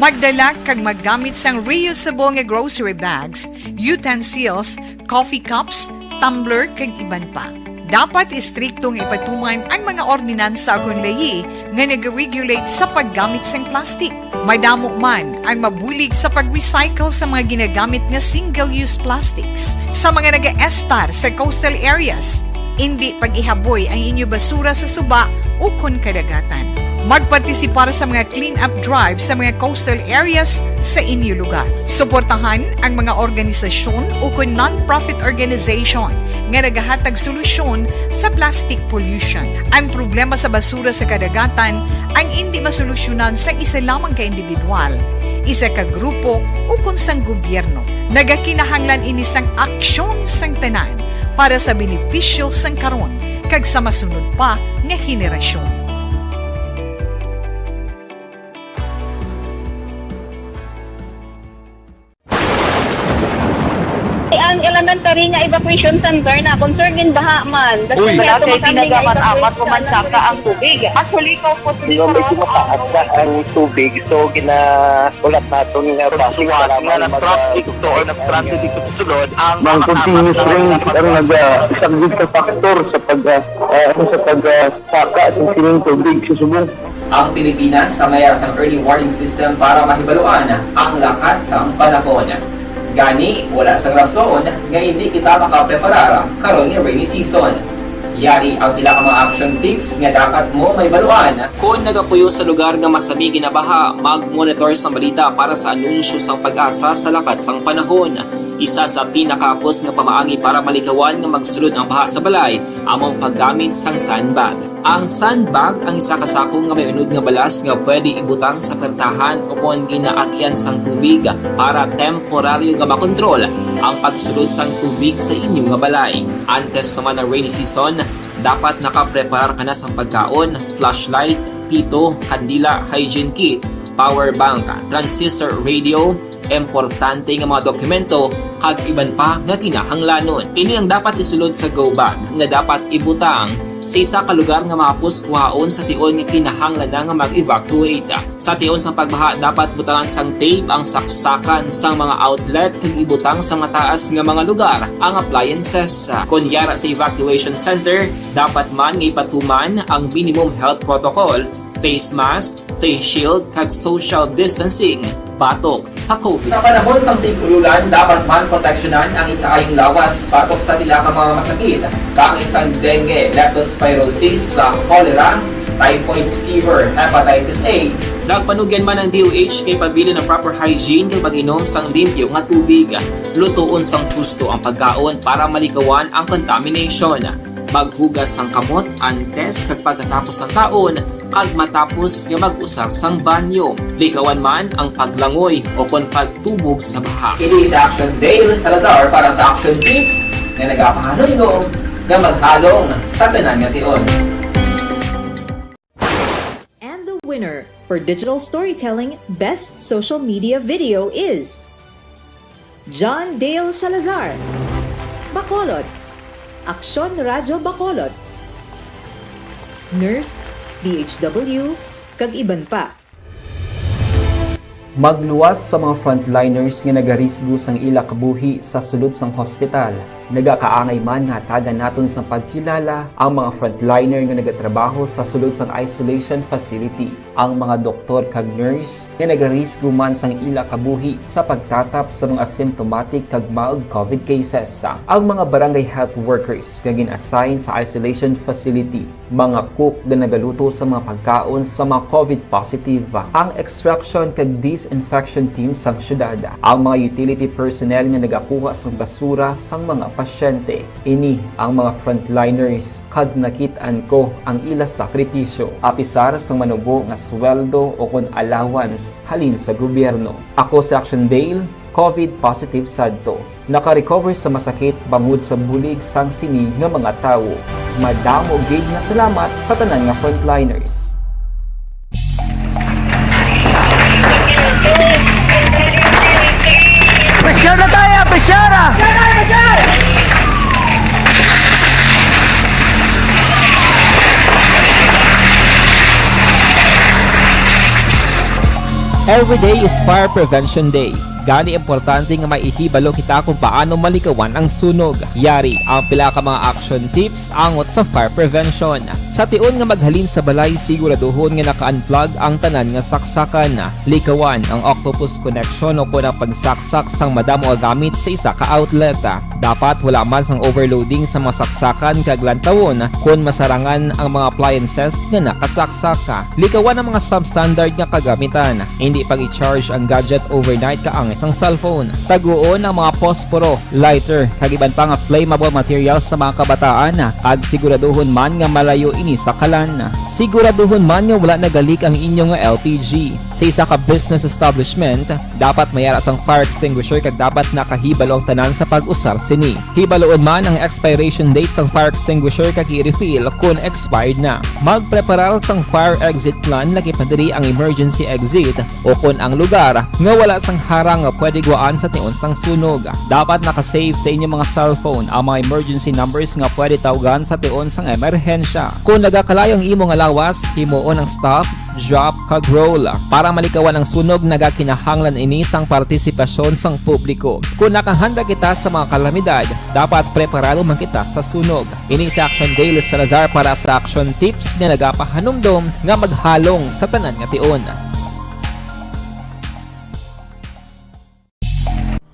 Magdala kag maggamit sang reusable nga grocery bags, utensils, coffee cups, tumbler, kag iban pa. Dapat istrikto nga ipatuman ang mga ordinansa ukon layi nga nag-regulate sa paggamit sang plastic. Madamo man ang mabulig sa pag-recycle sa mga ginagamit nga single-use plastics. Sa mga nagaestar sa coastal areas, indi pag-ihaboy ang inyo basura sa suba ukon kadagatan. Magpartisipar sa mga clean-up drive sa mga coastal areas sa inyo lugar. Suportahan ang mga organisasyon ukon non-profit organization nga nagahatag solusyon sa plastic pollution. Ang problema sa basura sa kadagatan ang indi masolusyonan sa isa lamang ka individual, isa ka grupo, ukon sang gobyerno. Nagakinahanglan ini sang aksyon sang tanan para sa benepisyo sang karon kag sa masunod pa nga henerasyon. Ang elementary nga evacuation center na concern in baha man. Uy. Wala kay ginagamat-amat ko man saka ang tubig. Actually, ko po. Di ba, medyo mataas na ang tubig, so ginahulat naton nga base sa lamang mga traffic to or traffic to sulod ang mga continuous rain ang naga-, isang big factor sa pag, ah, ah, sa pag, ah, saka sa sining tubig sa subong. Ang Pilipinas sa may sang early warning system para mahibaluan ang lakat sang panahon. Gani, wala sang rason nga hindi kita makapreparar karon nga rainy season. Yari ang pila ka mga action tips nga dapat mo mahibaluan. Kon nagapuyo sa lugar nga masami ginabaha, mag-monitor sang balita para sa anunsyo sang PAGASA sa lakat sang panahon. Isa sa pinakahapos nga pamaagi para malikawan nga magsulod ang baha sa balay amo ang paggamit sang sandbag. Ang sandbag ang isa ka sako nga may unod nga balas nga pwede ibutang sa pertahan o kon ginaagian sang tubig para temporaryo nga makontrol ang pagsulod sang tubig sa inyo nga balay. Antes pa man ang rainy season, dapat nakapreparar ka na sang pagkaon, flashlight, pito, kandila, hygiene kit, power bank, transistor radio, importante nga mga dokumento, kag iban pa nga kinahanglanon. Ini ang dapat isulod sa go bag nga dapat ibutang sa isa ka lugar nga mahapos kuhaon sa tion nga kinahanglan na nga mag-evacuate. Sa tion sang pagbaha, dapat butangan sang tape ang saksakan sang mga outlet kag ibutang sa mataas nga mga lugar ang appliances. Kon yara sa evacuation center, dapat man nga ipatuman ang minimum health protocol, face mask, face shield, kag social distancing batok sa COVID. Sa panahon sang tig-ululan, dapat man proteksyonan ang ikaayong lawas batok sa pila ka mga masakit, kaangay sang dengue, leptospirosis, sa cholera, typhoid fever, hepatitis A. Nagpanugyan man ang D O H nga ipabilin ang proper hygiene kag pag-inom sang limpyo nga tubig. Lutoon sang husto ang pagkaon para malikawan ang contamination. Maghugas sang kamot antes kag pagkatapos sang kaon kag matapos nga mag-usar sang banyo. Likawan man ang paglangoy o kon pagtubog sa baha. Ini si Action Dale Salazar para sa Action Tips nga nagapahanumdom nga maghalong sa tanan nga tion. And the winner for digital storytelling best social media video is John Dale Salazar, Bacolod, Aksyon Radyo Bacolod, Nurse, D H W, kag iban pa. Magluwas sa mga frontliners nga nagarisgo sang ila kabuhi sa sulod sang hospital. Nagakaangay man nga hatagan naton sang pagkilala ang mga frontliner nga nagatrabaho sa sulod sang isolation facility, ang mga doktor kag nurse nga nagarisgo man sang ila kabuhi sa pagtatap sa mga asymptomatic kag mild COVID cases, ang mga barangay health workers nga gin-assign sa isolation facility, mga cook nga nagaluto sa mga pagkaon sa mga COVID positive, ang extraction kag disinfection team sang syudad, ang mga utility personnel nga nagakuha sang basura sang mga pasyente. Ini ang mga frontliners kag nakit-an ko ang ila sakripisyo. Apisar sang manubo nga sweldo o kon allowance halin sa gobyerno. Ako si Action Dale, COVID positive sadto. Naka-recover sa masakit bangod sa bulig sang sini nga mga tawo. Madamo gid nga salamat sa tanan nga frontliners. Pressure na tayo! Pressure na! Every day is Fire Prevention Day. Gani importante nga maihibalo kita kung paano malikawan ang sunog. Yari ang pila ka mga action tips angot sa fire prevention. Sa tion nga maghalin sa balay, siguraduhon nga naka-unplug ang tanan nga saksakan. Likawan ang octopus connection o kon ang pagsaksak sang madamo nga gamit sa isa ka outlet. Dapat wala man sang overloading sa mga saksakan kag lantawon kon masarangan ang mga appliances nga nakasaksak. Likawan ang mga substandard nga kagamitan. Indi pag-i-charge ang gadget overnight kaangay sang cellphone. Taguon ang mga posporo, lighter, kag iban pa nga flammable materials sa mga kabataan, kag siguraduhon man nga malayo ini sa kalan. Siguraduhon man nga wala nagalik ang inyo nga L P G. Sa isa ka business establishment, dapat may ara sang fire extinguisher kag dapat nakahibalo ang tanan sa pag-usar sini. Hibaloon man ang expiration date sang fire extinguisher kag i-refill kon expired na. Magpreparar sang fire exit plan, lakip na diri ang emergency exit o kon ang lugar nga wala sang harang nga pwede guwaan sa tion sang sunog. Dapat naka-save sa inyo mga cellphone ang mga emergency numbers nga pwede tawgan sa tion sang emerhensya. Kon nagakalayo ang imo nga lawas, himuon ang stop drop, kag roll. Para malikawan ang sunog, nagakinahanglan ini sang partisipasyon sang publiko. Kung nakahanda kita sa mga kalamidad, dapat preparado man kita sa sunog. Ini si Action Dale Salazar para sa Action Tips nga nagapahanumdom nga maghalong sa tanan nga tion.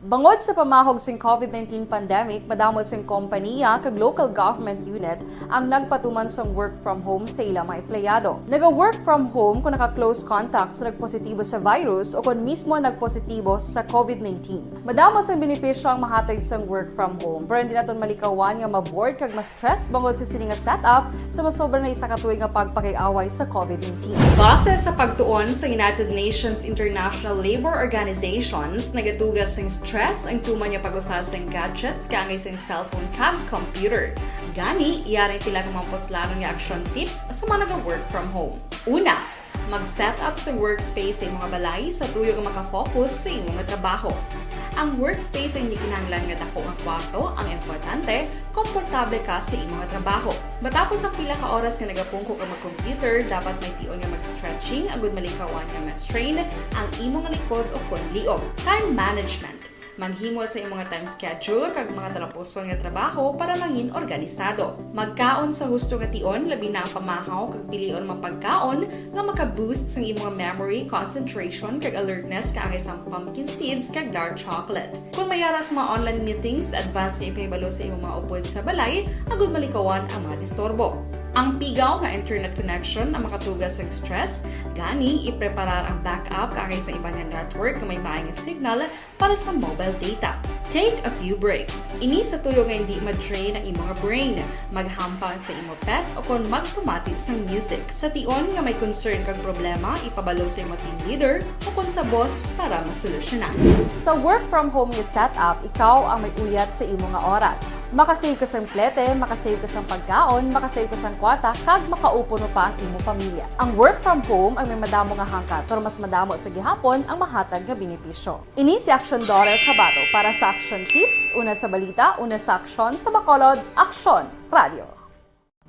Bangod sa pamahog sing covid nineteen pandemic, madamo sing kompaniya kag local government unit ang nagpatuman sang work from home sa ila mga empleyado. Naga-work from home kon naka-close contact sa nagpositibo sa virus o kon mismo nagpositibo sa covid nineteen. Madamo sang benepisyo ang mahatag sang work from home, pero hindi naton malikawan nga ma-bored kag ma-stress bangod sa sini nga setup sa masobra na isa ka tuig nga pagpakig-away sa covid nineteen. Base sa pagtuon sa United Nations International Labour Organizations, nagatuga sing stress ang tuman nga pag-usa sing gadgets kaangay sing cellphone kag computer. Gani, yari ang pila ka mga puslanon nga action tips sa mga naga-work from home. Una, mag-set up sa workspace sa imong balay sa tuyo nga makafocus sa imong trabaho. Ang workspace ay hindi kinahanglan nga dako nga kwarto, ang importante, komportable ka sa imong trabaho. Matapos ang pila ka oras nga nagapungko ka mag-computer, dapat may tion nga mag-stretching agud malikawan nga ma-strain ang imong likod o kon liog. Time management. Maghimo sa imong time schedule kag mga talapuson nga trabaho para mangin organisado. Magkaon sa husto nga tion, labi na ang pamahaw kag pilion mga pagkaon nga maka-boost sang imong memory, concentration, kag alertness kaangay sang pumpkin seeds kag dark chocolate. Kung may ara sa mga online meetings, advance nga ipahibalo sa imong mga upod sa balay agud malikawan ang mga disturbo. Ang pigaw nga internet connection ang makatuga sa stress, gani ipreparar ang backup kaangay sa iban nga network nga may maayong signal para sa mobile data. Take a few breaks. Ini sa tuyo nga hindi ma-drain ang imong brain. Maghampang sa imo pet o kon magpamati sang music. Sa tion nga may concern kag problema, ipabalo sa imo team leader o kon sa boss para masolusyonan. Sa work from home nga setup, ikaw ang may uyat sa imo nga oras. Makasave ka sang plete, makasave ka sang pagkaon, makasave ka sang kwarta, kag makaupo pa ang imo pamilya. Ang work from home ang may madamo nga hangkat, pero mas madamo sa gihapon ang mahatag nga benepisyo. Ini si Action Daughter Kabato para sa Action Tips, una sa balita, una sa aksyon, sa Bacolod, Aksyon Radio.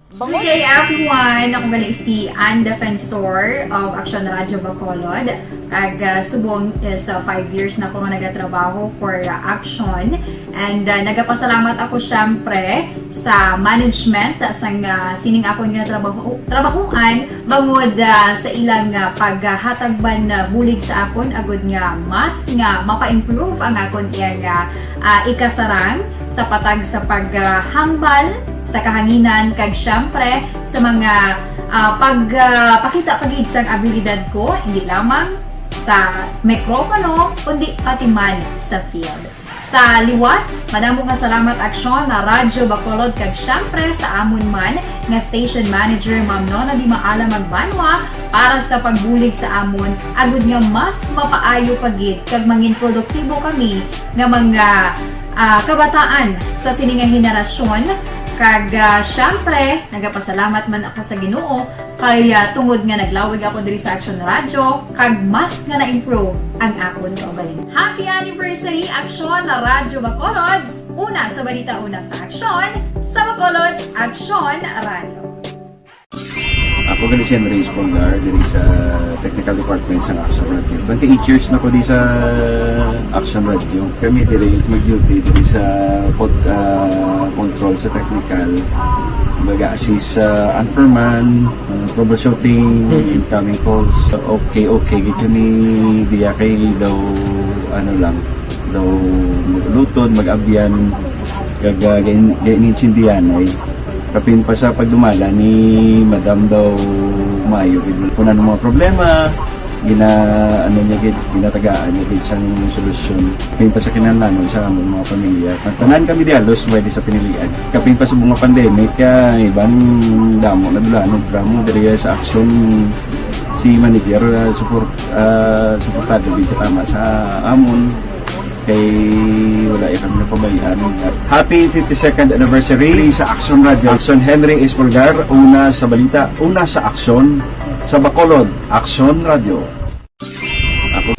Good day, everyone. Ako gali si Ann Defensor of Action Radio Bacolod. Kag, ah, subong is, ah, five years na ako nga nagatrabaho for, ah, Action. And, ah, nagapasalamat ako, syempre, sa management sang, ah, sining akon nga trabaho, trabahuan bangod, ah, sa ilang, ah, paghatag man, ah, bulig sa akon agud nga mas nga mapa-improve ang akon iyang, ah, ah, ikasarang sa patag sa paghambal sa kahanginan kag syempre sa mga, ah, pag, ah, pakita pa gid sang abilidad ko, hindi lamang sa mikropono, kundi pati man sa field. Sa liwat, madamo nga salamat Aksyon na Radyo Bacolod kag syempre sa amon man nga station manager, Ma'am Nona Di Maala Magbanwa, para sa pagbulig sa amon, agud nga mas mapaayo pa gid kag mangin produktibo kami nga mga, ah, kabataan sa sini nga henerasyon. Kag, ah, syempre, nagapasalamat man ako sa Ginoo kay, ah, tungod nga naglawig ako diri sa Action Radio, kag mas nga na-improve ang akon kaugalingon. Happy anniversary, Action Radyo Bacolod! Una sa balita, una sa aksyon, sa Bacolod, Action Radio. Ako gali si Henry Espolgar, diri sa Technical Department sa Action Radio. Twenty-eight years na ko di sa Action Radio. Kami diri mag-duty diri sa pod-, ah, control sa technical. Mag-assist sa anchorman, ah, troubleshooting, incoming calls. Okay, okay, gid kami diya kay daw, ano lang, daw lutod, mag-abyan, kag, ah, gain-, gain-, intindihan ay. Kapin pa sa pagdumala ni Madam daw maayo gid. Kung ano mga problema, gina-, ano niya gid, ginatagaan niya gid sang solusyon. Kapin pa sa kinahanglanon sa amon mga pamilya. Ang tanan kami di halos pwede sa pinilian. Kapin pa sa mga pandemic, kaya iban damo na dulanon, drama diri sa aksyon si manager, ah, support, ah, suportado gid tama sa amon. Kay wala ya kami napabayaan. Happy fifty-second anniversary sa Action Radio. Action Henry Espolgar, una sa balita, una sa aksyon, sa Bacolod, Action Radio. Ako.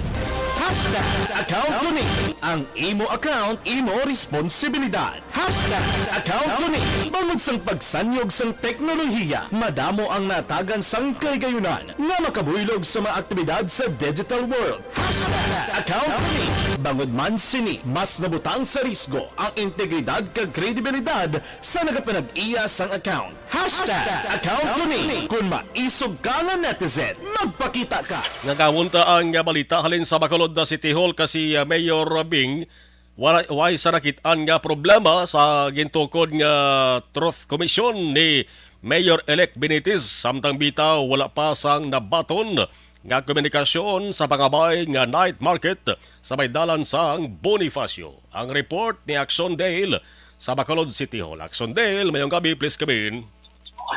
Hashtag account ko ni. Ang imo account, imo responsibilidad. Hashtag account ko ni. Bangod sang pagsanyog sang teknolohiya, madamo ang natagan sang kahigayunan nga makabuylog sa mga aktibidad sa digital world. Hashtag account ko ni. Bangod man sini, mas nabutang sa risgo ang integridad kag kredibilidad sa nagapanag-iya sang account. Hashtag account ko ni. Kung maisog ka nga netizen, magpakita ka. Nga gawon ta ang balita halin sa Bacolod City Hall, kasi, ah, Mayor Bing, wala, way sa nakit-an nga problema sa gintukod nga Truth Commission ni Mayor-elect Benitez, samtang bitaw wala pa sang nabaton nga komunikasyon sa pangabay nga night market sa may dalan sang Bonifacio. Ang report ni Action Dale sa Bacolod City Hall. Action Dale, mayong gabi, please come in.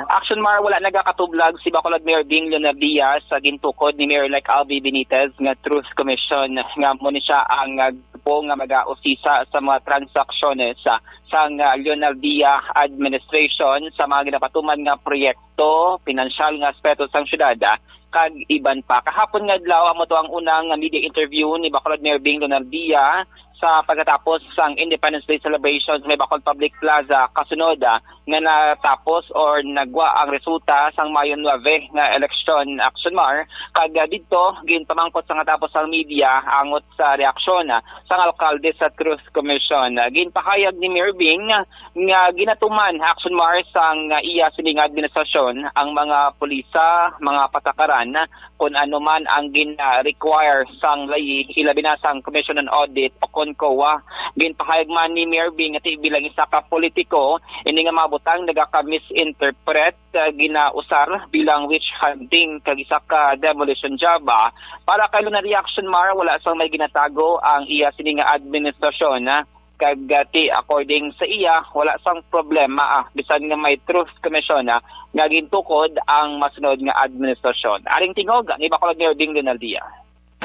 Action Mar, wala nagakatublag si Bacolod Mayor Bing Leonardia sa gintukod ni Mayor-elect Albi Benitez nga Truth Commission nga mo ni siya ang, ah, grupo nga mag-ausisa sa mga transaksyone sa, sang, ah, Leonardia administration sa mga ginapatuman nga proyekto, pinansyal nga aspeto sang syudad, ah, kag iban pa. Kahapon nga adlaw, amo to ang unang media interview ni Bacolod Mayor Bing Leonardia sa pagkatapos sang Independence Day celebration sa may Bacolod Public Plaza, kasunod, ah, nga natapos or nagwa ang resulta sang Mayo nuebe nga eleksyon, Action Mar, kag, ah, didto ginpamangkot sa natapos sang media angot sa reaksyon, ah, sang alkalde sa Truth Commission. Ah, ginpahayag ni Mayor Bing nga ginatuman, Action Mar, sang, ah, iya sining administrasyon ang mga pulisa, mga patakaran, kun ano man ang gin-require sang layi, ilabi na sang Commission on Audit o kon COA. Ginpahayag man ni Mayor Bing nga ti bilang isa ka politiko, ini nga mga butang nagaka-misinterpret, ah, ginausar bilang witch hunting kag isa ka demolition job, ah. Para kay Luna Reaction Mar, wala sang may ginatago ang iya sini nga administrasyon, ah. Kag, ah, ti, according sa iya, wala sang problema, ah, bisan nga may Truth Commission, ah, nga gintukod ang masunod nga administrasyon. Aring tingog ni Bacolod Mayor Bing Leonardia.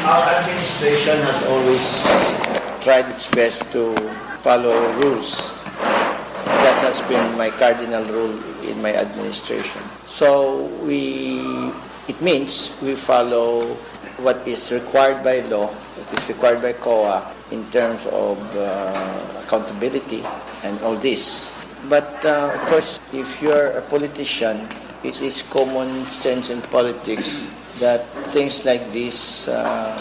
Our administration has always tried its best to follow rules. That has been my cardinal rule in my administration. So we, it means we follow what is required by law, what is required by COA in terms of, uh, accountability and all this. But, uh, of course, if you're a politician, it is common sense in politics that things like this, uh,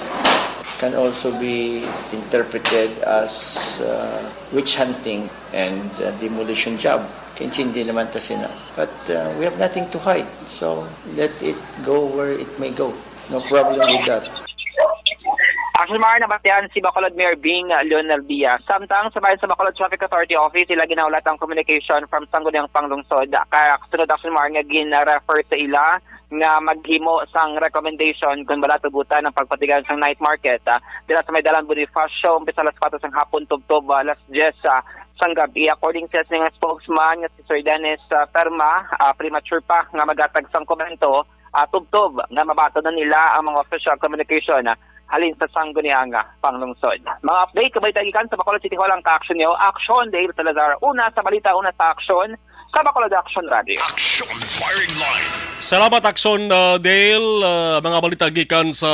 can also be interpreted as, uh, witch hunting and, uh, demolition job. Kaintindi naman ta sina. But, uh, we have nothing to hide. So, let it go where it may go. No problem with that. Action Mar, nabatian si Bacolod Mayor Bing Leonardia. Samtang sa bahin sa Bacolod Traffic Authority Office, ila ginahulat ang communication from Sangguniang Panglungsod. Kaya sunod, Action Mar, nga gin-refer sa ila nga maghimo sang recommendation kung bala tugutan ang pagpatigayon sang night market, ah, dira sa may Dalan Bonifacio, umpisa alas kuwatro sang hapon tubtob, ah, alas diyes, ah, sang gabi. According sa sining spokesman nga si Sir Dennis, ah, Perma, ah, premature pa nga maghatag sang komento, ah, tubtob nga mabaton na nila ang mga official communication, ah, halin sa Sangguniang, ah, Panglungsod. Mga update, kabay gikan sa Bacolod City Hall ang ka-action niyo, Action Dale Salazar. Una sa balita, una sa aksyon, sa Bacolod Action Radio. Action Firing Line. Salamat, Action, uh, Dale. Uh, mga balita gikan sa,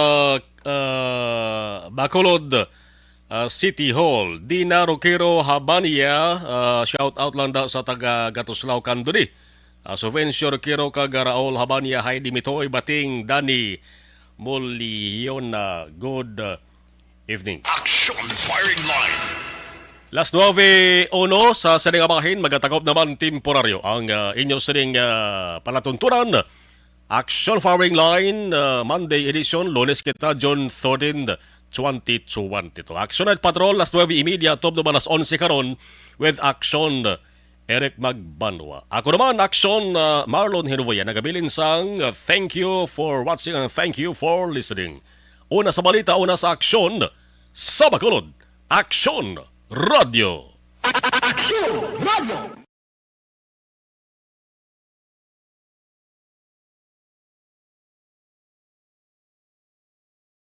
uh, Bacolod, uh, City Hall. Dina Roquero Habania, uh, shout out lang da sa taga Gatuslaw, Candoni. Uh, Subvencio Roquero kag Raul Habania, Heidi Mitoy, Bating, Dani Moliona. Good, uh, evening. Action Firing Line. Las nuebe uno sa sining bahin, magatakop naman temporaryo ang, ah, inyo sining, ah, palatuntunan. Action Firing Line, ah, Monday edition, Lunes kita, June thirteen, twenty twenty-two. Action Night Patrol, las nuebe y media, tubtob alas onse karon, with Action Eric Magbanwa. Ako naman, Action, ah, Marlon Hinuboya, nagabilin sang, ah, thank you for watching and thank you for listening. Una sa balita, una sa aksyon, sa Bacolod, Action Radio. Action Radio.